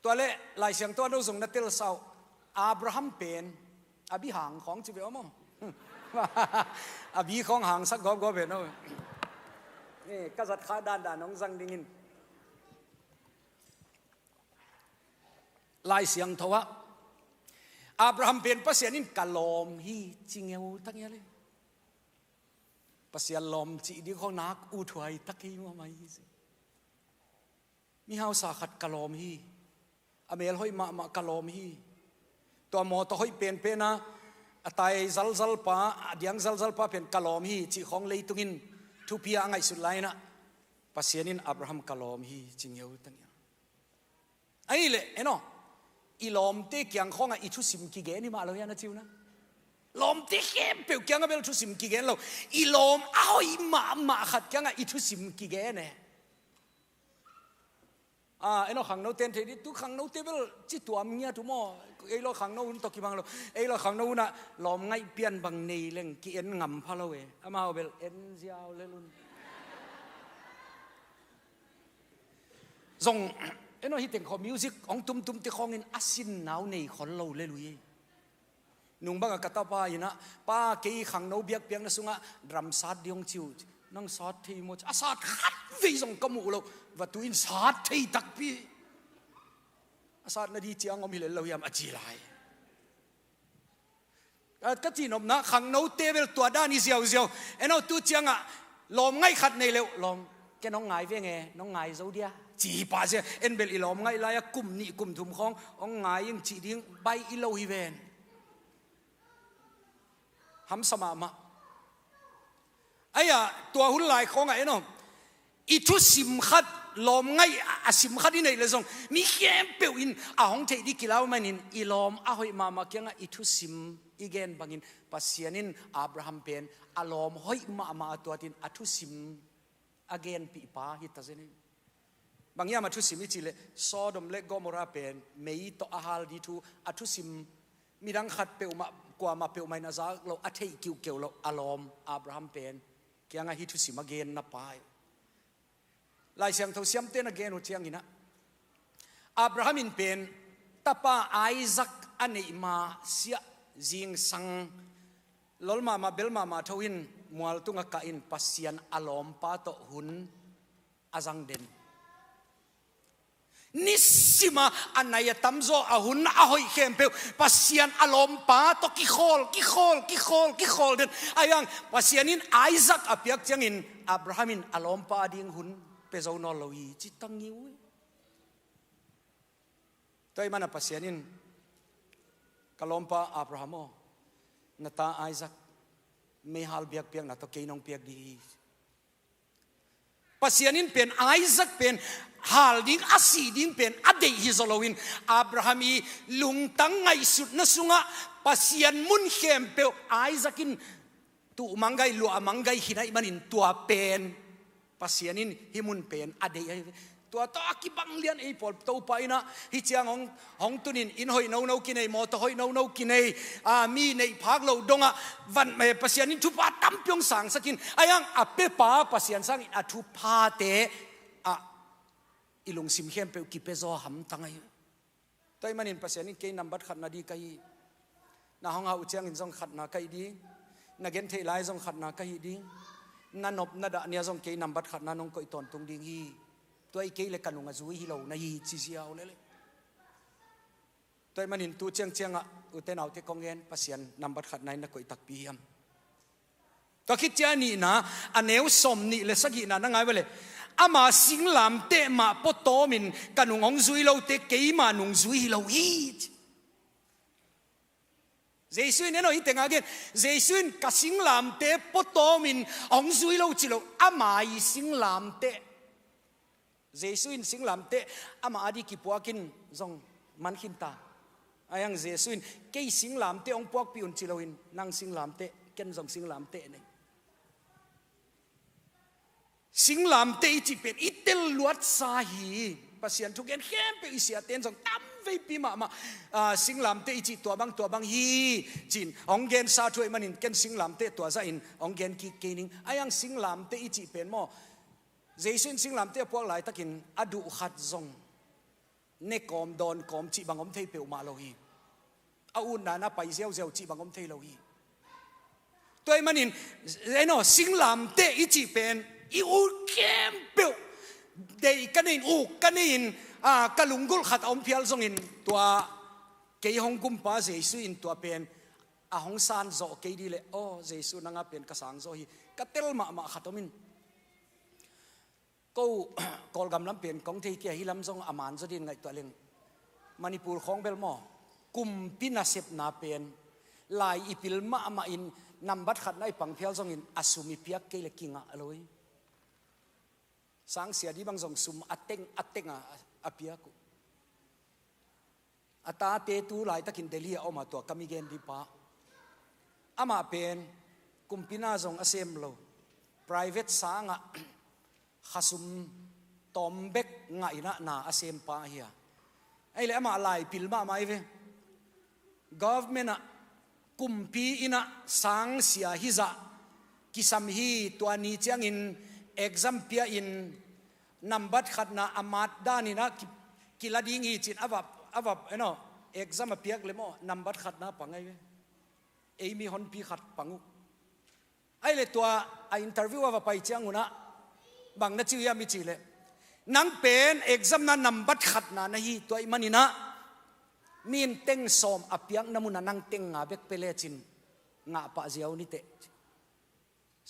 Tua leh Lai Siangtho ah no zong na telsa uh, Abraham pen a bi hang khawng ci ve aw maw? A bi khawng hangsak gawpgawp ve no. Eh, ka zat kha dandan hong zang dingin. Lai Siangtho ah Abraham pen Pasian in ka lawm hi ci ngeu ta ngial hi. Pasian lawm cih ding khawng nak uthuai tak hi mahmah hi si. Mihausa khat ka lawm hi. A mel hoih mahmah ka lawm hi. Tua mawtaw hoih penpen a, a tai zalzal pa, a diang zalzal pa pen ka lawm hi cih khawng leitung in thupi a ngaihsut lai-in ah Pasian in Abraham ka lawm hi ci ngeu ta ngial. Ahih leh, en aw, i lawmte kiang khawngah i thusim kigen hi mah lo hiam na ci uh na? Lawmte khempeuh kiangah bel thusim kigen lo. I lawm a hoih mahmah khat kiangah i thusim kigen e. Ah, en aw, khangnote in thei dih, tu khangnote bel ci tuam ngiat uh maw? Ei lo khangno hun tawh kibang lo. Ei lo khangno hun ah lawm ngaih pian bang nei leng ki-en ngam pha lo e. Amau bel en ziau lel un. Zong, en aw, hih teng khawng music hong tumtum te khawngin a sin nau nei khol lo lel uh hi. Nung bangah ka tapa in ah, pa, kei khangno biakpiakna sungah drum sat ding hong ci uh. Nang sat thei maw? A sat khat vei zong ka muh lo. Va tu in sat thei takpi. A satna ding ciang om hi lel lo hiam a ci lai. A, ka cihnopna khangnote bel tua dan hi ziauziau. En aw, tu ciangah lawm ngaih khat nei leuh, lawm, ken hong ngai veng e, nong ngai zo dia, ci hi pah zia. En bel i lawm ngaih lai-ah kum nih kum thum khawng hong ngai ing cih ding baih i lo hi ven. Hamsa mahmah. Aia, tua hun lai khawngah en aw, i thusim khat, lawm ngaih a sim khat i neih le zong, mi khempeuh in a hong theih ding kilau manin, i lawm a hoih mahmah kiangah i thusim i gen bangin Pasian in Abraham pen a lawm hoih mahmah a tuatin a thusim a genpihpa hi ta zen hi. Bang hiam a thusim i cih leh Sodom le Gomorrah pen mei tawh a hal ding thu a thusim, midang khat peuhmah, kuamah peuhmah in a zak loh, a theih kiuhkeuh loh a lawm Abraham pen kiangah hih thusim a genna pa hi. Lai Siangtho siamte'n a gen uh ciangin ah, Abraham in pen tapa Isaac a neih ma siah zingsang, lol mahmah, bel mahmah tho in mual tungah kah in Pasian a lawmpa tawh hun a zang den. Nisim a a nai a tamzaw, a hun a hoih khempeuh Pasian a lawmpa tawh kikhawl, kikhawl, kikhawl, kikhawl den. Ahi hang Pasian in Isaac a piak ciangin Abraham in a lawmpa ding hun pia zo nawn lo hi, ci ta ngiu hi. Tua ahih manin Pasian in, "Ka lawmpa Abraham aw, na ta Isaac meihal biakpiakna tawh kei nong piak ding hi." Pasian in pen Isaac pen hal ding, a sih ding pen a deih hi zaw loin, Abraham i lungtang ngaihsutna sungah Pasian mun khempeuh Isaac in tuh manggai, luah manggai khin ahih manin tua pen Pasian in hih mun pen a deih ahi ve. Tua tawh a kibang lian ei pawl Topa in ah, hih ciang hong, hong tun in, inn hoih nono kinei, mawtaw hoih nono kinei, a, mi neih phak loh dongah van, eh, Pasian in thupha tampi hong sangsak in, ahi hang a piapa Pasian sangin a thuphate ah i lungsim khempeuh kipia zaw hamtang ahi. Tua ahih manin Pasian in, "Kei nambat khatna ding ka hi. Na hong hauh uh ciangin zong khatna ka hi ding. Na gentheih lai zong khatna ka hi ding. Na nop na dah ni-a zong kei nambat khatna nong koih tawntung ding hi. Tua hi kei leh ka nung a zui hi lo na hi," ci ziau lel hi. Tua ahih manin tu ciangciangah, ute naute, kong gen, Pasian nambat khatna in na koih takpi hiam? Tua khit ciang a nihna, a neu sawmnih le sagihna na ngai ve leh, "Ama singlamteh mah pua tawmin ka nung hong zui lote keima nung zui hi lo hi," ci. Jesu in, en aw, hih tengah gen, Jesu in, "Ka singlamteh pua tawmin hong zui lo," ci lo, ama i singlamteh. Jesu in singlamteh ama a ding kipuak in zong man khin ta. Ahi hang Jesu in, "Kei singlamteh hong puakpih un," ci loin, "Nang singlamteh, ken zong singlamteh nei." Singlamteh i cih pen i tel luatsa hi. Pasian thugen khempeuh i siate in zong tamveipi mahmah, ah, singlamteh i cih tua bang, tua bang hi, ci-in hong gensa thu ahih manin ken singlamteh tua zahin hong gen kik kei ning. Ahi hang singlamteh i cih pen maw, Jesu in singlamteh a puak laitakin a duh khat zong ne kawm, dawn kawm cih bang om thei peuhmah lo hi. A utna in a pai ziauziau cih bang om thei lo hi. Tua ahih manin, en aw, singlamteh i cih pen i ut khempeuh deih ka nei in, uk ka nei in, a, ka lunggulh khat a om phial zongin, tua kei hong gumpa Jesu in tua pen a hong san zawh kei ding leh, "Aw, Jesu, nang a pen ka sang zaw hi," ka tel mahmah khat om in. Ko Kawlgam lam pen kong thei kei a, hih lam zong a man zaw ding ngaihtuah leng. Manipur khawng bel maw, kumpi nasepna pen lai i pil mahmah in, nambat khatna i pang phial zongin a sum i piak kei leh kingah lo hi. Sangsia ding bang zong sum a teng, a teng a, a piak uh. A tate tu laitakin Delhi a om a, tua ka mi gen ding pa, amah pen kumpi na zong a sem lo, private sangah khasum tawm bek ngah in ah na a sem pa hi a. Ahih leh amah lai pil mahmah hi ve. Government ah, kumpi in ah sangsia hi zah kisam hi, tua ni ciangin exam pia in, nambat khatna a mat dan in ah ki, kila ding hi ci-in a va, a va, you know, exam a piak leh maw, nambat khatna pang ahi ve. Ei mi honpi khat pang uh. Ahih leh tua a interview a va pai ciangun ah bang na ci uh hiam i cih leh, "Nang pen exam na nambat khatna na hi, tua ahih manin ah mi in teng sawm a piakna mun ah nang teng nga bek pia lecin ngah pah ziau ni teh."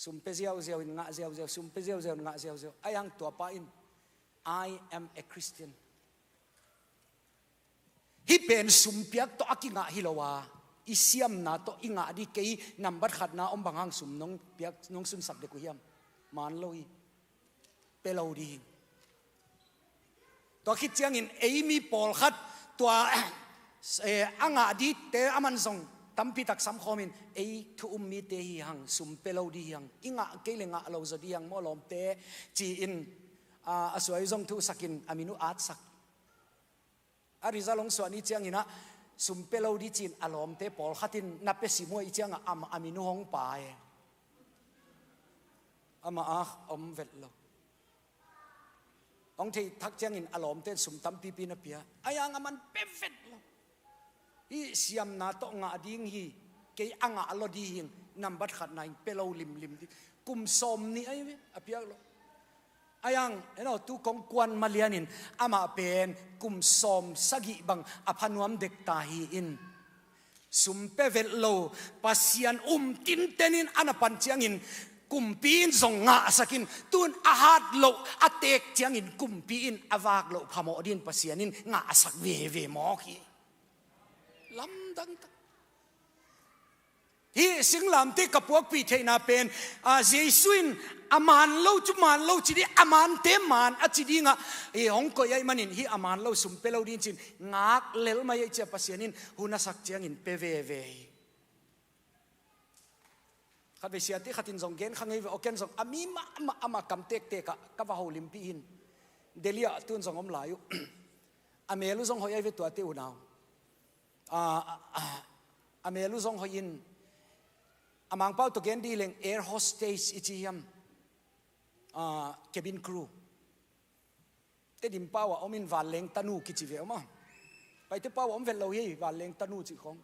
Sum pia ziauziau in ngah ziauziau, sum pia ziauziau in ngah ziauziau. Ahi hang tua pa in, "I am a Christian." Hih pen sum piak tawh a kingah hi lo a, i siamna tawh i ngah ding, kei nambat khatna om bang hang sum nong piak, nong sunsak dek uh hiam? Man lo hi. pia lo ding. Tua khit ciangin ei mi pawlkhat tua, eh, a ngah dite a man zong tampi tak samkhawmin ei thu um mite hi hang, sum pia lo ding hi hang, i ngah kei le ngah lo zaw ding hi hang maw lawmte, ci-in, ah, a suai zong thusakin a min uh atsak. A result hong suah ni ciangin ah sum pia lo ding ci-in a lawmte pawlkhat in na pia sim uh ahih ciangah a, a min uh hong pai. Amah a om vet lo. Hong theih thak ciangin a lawmte in sum tampipi na pia. Ahi hang a man pia vet lo. Hih siamna tawh ngah ding hi. Kei a ngah lo ding hi. Nambat khatna in pia lo limlim ding. Kum sawm nih ahi ve, a piak lo. Ahi hang, eno, tu kong kuan malianin amah pen kum sawm sagih bang a pha nuam dek ta hi in, sum pia vet lo, Pasian um tinten in a na pan ciangin kumpi in zong ngahsak in, tun a hat loh a teek ciangin kumpi in a vak loh phamawh dingin Pasian in ngahsak veve mawk hi. Lamdang tak. Hih singlamteh ka puakpih theihna pen, ah, Jesu in a man lo cu man lo ci ding, a mante man a ci dingah, eh, hong koih ahih manin hih a man lo sum pia lo ding ci-in ngak lel mai ahih ciah Pasian in hun a sak ciangin pia veve hi. Khatvei siate khat in zong gen kha ngei ve, aw ken zong a mi mahmah amah kam tektek ah ka va holimpih in. Delhi ah tun zong om lai uh. A mel uh zong hoih ahi ve tuate unau. A, a, a mel uh zong hoih in, a Mangpau tawh gen ding leng air hostess i ci hiam, a, cabin crew. Tedim pau ah om in vanleng tanu kici ve om a. Paite pau ah om vet lo hi, vanleng tanu cih khong.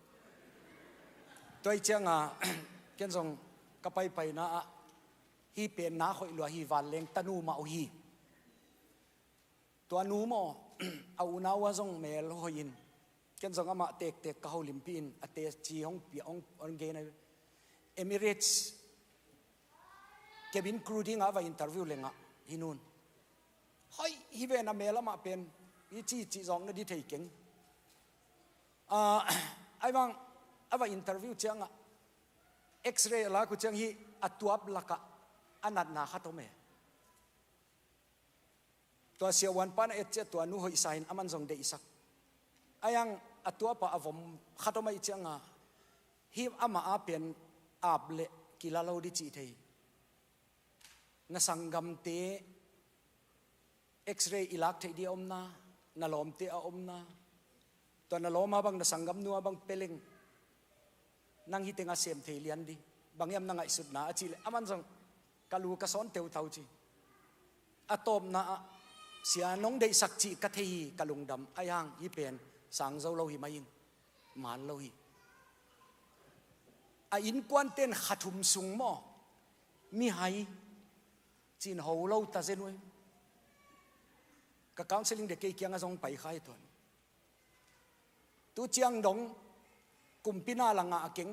Tua ahih ciangah, ken zong ka paipaina ah, hih pen na hoih lua hi, vanleng tanu mah uh hi. Tua nu maw, a unau a zong mel hoih in, ken zong amah tektek ka holimpih in, a teci hong pia, hong, hong gen a. Emirates cabin crew dingah a va interview lengah, hih nun. Hoih hi ven, a mel amah pen, hih ci, cih zawkna ding thei keng. Ah, ahi vang, a va interview ciangah, X-ray a lak uh ciang hih a tuap lakah a natna khat om e. Tua siavuan pan a et ciah tua nu hoihsa in aman zong deihsak. Ahi hang a tuapa a vom khat om ahih cianga, hih amah a pen ap le kila lo ding cih thei. Na sanggamte X-ray i lak theih ding a omna, na lawmte a omna, tua na lawma bang, na sanggamnua bang pia leng, nang hih tengah sem thei lian ding, bang hiam na ngaihsutna a cih leh, aman zong ka lu ka sawn teutau ci. A tawpna ah, sia nong deihsak cih ka thei hi, ka lungdam, ahi hang hih pen sang zo lo hi mai ing, man lo hi. A innkuante'n kha thum sung maw, mihai cin ho lo ta zen uh hi. Ka counseling de kei kiangah zong pai kha hi tuan. Tu ciang dong, kumpi na la ngah keng,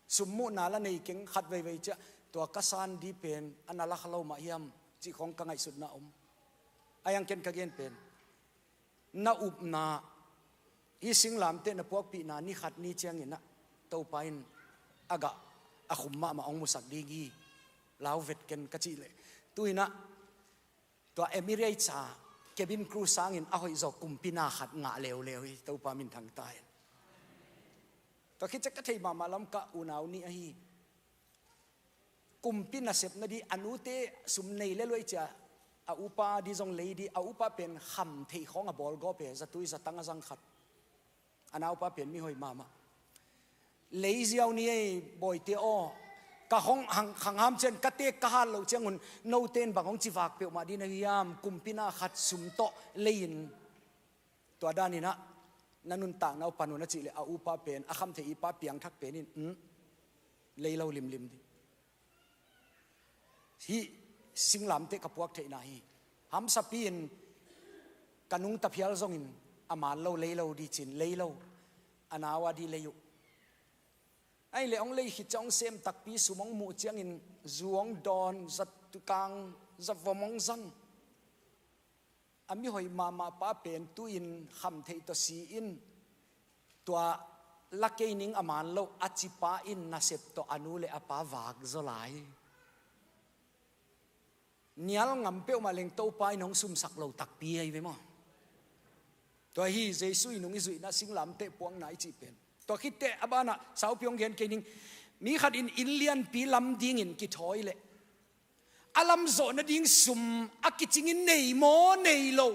sum muhna la nei keng, khat veivei ciah, tua ka san ding pen a na la kha lo mah hiam cih khong ka ngaihsutna om. Ahi hang ken ka gen pen, na upna, hih singlamteh na puakpihna ni khat ni ciangin ah Topa in a gah a khum mahmah hong musak ding hi, lau vet ken ka cih leh. Tu-in ah, tua Emirates a cabin crew sangin a hoihzaw kumpi na khat ngah leuleu hi, Topa minthang ta hen. Tua khit ciah ka thei mahmah lam ka unau nih ahi. Kumpi nasepna ding a nute sum nei le luai ciah a upa ding zong lei ding, a upa pen kham theih khawng a bawl gawp e, zatui zatang a zang khat. A naupa pen mi hoih mahmah. Lei ziau ni ei, bawite aw, ka hong hang, khangham cian ka tek ka hat loh ciangun, note in bang hong ci vak peuhmah ding na hiam, kumpi na khat sum tawh lei-in. Tua danin ah, na nuntakna uh pan un a cih leh a upa pen, a kham theih i pa piangthak pen in, um, lei lo limlim ding. Hih singlamteh ka puak theihna hi. Hamsapi in ka nungta phial zongin a man lo lei lo ding cin lei lo. A nau a ding lei uh. Ahih leh hong lei khit ciang hong sem takpi sum hong muh ciangin zu hong dawn, zatkang, zavom hong zang. A mi hoih mahmah pa pen tu-in kham theih tawh si-in, tua la kei ning a man lo a ci pa in nasep tawh a nu le a pa vak zaw lai. Nial ngam peuhmah leng Topa in hong sumsak lo takpi ahi ve maw. Tua hi Jesu i nung i zuihna singlamteh puakna i cih pen. Tua khitteh a banah saupi hong gen kei ning. Mi khat in inn lianpi lam dingin kithawi leh a lamzawh nading sum a kicingin nei maw nei lo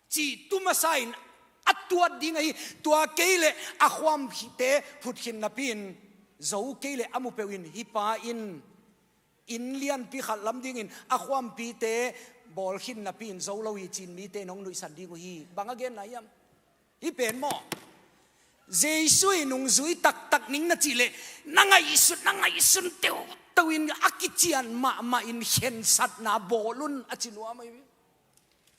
cih tu masa in a tuat ding ahi. Tua kei leh a khuamte phutkhin napi-in zo kei leh a mu peuh in hih pa in inn lianpi khat lam dingin a khuampite bawlkhin napi-in zo lo hi ci-in mite in hong nuihsan ding uh hi. Bang a genna hiam? Hih pen maw, Jesu i nungzui taktak ning na cih leh na ngaihsut, na ngaihsun teuhteuh in a kician mahmah in khensatna bawl un a ci nuam ahi.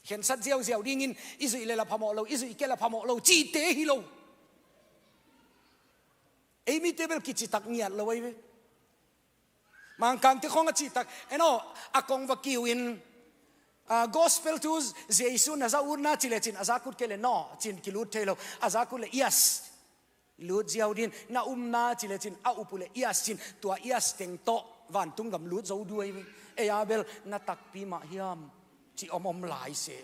Khensat ziauziau dingin i zuih leh la phamawh lo, i zuih kei la phamawh lo cihte hi lo. Ei mite bel kicitak ngiat lo ahi ve. Mangkangte khawng a cihtak, en aw, a kong va kiu in, ah, gospel thu Jesu na za ut na ci leh cin a za kut kei leh no cin kilut thei lo. A za kut leh yes, lut ziau ding. Na um na ci leh cin a up uh leh yes cin, tua yes teng tawh vantung gam lut zo duai ve. Ei a bel na takpi mah hiam ci om om lai se.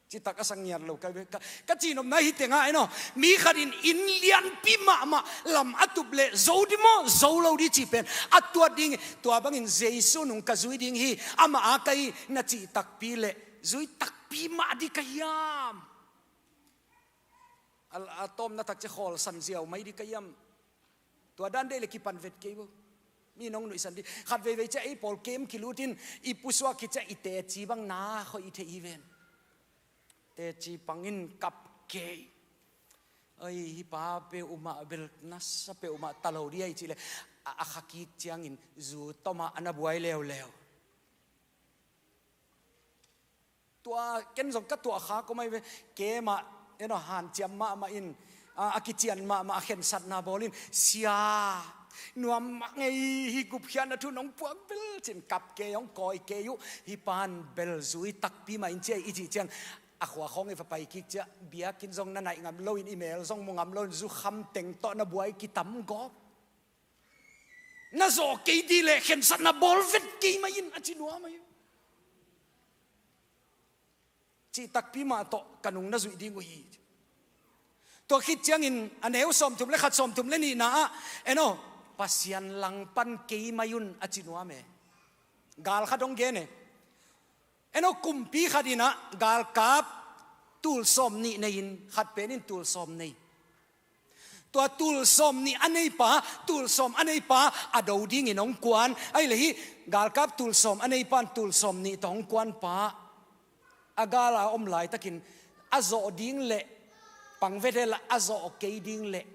Citak a sang ngiat lo ka, ka, ka cihnopna hi tengah en aw. Mi khat in inn lianpi mahmah lam a tup leh zo di maw, zo lo di cih pen a tuat ding. Tua bangin Jesu nung ka zui ding hi, amah a ka hi na cih takpi leh zui takpi mah di ka hiam? A, a tawmna tak ciah khawlsan ziau mai di ka hiam? Tua dan deih leh kipan vet kei bo. Mi nong nuihsan di. Khat veivei ciah ei pawl kem kilut in i pusuak khit ciah i teci bang na khoih i theih hi ven. Teci pangin kap kei. Oi, hih pa peuhmah bel nasa peuhmah ta lo di ahi cih leh a, a kha kik ciangin zu tomah a na buai leuleu. Tua ken zong ka tuah kha kua mai ve. Kei mah en aw, hanciam mahmah in, a, a kician mahmah a khensatna bawl in, sia, nuam mah ngei hi, gupkhiatna thu nong puak bel cin kap kei, hong kawi kei uh. Hih pan bel zui takpi mah in ciah i cih ciang a khua khawng i va pai kik ciah biakinn zong na naih ngam lo in, i mel zong mu ngam lo in, zukham teng tawh na buai kitam gawp. Na zawh kei di leh khensatna bawl vet kei mah in a ci nuam ahi. Cih takpi mah tawh ka nung na zuih ding uh hi. Tua khit ciangin a neu sawmthum leh khat, sawmthum leh nihna ah en aw, Pasian langpan kei mai un a ci nuam e. Gal khat hong gen e. En aw, kumpi khat in ah galkap tul sawm nih nei in, khat pen in tul sawm nei. Tua tul sawm nih a neipa, tul sawm a neipa a do dingin hong kuan. Ahih leh hih galkap tul sawm a neipa in tul sawm nih tawh hong kuanpa a gal a om laitakin a zawh ding leh, pang vet hen la, a zawh kei ding leh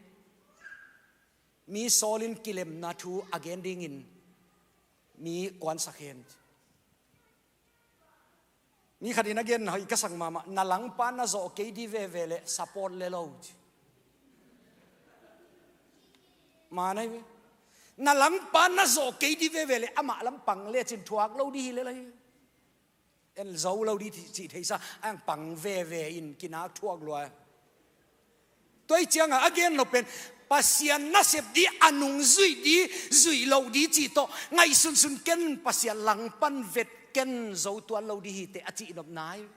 mi sawl in kilemna thu a gen dingin mi kuansak hen. Mi khat in a gen hoih ka sak mahmah, na langpa na zawh kei di veve leh support le lo ci. Manai ve. Na langpa na zawh kei di veve leh amah lam pang lecin thuak lo di hi le lai. En zo lo di cih theisa, ang pang veve in kinak thuak lua. Tua hi ciangah a gen lo pen Pasian nasep di, a nung zuih di, zuih loh di cih tawh ngaihsunsun ken, Pasian langpan vet ken, zo tuan lo di hi teh a cihnopna hi.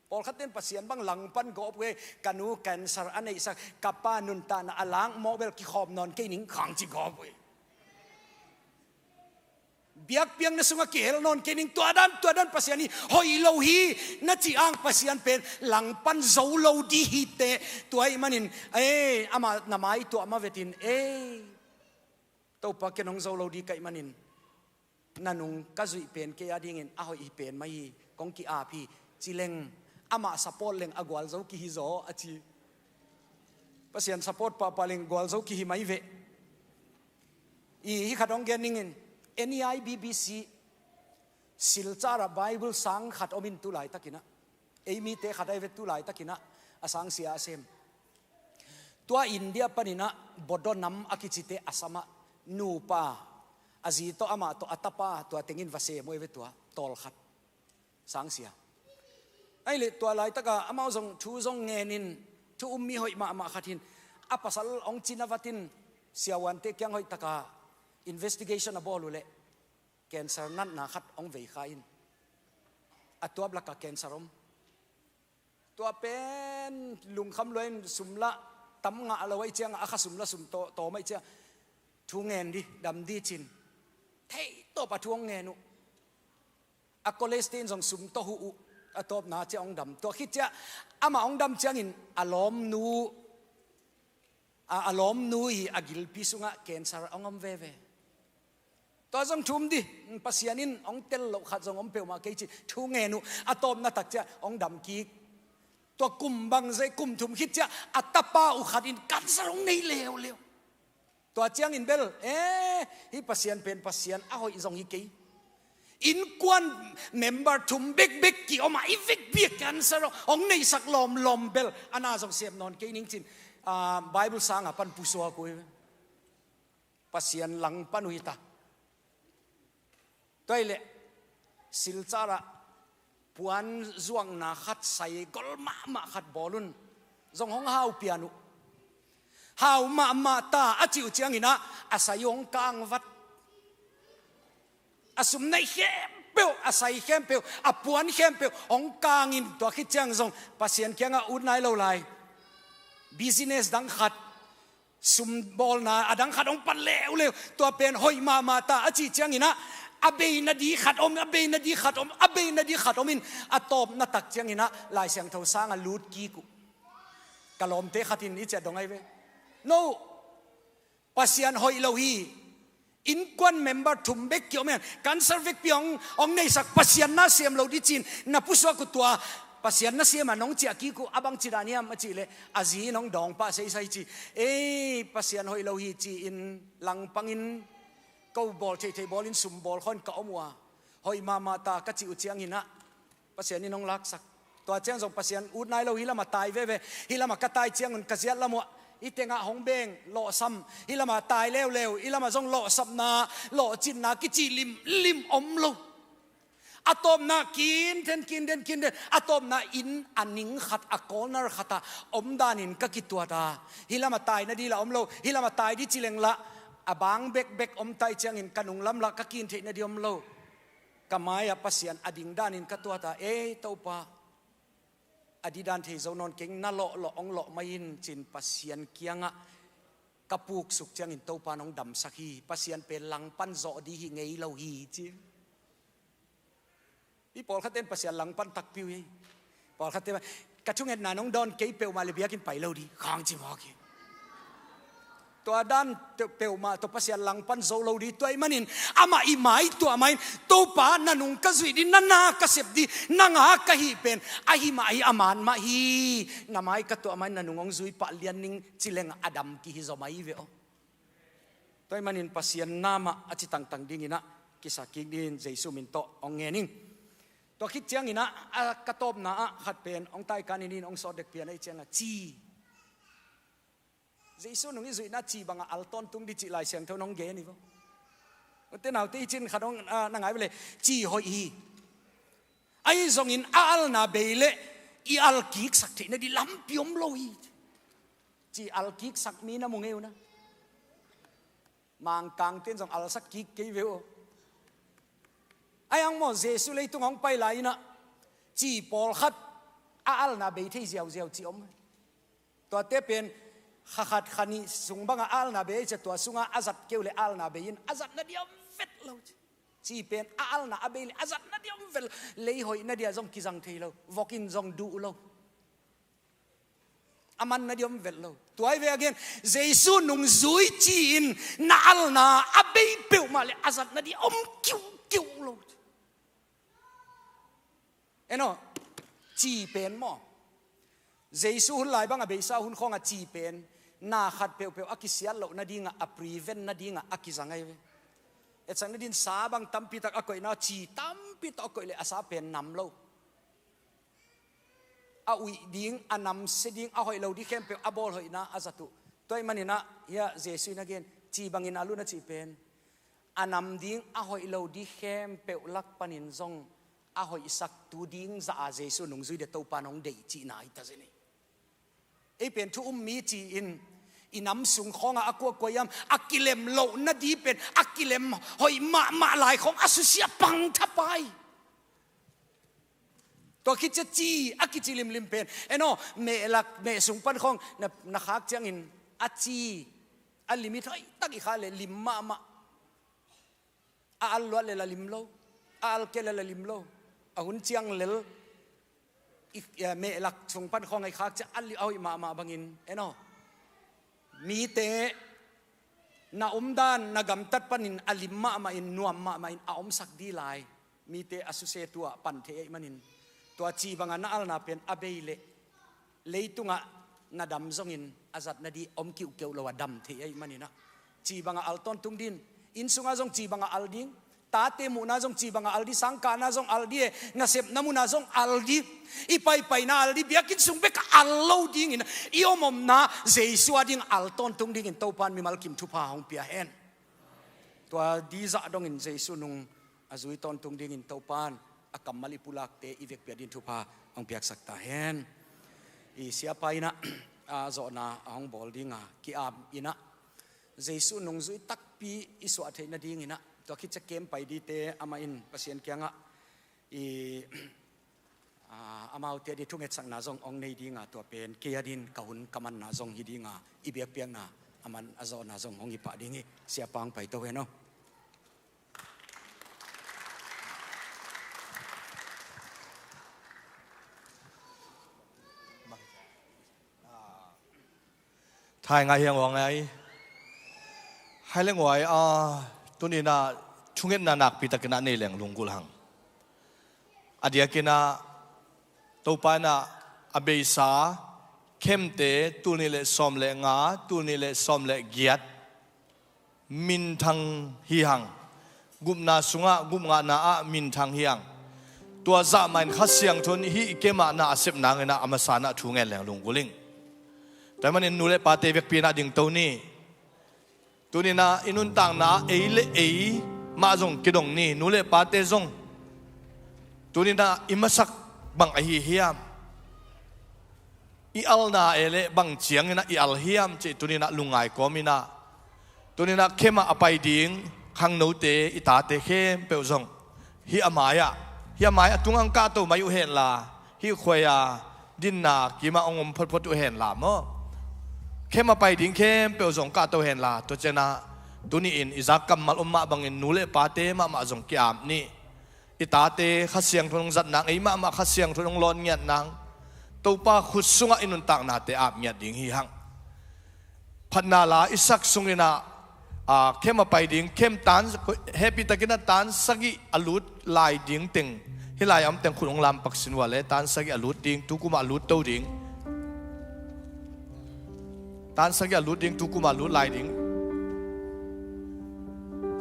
Pawlkhat ten Pasian bang langpan gawp uh e, ka nu cancer a neihsak, ka pa nuntakna a lak mawk bel kikhawm nawn kei ning khang ci gawp uh e. Biakpiakna sungah kihel nawn kei ning, tua dan, tua dan Pasian hi, hoih lo hi na cih ang Pasian pen langpan zo lo di hi teh. Tua ahih manin, eh, amah na mai tuah ma vetin, eh, Topa, ken hong zo lo di ka hih manin na nung ka zuih pen kei a dingin a hoih hi pen mah hi, kong ki-ap hi ci leng, amah support leng a gualzo kihi zaw a ci. Pasian support pahpah leng gualzo kihi mai veh. I, hih khat hong gen ning in, N E I B B C, Silchar ah Bible sang khat om in tu laitakin ah, ei mite khat ahi ve, tu laitakin ah a sangsia a sem. Tua India panin ah Bodo nam a kicite Assam ah nupa, a zi tawh amah tawh a tapa tua tengin va sem uh ahi ve, tua tawlkhat sangsia. Ahih leh tua laitaka amau zong thu zong ngenin, thu um mi hoih mahmah khat hin, a pasal hong cina vatin siavuante kiang hoihtaka Investigation a bawl uh leh cancer natna khat hong vei kha in, a tuap lakah cancer om. Tua pen lungkham lua in, sum lah tam ngah lo ahih ciangah, a kha sum lah sum tawh, tawm ahih ciangah thu ngen dih, dam dih ci-in theitawp a thu hong ngen uh. A college te in zong sum tawh huh uh, a tawpna ciah hong dam. Tua khit ciah amah hong dam ciangin a lawmnu, a, a lawmnu i a gilpi sungah cancer hong om veve. Tua zong thu um dih, Pasian in hong tel loh khat zong om peuhmah kei ci-in thu ngen uh, a tawpna tak ciah hong dam kik. Tua kum bang zai kum thum khit ciah a tapa uh khat in cancer hong nei leuleu. Tua ciangin bel, eh, hih Pasian pen Pasian a hoih zong hi kei. Innkuan member thum bekbek ki-om a, i vekpi a cancer hong neihsak lawmlawm bel, a na zong sem nawn kei ning ci-in, ah, Bible sangah pan pusuak uh hi. Pasian langpan uh hi ta. Tua hi leh Silchar ah puan zuakna khat, sai gol mahmah khat bawl un. Zong hong hau pian uh. Hau mahmah ta a cih uh ciangin ah, a sai uh hong kang vat. A sum neih khempeuh, a sai khempeuh, a puan khempeuh hong kang in, tua khit ciang zong Pasian kiangah ut nai lo lai. Business dang khat, sum bawlna a dang khat hong pan leuleu. Tua pen hoih mahmah ta a cih ciangin ah, a beina dih khat om, a beina dih khat om, a beina dih khat om in, a tawpna tak ciangin ah Lai Siangtho sang a lut kik uh. Ka lawmte khat in i ciah dong ahi ve. No. Pasian hoih lo hi. Innkuan member thum bek ki-om in, cancer vekpi hong, hong neihsak, Pasian na sem lo dih ci-in na pusuak uh, tua Pasian na sem a nong ciah kik uh, a bang ci dan hiam a cih leh, a zi in hong dawng pah seisai ci. Ei, Pasian hoih lo hi ci-in langpang in, ko bawl theihtheih bawl in, sum bawl khawng ka om uh a, hoih mahmah ta ka cih uh ciangin ah Pasian in hong laksak. Tua ciang zong Pasian ut nai lo, hih lamah tai veve. Hih lamah ka tai ciangun ka ziat lam uh ah, hih tengah hong beng, lawhsam. Hih lamah tai leuleu, hih lamah zong lawhsapna, lawhcinna kici limlim om lo. A tawpna kinthen, kinthen, kinthen, a tawpna inn a ning khat, a corner khat ah om danin ka kituat a. Hih lamah tai nading lah om lo, hih lamah tai ding ci leng lah, a bang bekbek om ta ahih ciangin ka nung lam lah ka kin theih nading om lo. Ka mai-ah Pasian a ding danin ka tuat a, ei Topa, a dih dan thei zo nawn keng, na lawhlawh hong lawh mai in ci-in Pasian kiangah ka puksuk ciangin Topa in hong damsak hi. Pasian pen langpan zawh ding hi ngei lo hi ci. Hih pawlkhatte in Pasian langpan takpi uh hi. Pawlkhatte, ka thungetna nong dawn kei peuhmah leh biakinn pai lo ding, khang ci mawk hi. Tua dan peuhmah tawh Pasian langpan zo lo ding. Tua ahih manin amah i mai tuah mah in, Topa, na nung ka zuih ding, na na ka sep ding, nang a ka hih pen ahi mah hi, a man mah hi. Na mai ka tuah mah in, na nung hong zui pah lian ning ci leng a dam kihi zaw mah hi ve aw. Tua ahih manin Pasian na mah a ci tangtang dingin ah kisa kik dingin Jesu min tawh hong ngen ing. Tua khit ciangin ah, a ka tawpna ah khat pen hong taikan in hong sawt dek pian ahih ciangah ci. Jesu nung i zuihna ci bangah al tawntung ding cih Lai Siangtho in hong gen hi vo. Ute naute, i cin khat hong, ah, na ngai vele, ci hoih hi. Ahi zongin a alna bei leh i al kiksak theih nading lampi om lo hi. Ci al kiksak mi na mu ngei uh na. Mangkangte in zong alsak kik kei ve uh. Ahi hang maw, Jesu leitung hong pai lai-in ah, ci pawlkhat a alna bei thei ziauziau ci om. Tuate pen kha khat kha nih sung bangah a alna bei ahih ciang, tua sungah a zat kei uh leh a alna bei in a zat nading om vet lo ci. Ci pen a alna a bei leh a zat nading om vet lo. Lei hoih nading ah zong kizang thei lo. Vok in zong duh lo. A man nading om vet lo. Tua hi ve again, Jesu nung zui ci-in na alna a bei peuhmah leh a zat nading om kiukiu lo. En aw, ci pen maw, Jesu hun lai bangah beisa hun khawngah ci pen na khat peuhpeuh a kisiat loh nadingah, a prevent nadingah a kizang ahi ve. Etsak nading sa bang tampi tak a koihna, ci tampi tak a koih leh a sa pen nam lo. A uih ding, a namsia ding, a hoih lo ding khempeuh a bawl hoihna a zat uh. Tua ahih manin ah hiah Jesu in a gen, ci bangin al un a cih pen, a nam ding, a hoih lo ding khempeuh lak panin zong a hoihsak tu ding zah a Jesu nung zui ding Topa in hong deih cihna hi ta zen hi. Ei pen thu um mi ci-in I nam sung khawngah a kuakua hiam, a kilem loh nadi pen a kilem hoih mahmah lai khawng a susia pang thapai. Tua khit ciang ci a kici limlim pen, en aw, mehlak, meh sung pan khawng na, na khak ciangin a ci, a limit hoih tak i khak leh lim mahmah. A al luat leh la lim lo, a al kei leh la lim lo. A hun ciang lel i, eh, mehlak sung pan khawng a i khak ciang a li, a hoih mahmah bangin, en aw, mite na omdan, na gamtat panin a lim mahmah in, nuam mahmah in a omsak ding lai. Mite a susia tuah pan thei ahih manin, tua ci bangah na alna pen a bei leh leitungah na dam zongin a zat nadi om kiuhkeuh lo a dam thei ahih manin ah, ci bangah al tawntung ding. Inn sungah zong ci bangah al ding, tate muhna zong ci bangah al ding, sangkahna zong al ding, eh, nasepna munah zong al ding, i paipaina al ding, biakinn sung bekah al lo dingin i omomna Jesu a ding al tawntung dingin Topan mimal kim thupha hong pia hen. Tua dizah dongin Jesu nung a zui tawntung dingin Topan a kammal i pulakte i vekpi a ding thupha hong piaksak ta hen. I siapa in ah, a zawhna a hong bawl dinga ki-am in ah, Jesu nungzui takpi i suah theih nadingin ah, tua khit ciang kem pai dingte amah in Pasian kiangah i, a, amaute a ding thungetsakna zong hong nei dinga, tua pen kei a ding ka hun ka manna zong hi dinga, i biakpiakna a man a zawhna zong hong hi pah ding hi. Siapa hong paito hen aw. Thai ngai hiang wang ngai. Hai leng wai a, tuni-in ah thungetna nakpi takin ah nei leng lunggulh hang. A diakin ah Topa in ah a beisa khemte tul nih le sawm le nga, tul nih le sawm le giat minthang hi hang. Gupna sungah, gupngahna ah minthang hi hang. Tua zah mah in Kha Siangtho in hih i kem ah na a sep nangin ah a masa in ah thu ngen leng lunggulh ing. Tua ahih manin nu le pate vekpi in ah dingto ni. Tuni-in ah i nuntakna ei le ei mah zong kidong ni, nu le pate zong. Tuni-in ah i masak bang ahi hiam? I alna ei le bang ciangin ah i al hiam cih tuni-in ah lungngai kawm in ah. Tuni-in ah khem ah a pai ding khangnote, i tate khempeuh zong hih a mai-ah, hih a mai-ah tung ang kahto mai uh henla, hih khuai-a dinna kimah hong om photphot uh henla maw. Khem a pai ding khempeuh zong kahto henla, tua ciangin ah tuni-in i zak kammal om mah bangin nu le pate mahmah zong ki-ap ni. I tate Kha Siangtho in hong zat nang, ei mahmah Kha Siangtho in hong lawn ngiat nang. Topa khut sungah i nuntaknate ap ngiat ding hi hang. Phatna la i sak sungin ah, a, khem a pai ding, khem tan, hehpih takin ah tan sagih a lut lai ding teng, hih lai a om teng khut hong lampak sin uh leh, tan sagih a lut ding, tu kum ah lut to ding. Tan sagih a lut ding, tu kum ah lut lai ding.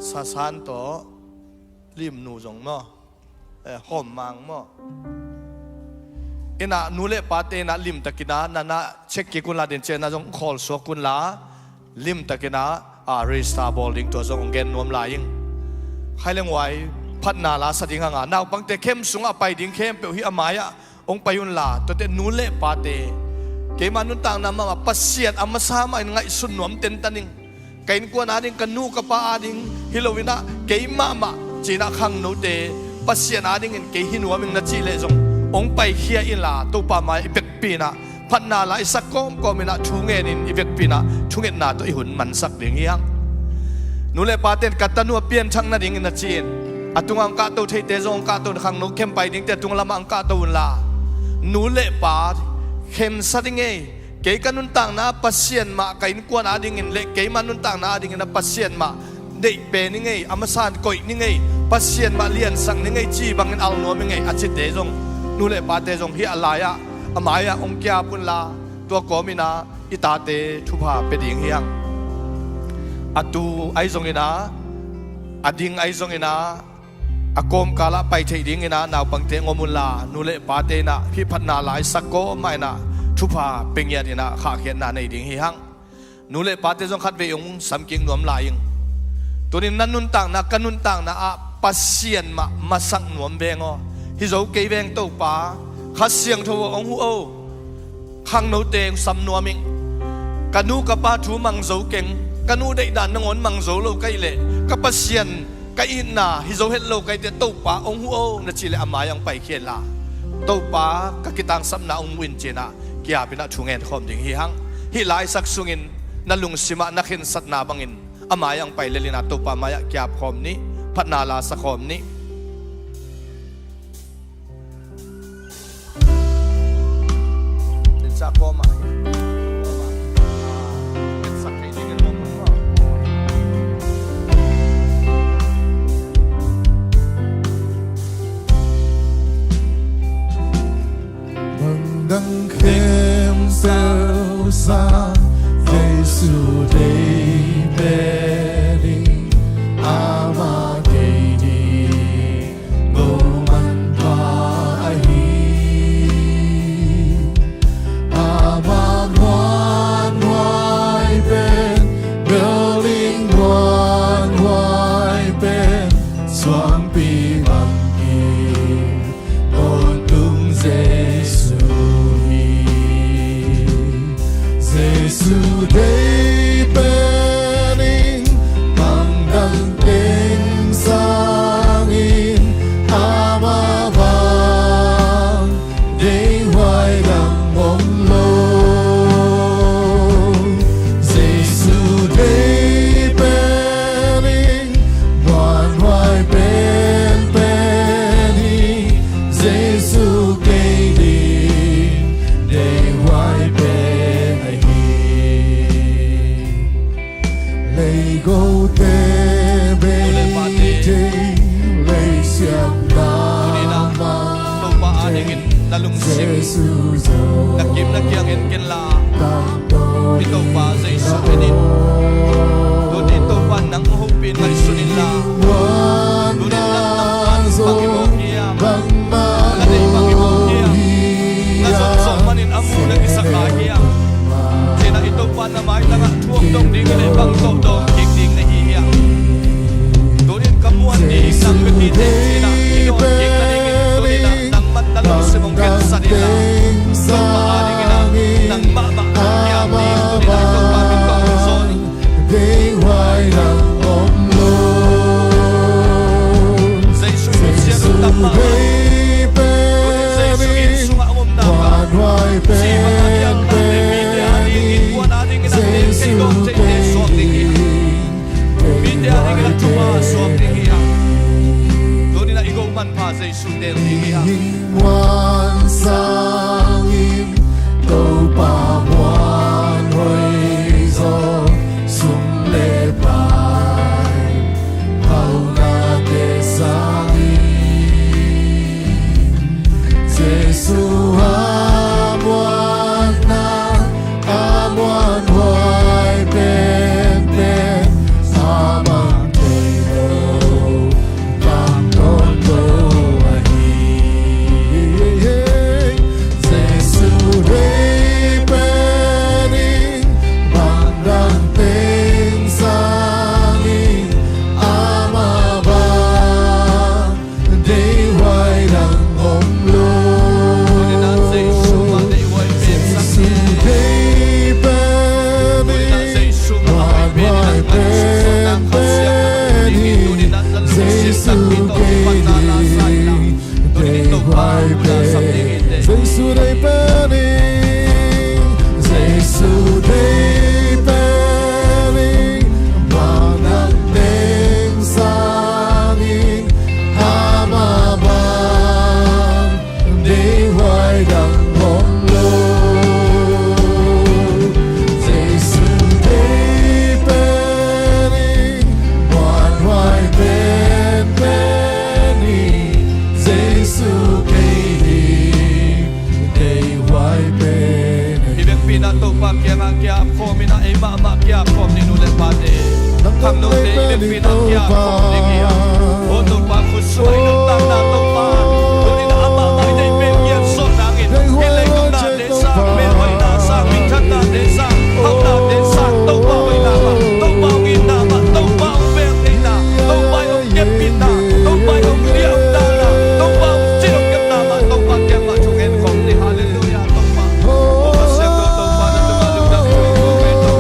Sasan tawh Limnu zong maw? Eh, Hawmmang maw? In ah nu le pate in ah limtakin ah, na na check kik un la, den ciang ah zong khawl suak un la, limtakin ah, a, register bawl ding tua zong hong gen nuam lai ing. Khai leng wai, phatna la sa ding hang a, naupangte khem sungah pai ding khempeuh hih a mai-ah hong pai un la, tuate nu le pate, keima nuntakna mahmah Pasian a masa mah in ngaihsun nuam tentan ing. Ka innkuan ading, ka nu ka pa ading hi lo in ah, kei mahmah ci-in ah khangnote, Pasian adingin kei hi nuam ing na cih leh zong hong paikhia in la, Topa mai-ah i vekpi in ah phatna la i sak kawmkawm in ah thu ngenin i vekpi in ah thungetna tawh i hun mansak ding hi hang. Nu le pate in ka tanu a pianthak nadingin na ci-in, a tungah hong kahto theite zong hong kahto in, khangno khem pai dingte a tung lamah hong kahto un la, nu le pa khensa ding ei. Kei ka nuntakna ah Pasian mah, ka innkuan adingin le keima nuntakna adingin ah Pasian mah deih pe ning ei, a masa in koih ning ei, Pasian mah liansak ning ei, ci bangin al nuam ing ei a cite zong, nu le pate zong hih a lai-ah, a mai-ah hong ki-ap un la, tua kawmin ah i tate thupha pia ding hi hang. A tu ahi zongin ah, a ding ahi zongin ah, a kawmkal ah pai theih dingin ah naupangte hong om un la, nu le pate in ah hih phatna la i sak kawm mah in ah thupha pia ngiat in ah khahkhiatna nei ding hi hang. Nu le pate zong khatvei hong samkik nuam lai ing. Tuni-in na nuntakna, ka nuntakna ah Pasian mah masak nuam veng aw. Hi zo kei veng, Topa, Kha Siangtho aw, hong huh o. Khangnote hong sam nuam ing. Ka nu ka pa thu mang zo keng, ka nu deihdan nangawn mang zo lo ka hih leh, ka Pasian ka itna hi zo het lo ka hih teh, Topa hong huh o na cih leh a mai-ah hong paikhia inla, Topa ka kitangsapna hong mu in ci-in ah kiap in ah thu ngen khawm ding hi hang. Hih laisak sungin na lungsim ah na khensatna bangin a mai-ah hong pai lel in ah Topa mai-ah kiap khawm ni, phatna la sa khawm ni. Bang dang khempeuh sang Jesu deih pen in, amah deih ding go manpha ahi. Amah muanhuai pen, building muanhuai pen, suangpi lampi tawntung Jesu hi. Jesu deih pen in bang dang teng sangin, amah bang deihhuai dang om lo. Jesu deih pen in muanhuai penpen hi. Jesu kei ding deihhuai pen ahi. Leigote bei ding, leisiam na mah Topa a dingin na lungsim, Jesu zo, na kim na kiang en kenla. I Topa Jesu en in. Tuni Topa nang hopih ngaihsun inla. Tuni nang, nang bang i mawk hiam? Na deih bang i mawk hiam? Na zon zawh manin a mu na kisa kha hiam? Ci-in ah i Topa na maitang ah thu hong dong ding hi leh bang tawh dawng kik ding na hi hiam? Tuni in ka muan ding nang bek hi teh ci-in ah i dawn kik nadingin tuni in ah nangmah na lungsim hong khensat inla, Topa a dingin ah nang mahmah hong kiam ding tuni in ah i Topa min tawh hong zawn in. Deihhuai dang om lo. Jesu in Pasian hong tam mahmah. Jesu in sungah hong om nak a, ci bang a hiam, mite a dingin, innkuan a dingin a, kei dawng theite suak ding hi. Mite a dingin a thupha suak ding hi a. Tuni in ah i go manpha Jesu teel ding hi a. Muan sangin Topa muan hoih zaw, sum le pai haunate sangin, Jesu a muanna, a muanhuai penpen, a mang thei lo, bang tawntung ahi. Jesu deih pen in bang dang teng sangin, amah bang deihhuai dang om lo. Tuni in ah Jesu mah deihhuai pen sak hi. Jesu deih pen in, tuni in ah Jesu mah deihhuai pen sak hi. Tuni in ah Jesu deih pen in, Jesu deih pen in, Jesu deih pen in, bang dang teng sangin, amah bang deihhuai dang om lo. Jesu deih pen in, muanhuai penpen in, Jesu kei ding deihhuai pen. I vekpi-in ah Topa kiangah kiap khawm in ah, ei mahmah kiap khawm ni, nu le pate. Khangnote i vekpi-in ah kiap khawm ding hi a. O Topa, khut sungah i nuntakna Topa, tuni in ah amah mah i deih pen ngiat zawh nangin, hih leitung nate sang, melhoihna sang, minthanna te sang, hauhna te sang, Topa hoihna mah, Topa hong itna mah, Topa hong bel theihna, Topa hong kepkitna, Topa hong liamdana, Topa hong cin hong kepna mah, Topa kiangah thungen khawm ni. Halleluiah, Topa. O Pasian, Topa na tungah lungdam, Topa.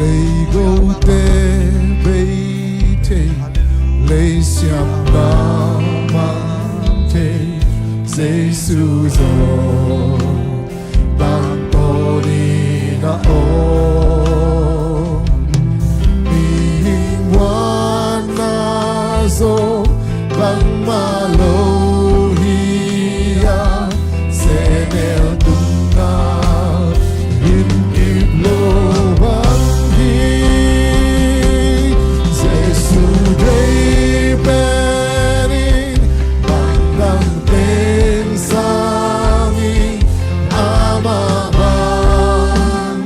Leigote bei thei, leisiam lamang thei, Jesu zong tangtawn in a om. Mihing muanna zong bangmah lo hi a, sehnel tungah in kip lo bang hi. Jesu deih pen in, bang dang teng sang in, amah bang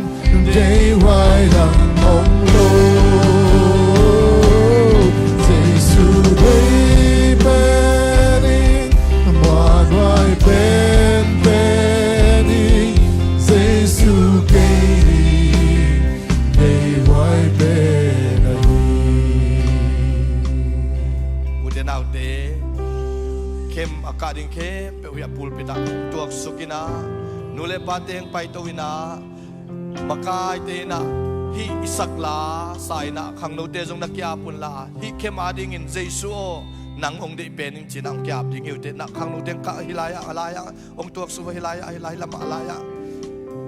deihhuai dang om lo. Jesu deih pen in, muanhuai penpen in, Jesu kei ding deihhuai pen ahi. Ute naute, camp a kah ding khempeuh hi a, pulpit ah tuaksuk in a, nu le pate hong paito in a, makaite in a, hih i sak la sa in a, khangnote zong na ki-ap un la, hih camp a dingin Jesu aw, nang hong deih pen in ci-in a hong ki-ap ding hi ute na, khangnote hong kah hi lai-ah, a lai-ah hong tuaksuk uh hi lai-ah, hi lai lamah a lai-ah.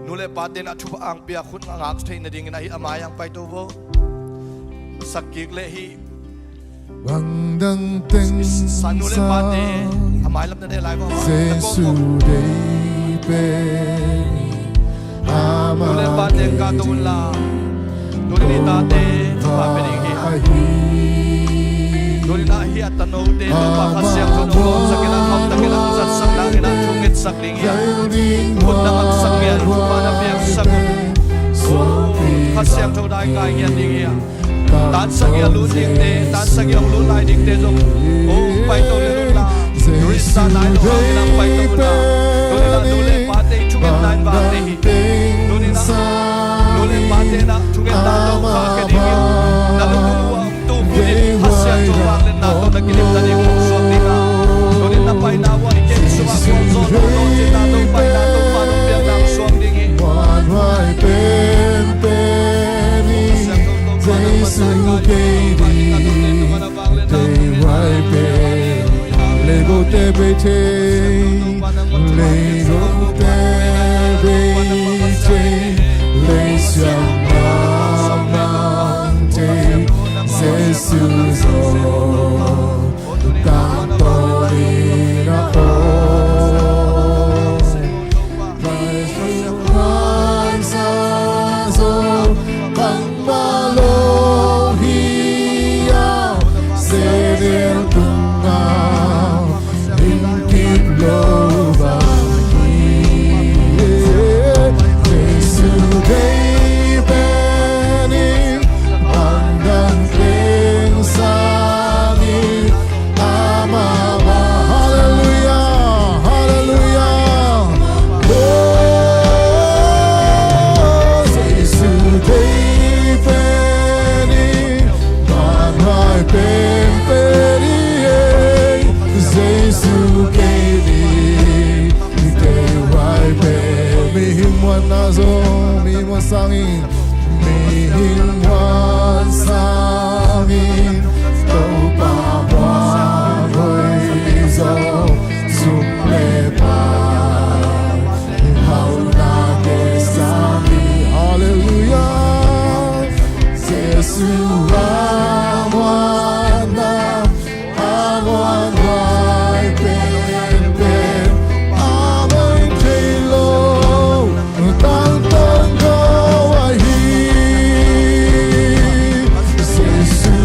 Nu le pate in a thupha hong pia, khut ngak thei nadingin a, hih a mai-ah hong paito vo. Sak kik leh hih bang dang teng sang, nu le pate a mai lam na ne lai vo. Jesu deih pen in, amah, nu le pate hong kahto un la. Tuni in i tate thupha pia ding hi a. Tuni in a hih a tanote Topa Kha Siangtho in hong bawlsak in a, hautak in a, zatsak nang in a, thungetsak ding hi a. Khut na ngaksak ngiat, thupha na piaksak un. Kha Siangtho dai kai ngiat ding hi a. Tansang i a lut dingte, tansang i a hong lut lai dingte zong, o, paito le lut la. Krista nai lo hangin a paito lut la. Tuni in a nu le pate i thungetna in vang ding hi. Tuni in a nu le pate in a thungetna tawh kha khia ding hi. Na lungdam uh a, tu hun in Kha Siangtho vangliatna tawh na kilimna ding uh hong suak ding a. Tuni in na paina uh a, i kei sungah gualzawhna, lawhcinna, Topa in a, Topa in hong piakna hong suak ding hi. Muanhuai penpen in, Jesu kei ding deihhuai pen. Leigote bei thei, leigote bei thei, leisiam lamang thei, Jesu zong tangtawn in a om. Pai sung han sa zong bangmah lo hi a, sehnel tungah in kip lo bang hi. Jesu deih pen in, bang dang teng sang in, amah bang. Halleluiah, halleluiah. Oh, Jesu deih pen in, muanhuai penpen in, Jesu kei ding deihhuai pen. Mihing muanna zong, mihing muan sangin, mihing muan sangin, Topa muan hoih zong, sum le pai, hauhnate sangin. Halleluiah. Jesu a muanna, a muanhuai penpen, a muan thei lo, tangtawn ko ahi. Jesu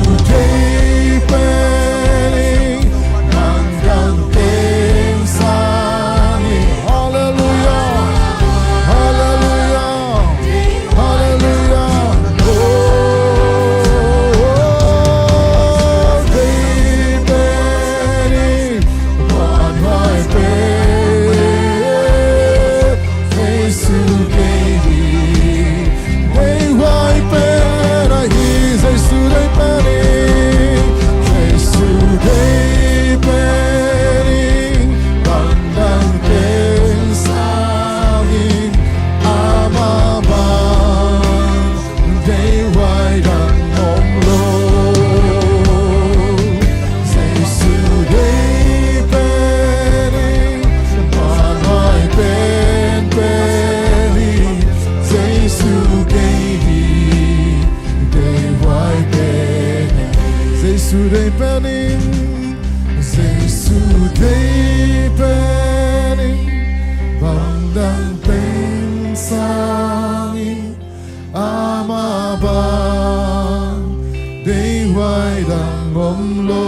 Om lo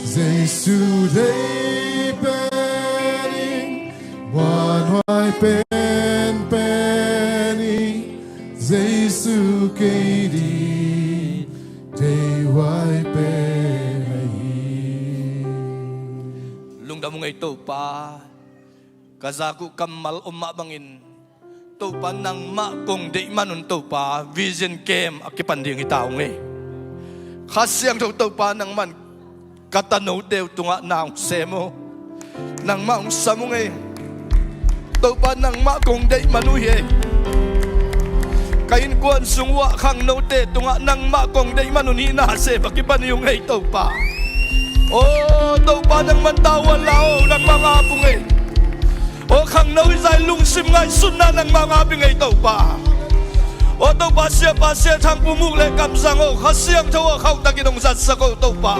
Jesu deih pen in, muanhuai penpen in, Jesu kei ding deihhuai pen ahi. Lungdam ung ei Topa. Ka zak uh kammal om mah bangin, Topa nangmah kong deih man un Topa, vision camp a kipan ding hi ta ung ei. Kha Siangtho Topa nangman ka tanote uh tungah na hong sem uh. Nangmah hong sam ung ei. Topa nangmah kong deih man uh hi ei. Ka innkuan sung uh ah khangnote tungah nangmah kong deih man un hihna sem a kipan hi ung ei Topa. Aw Topa nangman tavuan la aw, nangmah hong ap ung ei. Aw khangno hi zah in lungsim ngaihsutna nangmah hong ap ing ei Topa. Aw Topa siapa Sia Thang Pu Muk le Kamzang aw, Kha Siangtho aw khauhtakin hong zatsak aw Topa.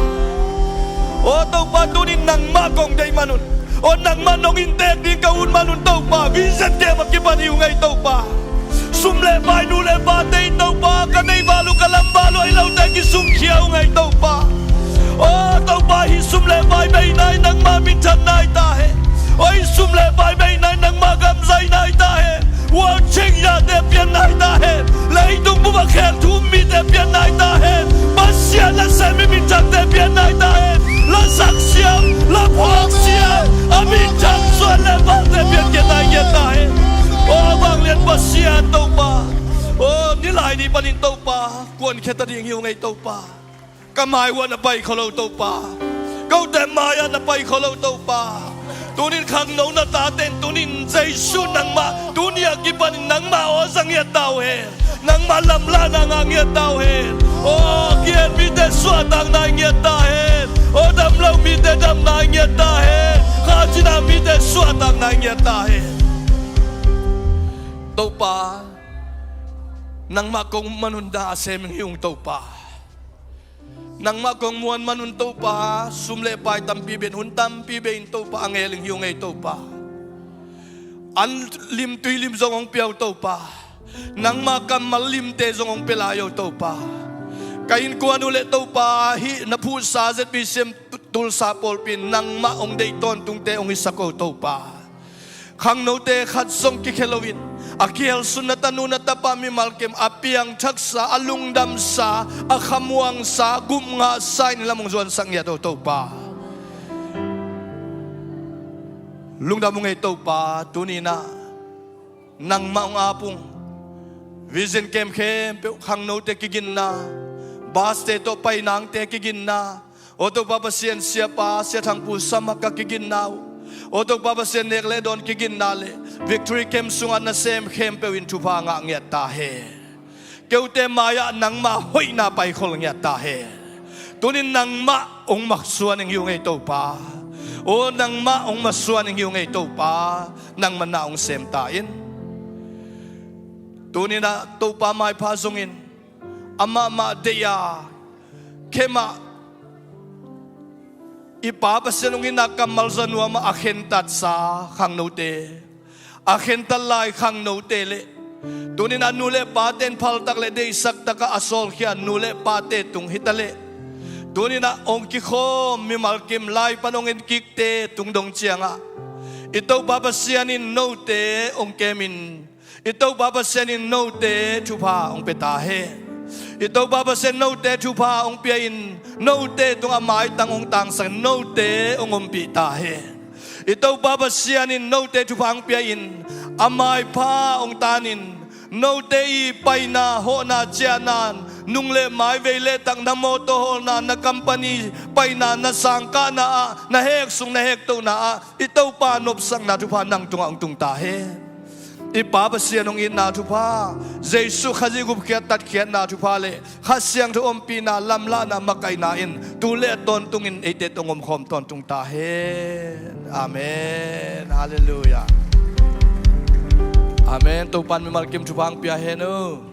Aw Topa tunin nangmah kong deih man un, aw nangmah nong inntek ding ka ut man un Topa, vision camp a kipan hi ung ei Topa. Sum le pai nu le pate in Topa, ka nei val uh ka lam val uh a hi lote kisungkhia ung ei Topa. Aw Topa hih sum le pai beina in nangmah minthan nai ta hen. Aw hih sum le pai beina in nangmah gam zai nai ta hen. World Changerte pian nai ta hen. Leitung bup a khel thu um mite pian nai ta hen. Pasian nasem i minthangte pian nai ta hen. La sak siam, la phuak siam, a minthang suan le valte pian khia nai ngiat ta hen. Aw vanglian Pasian Topa. Aw nilai ni panin Topa kuankhia ta ding hi ung ei Topa. Ka mai uh ah na pai khol lo Topa. Kote mai ah na pai khol lo Topa. Tunin khangno na tate in tunin Jesu nangmah tuni a kipanin nangmah aw za ngiat ta uh hen. Nangmah lamlahna ngah ngiat ta uh hen. Aw kihel mite suahtak nai ngiat ta hen. Aw dam lo mite dam nai ngiat ta hen. Kha cina mite suahtak nai ngiat ta hen. Topa nangmah kong man un dah a sem ing hi ung Topa. Nangmah kong muan man un Topa, sum le pai tampi bei in, hun tampi bei in Topa a ngel ing hi ung ei Topa. An lim tui lim zong hong pia uh Topa. Nangmah kammal limte zong hong pia lai uh Topa. Ka innkuan uh le Topa hih na phuhsa Z B C M Tulsa pawlpi in nangmah hong deih tawntungte hong hisak uh Topa. Khangnote khat zong kikhia loin a kihel sun na tanu na tapa mimal kim a piangthaksa, a lungdamsa, a khamuangsa, gupngahsa in lam hong zuansak ngiat aw Topa. Lungdam ung ei Topa, tuni in ah nangmah hong ap ung. Vision camp khempeuh khangnote kiginna, baste tawh pai nangte kiginna, aw Topa Pasian siapa Sia Thang Pu Samak a kiginna uh, aw Topa Pasian nek le dawn kiginna le Victory Camp sungah nasem khempeuh in thupha ngah ngiat ta hen. Keute mai-ah nangmah hoihna paikhol ngiat ta hen. Tunin nangmah hong maksuan ing hi ung ei Topa. Aw nangmah hong maksuan ing hi ung ei Topa. Nangmah na hong sem ta in. Tuninah Topa maipha zongin amah mah deih a, khe mah i Pa Pasian hong itna kammal za nuam a, a khentatsa khangnote, a khentat lai khangnote le tuninah nu le pate in phaltak le deihsak takah a sawlkhia nu le pate tung hitaleh, tuninah hong kikhawm mimal kim lai pan hong enkikte tung dong ciangah i Topa Pasian in note hong kemin, i Topa Pasian in note thupha hong pia ta hen. I Topa Pasian note thupha hong pia-in note tungah maitang hong tangsak, note hong ompih ta hen. I Topa Pasian in note thupha hong pia-in a maipha hong tanin note i paina, hawhna, ciahna, nung le mai, vei le tak, na mawtaw hawlna, na company paina, na sangkahna ah, na hek sung, na hektohna ah i Topa nopsakna thupha nang tungah hong tung ta hen. I Pa Pasian hong itna thupha, Jesuh Khazih gupkhiat tatkhiatna thupha le Kha Siangtho ompihna, lamlahna, makaihna in tu le a tawntungin eite tawh hong omkhawm tawntung ta hen. Amen. Halleluiah. Amen. Topa'n mimal kim thupha hong pia hen uh.